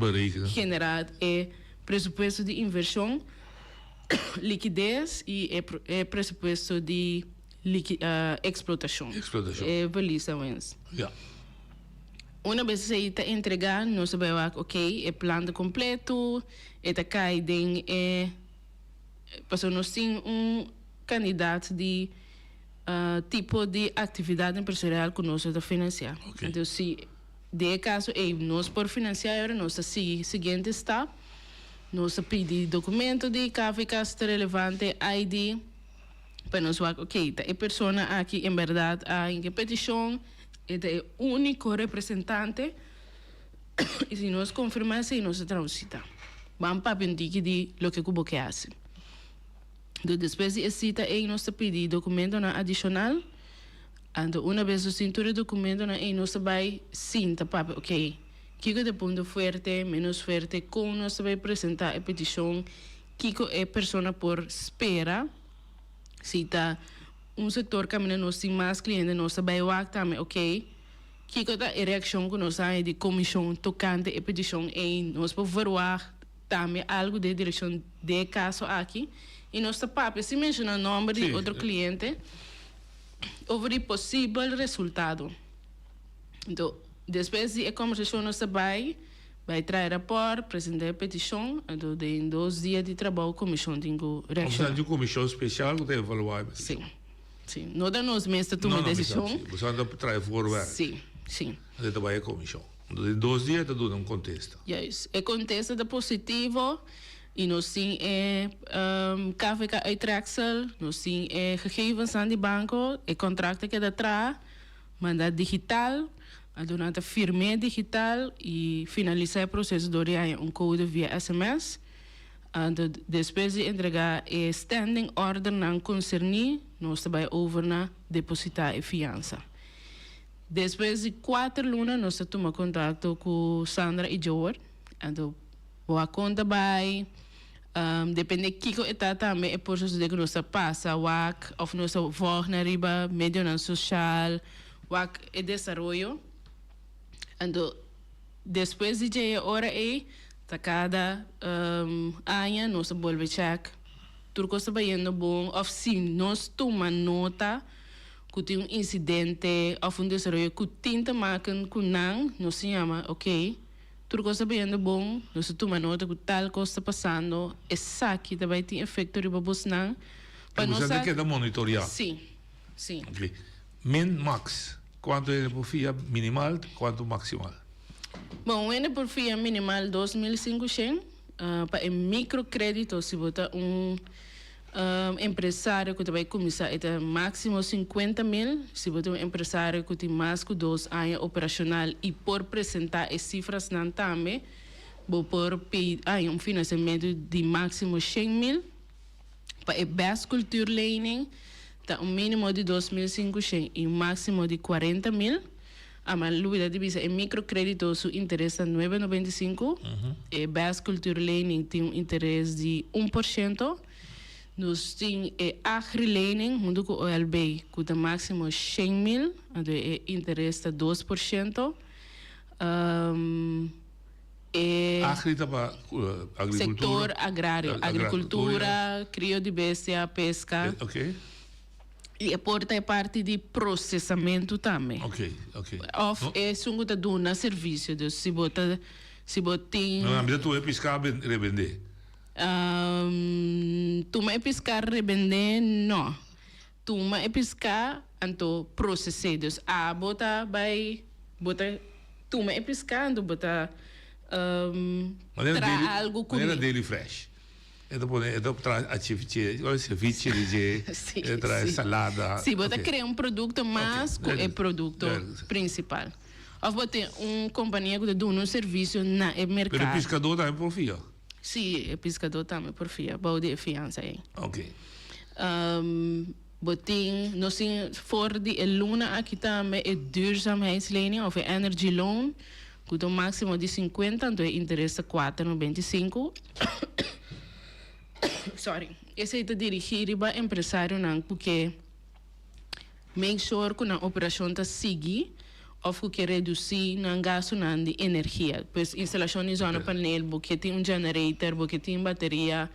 genera e presupuesto di inversion, liquidez y e presupuesto di explotacion, e verlies en winst. Una bes esey ta entrega nos ta bay wak ok e plan ta completo, e ta cay den e pasobra nos tin un cantidad di tipo di actividad empresarial cu nos ta financia. Entonces si den e caso ey nos por financia e ora nos ta sigui siguiente stap, nos ta pidi documento di KVK si ta relevante, ID, pa nos wak ok ta e persona aki en berdad a hinca e peticion, e ta e unico representante y si nos confirma esey nos ta traha un cita. Ban papia un tiki di loke cu bo ke haci. Anto despues di e sita ei nos ta pidi dokumentonan adishonal. Anto una bes nos tin tur e dokumentonan ei nos ta bai sinta papia, ok, kiko ta e punto fuerte, menos fuerte, kon nos ta bai presentá e petishon, kiko e persona por spera, si ta un sektor kaminda nos tin mas kliente nos ta bai wak tambe, ok, kiko ta e reakshon ku nos haña di komishon tokante e petishon ei, nos por verwagt. Tambe algu den direkshon den e kaso aki i nos ta papia sin menshoná nòmber di otro kliente over di posibel resultado. Anto despues di e kòmbersashon nos ta bai bai traha e rapòrt, presentá e petishon, anto den dos dia di trabou komishon tin ku reakshoná. Bo sa di un komishon spesial ku ta evaluá e petishon? Si, si. No ta nos mes ta tuma e desishon. No, no, mi sa si. Bo sa ta traha e voorwerk. Si, si. Anto ta bai e komishon. Den dos dia ta duna un kontesta. Juist. E kontesta ta positivo i nos tin e KVK uittreksel, nos tin e gegevensnan di banko, e kontrakt ta keda traha, manda digital, anto nan ta firm'é digital i finalisá e proseso dor di haña un kode via sms. Anto despues di entregá e standing ordernan konserní, nos ta bai over na depositá e fiansa. Despues di kuater luna nos ta tuma kontakto ku Sandra i Joer. Anto bo a konta bai, depende kiko e ta tambe e por sosode ku nos ta pasa wak òf nos ta vòg nan riba medionan sosial wak e desaroyo. Anto despues di dje e ora ei ta kada aña nos ta bolbe chèk tur kos ta bayendo bon òf si nos tuma nota. ku tin un insidente òf un desaroyo ku tin ta maken ku nan, nos ta yama, ok, tur kos ta bayendo bon, nos ta tuma nota ku tal kos ta pasando, esaki ta bai tin efekto riba bosnan, pa nos sa. Keda monitoriá. Sí, sí. Ok. Min, max. Kuantu hende por fia minimal, kuantu maksimal? Bon, un hende por fia minimal 2500, pa e mikrokrédito si bo ta un. Empresario ku ta bai kuminsá e ta máksimo 50 mil. Si bo ta un empresario ku tin mas ku dos aña operashonal i por presentá e sifrasnan tambe, bo por pidi haña un finansiamentu di máksimo 100 mil. Pa e bes cultuurlening ta un mínimo di 2500 i un máksimo di 40 mil. Ama lubida di bisa e microcredito su interes ta 9,95. E bes cultuurlening tin un interes di 1%. Nos tin e agrilening huntu ku OLB ku ta máksimo 100 mil, anto e interes ta 2%. E Agri ta pa agricultura? Sector agrario, agricultura, crio di bestia, pesca. Ok. Y e por ta e parti di procesamento tambe. Ok, ok. Of esun cu ta duna servicio, dus si bo ta, si bo tin. No, mi ta tuma e pisca rebende. Tuma e pisca rebende, no. Tuma e piská anto proses'é. Dus abo ta bai, bo ta tuma e piská anto bo ta traha algu kuné. Manera Daily Fresh. E ta pone, e ta traha a ceviche, ceviche di dje, e ta traha salada. Sí, bo ta krea un produkto mas ku e produkto prinsipal. Òf bo tin un kompania ku ta duna un servisio na e merkado. Pero e piskadó tambe por fia? Sí, e piskadó tambe por fia bou di e fiansa ei. Ok. Bo tin, nos tin for di e luna aki tambe e duurzaamheidslening of e energy loan ku ta un máksimo di 50 anto e interes ta 4,95. Sorry. Esei ta dirigí riba empresarionan ku ke make sure ku nan operashon ta sigui òf ku ke redusí nan gastunan di energia. Pues instalashon di zonnepaneel, bo ke tin un generator, bo ke tin bateria,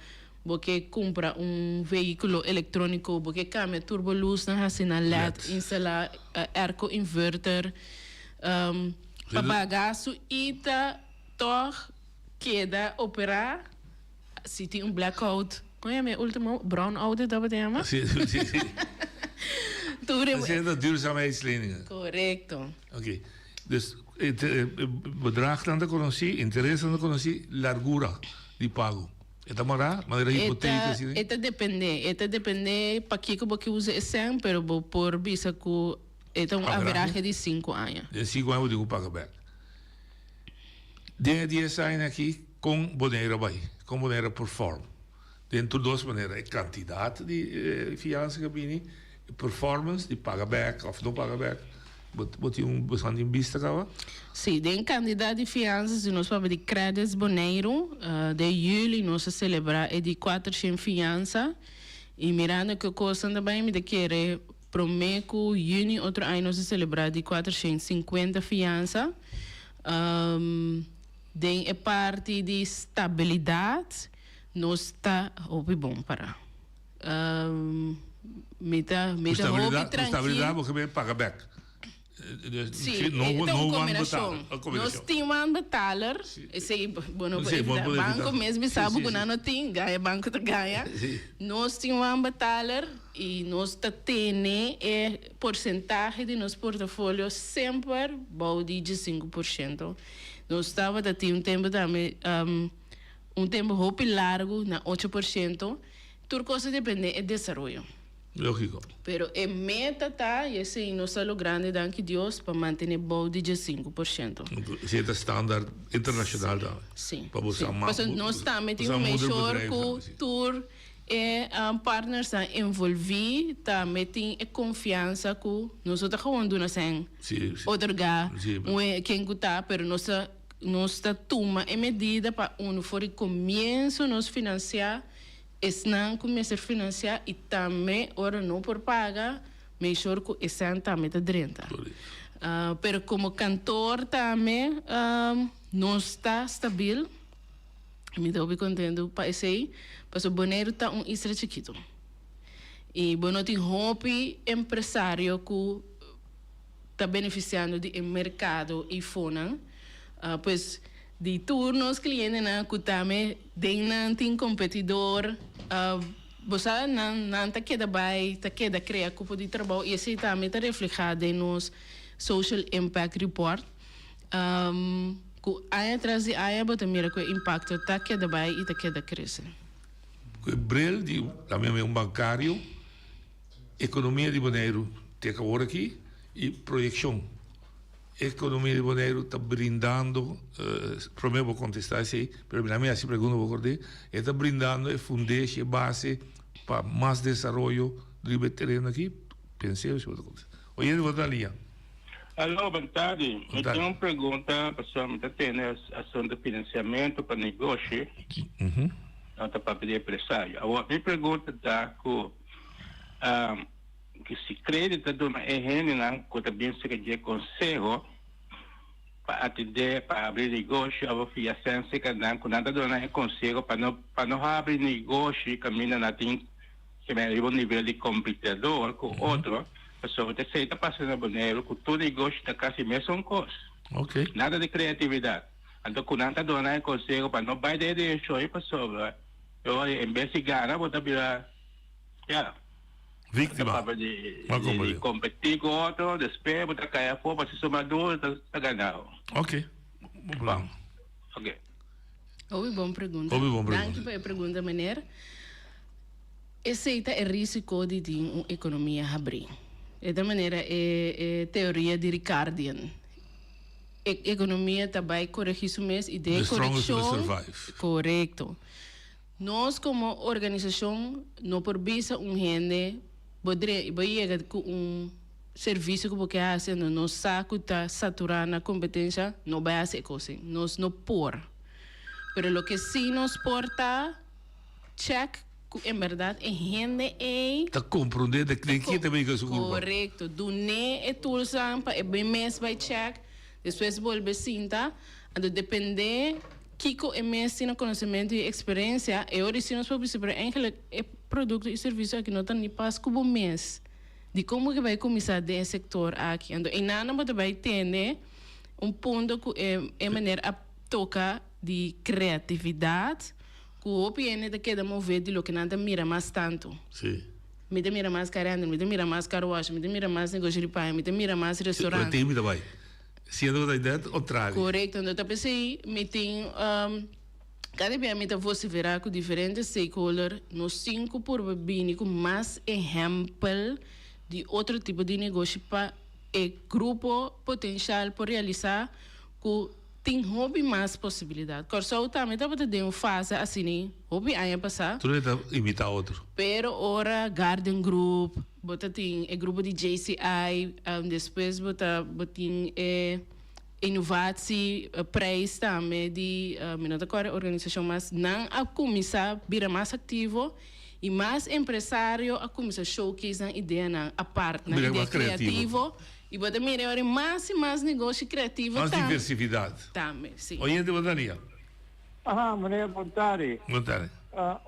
bo ke kumpra un vehíkulo elektróniko, bo ke kambia tur bo lusnan hasi na led, instalá airco inverter, pa baha gastu i ta tòg keda operá Si tin un blackout, kon yama e ultimo? Brownout e tabata yama? Si, si, si. Tur e. Esei ta duurzaamheidsleningen. Korekto. Oké. Dus e bedragnan ta konosí, interesnan ta konosí, largura di pago. E ta mará manera hipoteka asina? E ta dependé. E ta dependé pakiko bo ke usa e sèn, pero bo por bisa ku e ta un averahe di sinku aña. Den sinku aña bo tin ku paga bèk. Den e dies aña aki kon Bonaire a bai? Kon Bonaire a perform? Den tur dos manera, e kantidat di fiansa ku a bini, e performance di paga bèk òf no paga bèk. Bo tin un bo tin bista kaba? Sí, den kantidat di fiansa si nos papia di Credits Boneiru, den yüli nos a selebrá e di kuatershen fiansa i mirando ku e kosnan ta bai mi ta kere Promé ku yüni otro aña nos a selebrá di 450 fiansa. Den e parti di stabilidat nos ta hopi bon pará. Mi ta mi ta hopi Ku trankil. stabilidat bo ke men paga bèk. Sí, e ta un kombinashon. Nos tin wanbetaler, esei bo no por evitá. Banko mes bisa bo ku nan no tin, gaña banko ta gaña. Nos tin wanbetaler i nos ta tene e porsentahe di nos portafolio semper bou di 15%. Nos tabata tin un tempu tambe, un tempu hopi largu na 8%. Tur kos ta depende e desaroyo. Lógiko. Pero e meta ta, i esei nos ta logrando danki Dios, pa mantene bou di 15%. Esei ta standaard internashonal tambe. Sí. Pa bo sa Pasobra nos tambe tin un make sure ku tur e partnersnan envolví tambe tin e konfiansa ku nos no ta gewoon duna sèn otorgá ken ku ta, pero nos ta nos ta tuma e medida pa unu for di komienso nos finansiá Esnan ku mester finansiá i tambe ora no por paga, make sure ku esnan tambe ta drenta. Pero komo kantor tambe nos ta stabil, mi ta hopi kontentu pa esei, pasobra Boneiru ta un isla chikitu i bo no tin hopi empresario ku ta benefisiando di e merkado eifonan. Pues di tur nos clientenan cu tambe den nan tin competidor, bo sa nan nan ta keda bay, ta keda crea cupo di trabou y esey tambe ta refleha den nos social impact report cu aña tras di aña bo ta mira cu e impacto ta keda bay y ta keda crece. Ku e bril di tambe mi un bankario, ekonomia di Boneiru te ku awor aki i proyekshon. Ekonomia di Boneiru ta brindando, promé bo kontestá esei, pero mi hasi pregunta bo kord'é, e ta brindando e fundeshi, e base pa mas desaroyo riba e tereno aki? Pens'é si bo ta kontestá. Oyente bo ta na liña. Aló, bon tardi. Mi tin un pregunta pasobra mi ta tene asuntu finansiamentu pa negoshi. No ta papia di empresario. Awor mi pregunta ta ku si credit ta duna e hendenan ku ta bin serka dje konseho pa atendé pa habri negoshi òf fia sèn serka nan ku nan ta duna nan e konseho pa no pa no habri negoshi kaminda nan tin ke men riba un nivel di kompetidor ku otro pasobra esei ta pasa na Boneiru ku tur negoshi ta kasi mesun kos. Nada di kreatividat. Anto ku nan ta duna nan e konseho pa no bai den e direkshon ei pasobra e ora en bes di gana bo ta bira ya Víktima. Ta papia di kompetí ku otro despues bo ta kai afó pasobra si suma duru ta ganao. Ok. Bon plan. Ok. Hopi bon pregunta. Hopi bon pregunta. Danki pa e pregunta meneer. Esei ta e risiko di tin un ekonomia habrí. E ta manera e e teoria di Ricardian. E ekonomia ta bai koregí su mes i den e The strongest will korekshon survive. Korekto. Nos komo organisashon no por bisa un hende bo dre bo yega ku un servisio ku bo ke hasi anto nos sa ku ta saturá na kompetensha no bai hasi e kos ei. Nos no por. Pero loke sí nos por ta chèk ku en bèrdat e hende ei. Ta komprondé den kie ta bini ku su kurpa. Korekto. Dun'é e toolsnan pa e mes bai chèk, despues bolbe sinta. Anto dependé kiko e mes tin na konosementu i eksperensia, e ora si nos por bisa pero eigenlijk e produkto i servisio aki no ta ni pas ku bo mes. Dikon bo ke bai kuminsá den e sektor aki? Anto einan bo ta bai tende un punto ku e e meneer a toka di kreatividat ku hopi hende ta keda move di loke nan ta mira mas tantu. Sí. Mi ta mira mas karender, mi ta mira mas car wash, mi ta mira mas negoshi di paña, mi ta mira mas restaurant. Tin mi ta bai. Siendo ku ta net kontrario. Korekto, anto ta p'esei mi tin kada bia mi ta vosiferá ku diferente stakeholder, nos tin ku purba bini ku mas ehèmpel di otro tipo di negoshi pa e grupo potenshal por realisá ku tin hopi mas posibilidat. Kòrsou tambe tabata den un fase asina hopi aña pasá. Tur e ta imitá otro. Pero ora Garden Group, bo ta tin e grupo di JCI, despues bo ta bo tin e Innovatie Prijs tambe di mi no ta kòrda e organisashon mas, nan a kuminsá bira mas aktivo i mas empresario a kuminsá showcase nan ideanan apart, nan Bira idea mas kreativo. kreativo. I bo ta mira ora mas i mas negoshi kreativo Mas tambe. diversifidat. Tambe, si. Oyente bo ta lia. Aha, meneer, bon tardi. Bon tardi.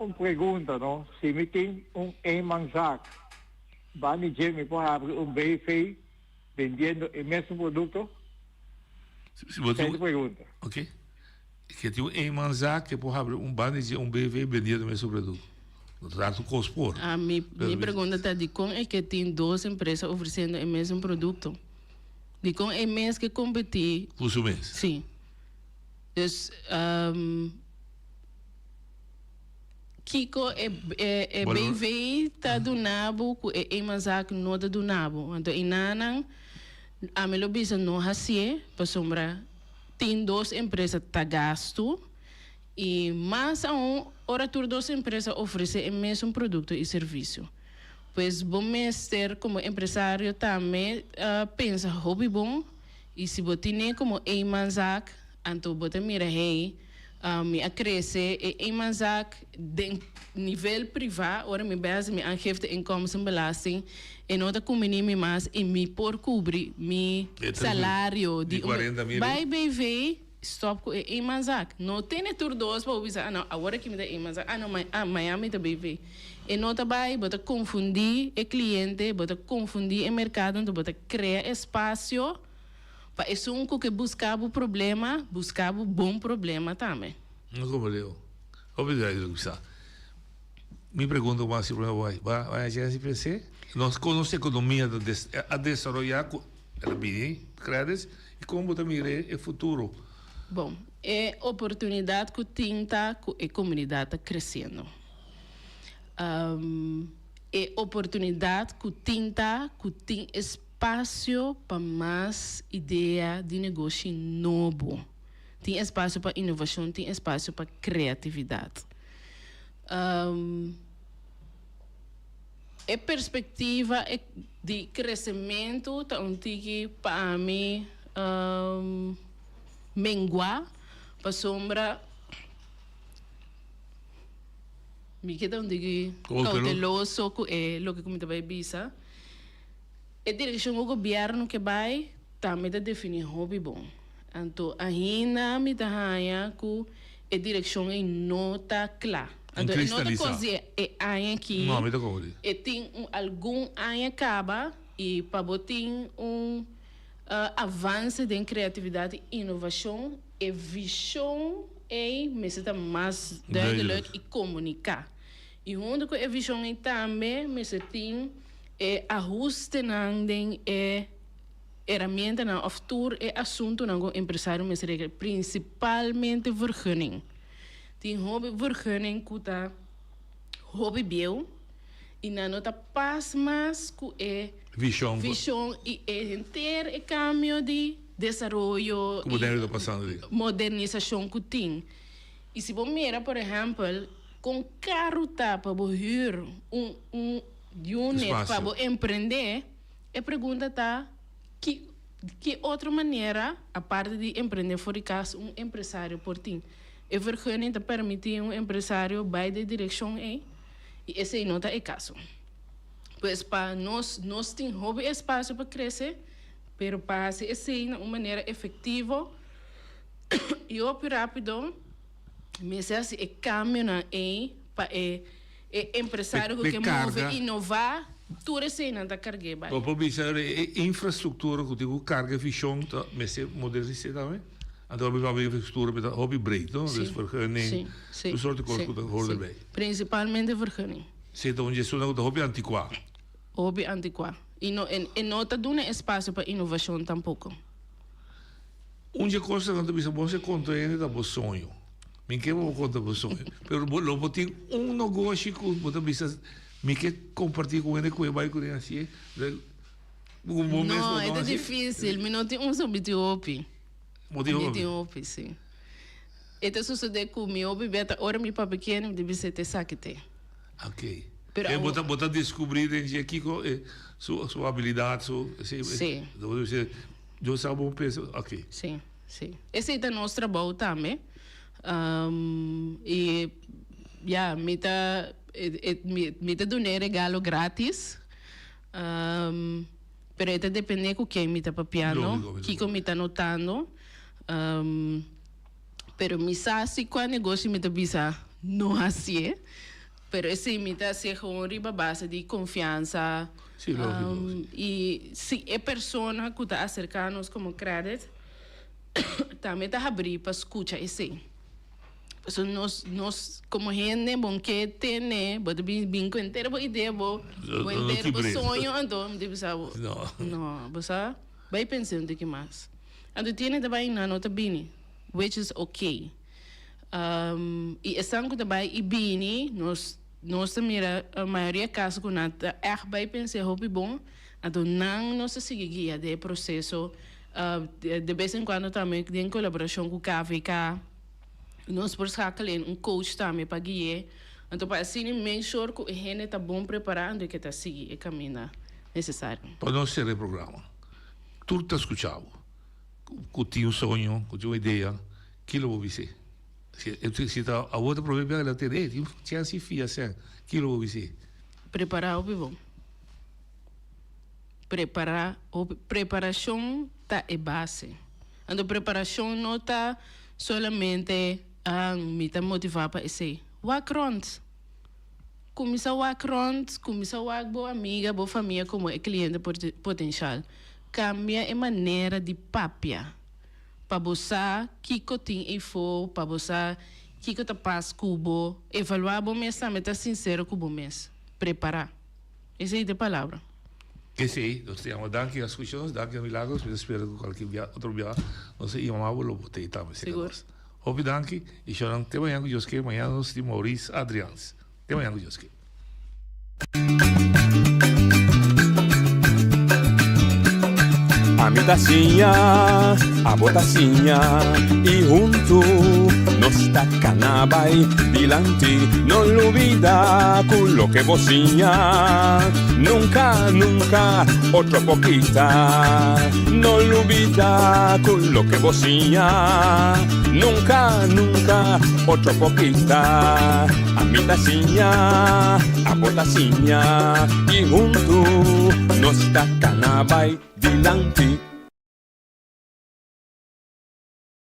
Un pregunta, no. Si mi tin un eenmanszaak, banda di dje mi por habri un BV bendiendo e mesun producto? Si bo tin Esei ta pregunta. Ok. Ke tin un eenmanszaak ke por habri un banda di dje un BV bendiendo e mesun producto. No ta tantu kos por. Ah, mi mi pregunta ta dikon e ke tin dos empresa ofresiendo e mesun produkto? Dikon e mes ke kompetí? Ku su mes? Sí. Dus kiko e e e BV ta duna bo ku e eenmanszaak no ta duna bo? Anto enanan ami lo bisa no hasié pasobra tin dos empresa ta gastu. I mas aun ora tur dos empresa ofresé e mesun produkto i servisio. Pues bo mester komo empresario tambe pensa hopi bon i si bo tine komo eenmanszaak anto bo ta mira hey mi a krese e eenmanszaak den nivel privá ora mi bai hasi mi aangifte inkomstenbelasting e no ta kumbiní mi mas i mi por kubri mi salario di un bai BV. Stop ku e eenmanszaak. No tene tur dos pa bo bisa, ah no, awor aki mi ta eenmanszaak, ah no, ah mañan mi ta BV. E no ta bai, bo ta konfundí e kliente, bo ta konfundí e merkado, anto bo ta krea espasio pa esun ku ke buska bo problema, buska bo bon problema tambe. No como leo. Hopi di lo bisa. Mi pregunta mas si problema bai. Ba bai a si pensé. Nos con nos economia ta des, a desaroya cu El a bini credits y con bo ta mira e futuro? Bon, e oportunidad cu tin ta cu e comunidad ta creciendo. E oportunidat ku tin ta ku tin espasio pa mas idea di negoshi nobo. Tin espasio pa inovashon, tin espasio pa kreatividat. E perspektiva di kresementu ta un tiki pa ami menguá pasobra mi ke ta un tiki kouteloso ku e loke ku mi ta bai bisa. E direkshon ku gobièrnu ke bai tambe ta definí hopi bon. Anto ainda mi ta haña ku e direkshon ei no ta kla. Anto e no ta kos di e aña aki. No, mi ta komo di. E tin un algun aña kaba i pa bo tin un avanse den kreatividat i inovashon e vishon ei mester ta mas duidelijk i komuniká. I huntu ku e vishon ei tambe mester tin e ahustenan den e heramientanan òf tur e asuntunan ku un empresario mester regla, prinsipalmente vergunning. Tin hopi vergunning ku ta hopi bieu i nan no ta pas mas ku e Vishon. vishon i e henter e kambio di desaroyo Ku moderno ta pasando di. modernisashon ku tin. I si bo mira por ehèmpel kon karu ta pa bo hür un un unit pa Espacio. bo emprendé, E pregunta ta, ki ki otro manera, aparte di emprende for di kas, un empresario por tin? E vergunning ta permití un empresario bai den direkshon ei? I esei no ta e kaso. Pues pa nos, nos tin hopi espasio pa krese, pero pa hasi esei na un manera efektivo i hopi rápido, mester hasi e kambionan ei pa e E empresario ku ke move, inová, tur eseinan ta karg'é bai. Bo por bisa e infrastruktura ku tin ku karga e vishon ta mester modernis'é tambe? Anto bo bisa infrastruktura ta hopi breed, no? Dus vergunning, tur sorti kos ku ta hor erbij. Prinsipalmente vergunning. Si ta un dje ku ta hopi antikuá. Hopi antikuá. I no e no ta duna espasio pa inovashon tampoko. Un dje kosnan ku ta bisa bo se konta hende ta bo soño. Mi ke pa bo konta bo soño. Pero bo lo bo tin un nogoshi ku bo ta bisa mi ke kompartí ku hende ku e bai ku den hasié. Bo mes No, e ta difísil. Mi no tin un so, mi tin hopi. Bo tin hopi? Mi tin hopi, sí. E ta sosodé ku mi hopi bia ta ora mi papia kende mi ta bisa e ta esaki te. Ok. Pero E bo awo. ta bo ta deskubrí den dje kiko e su su abilidat su esei Sí. Bo ta bisa Dios sa bo pensa ok. Sí. Sí. Esei ta nos trabou tambe. I ya, mi ta mi ta dun'é regalo gratis. Pero e ta dependé ku ken mi ta papiando, kiko mi ta notando. Pero mi sa si kua negoshi mi ta bisa no hasié. Pero esei mi ta hasié gewoon riba base di konfiansa. Sí, lógiko. I si e persona ku ta aserká nos komo credit tambe ta habrí pa skucha esei. Pasobra nos, nos komo hende bon ke tene, bo ta bin bin ku henter bo idea, bo bo henter bo soño, anto mi ta bisa bo, no, bo sa bai pensa un tiki mas. Anto tiene ta bai nan no ta bini, which is okay. I esnan ku ta bai i bini, nos nos ta mira mayoria kaso ku nan ta ègt bai pensa hopi bon, anto nan nos ta sigui guia den e proseso de bes en kuando tambe den kolaborashon ku KVK nos por skakel in un coach tambe pa gui'é, anto pa asina make sure ku e hende ta bon prepará anto ke ta sigui e kaminda nesesario. Pa nos sera e programa, tur ta skucha bo ku tin un soño, ku tin un idea, ki lo bo bis'é? Si ta awor ta prome biaha el a tende, ey, tin chèns di fia sèn, ki lo bo bis'é? Prepará hopi bon. Prepará hopi, preparashon ta e base. Anto preparashon no ta solamente, ah, mi ta motivá pa esei. Wak rònt. Kuminsá wak rònt, kuminsá wak bo amiga, bo famia komo e kliente potenshal. Kambia e manera di papia pa bo sa kiko tin eifó, pa bo sa kiko ta pas ku bo. Evaluá bo mes tambe, ta sinsero ku bo mes. Prepará. Esei ta e palabra. Esei, nos ta yama danki a skucha nos, danki a Milagros, mi ta spera ku kualke bia, otro bia nos ta yama bo lo bo ta ei tambe serka Sigur. nos. Hopi danki i shownan te mañan ku Dios ke, mañan nos tin Maurice Adriaans. Te mañan ku Dios ke. Ami ta siña, abo ta siña y huntu nos ta cana bay dilanti. No lubida cu loke bo siña nunca, nunca otro por kita. No lubida cu loke bo siña nunca, nunca otro por kita. Ami ta siña, abo ta siña y huntu nos ta cana bay dilanti.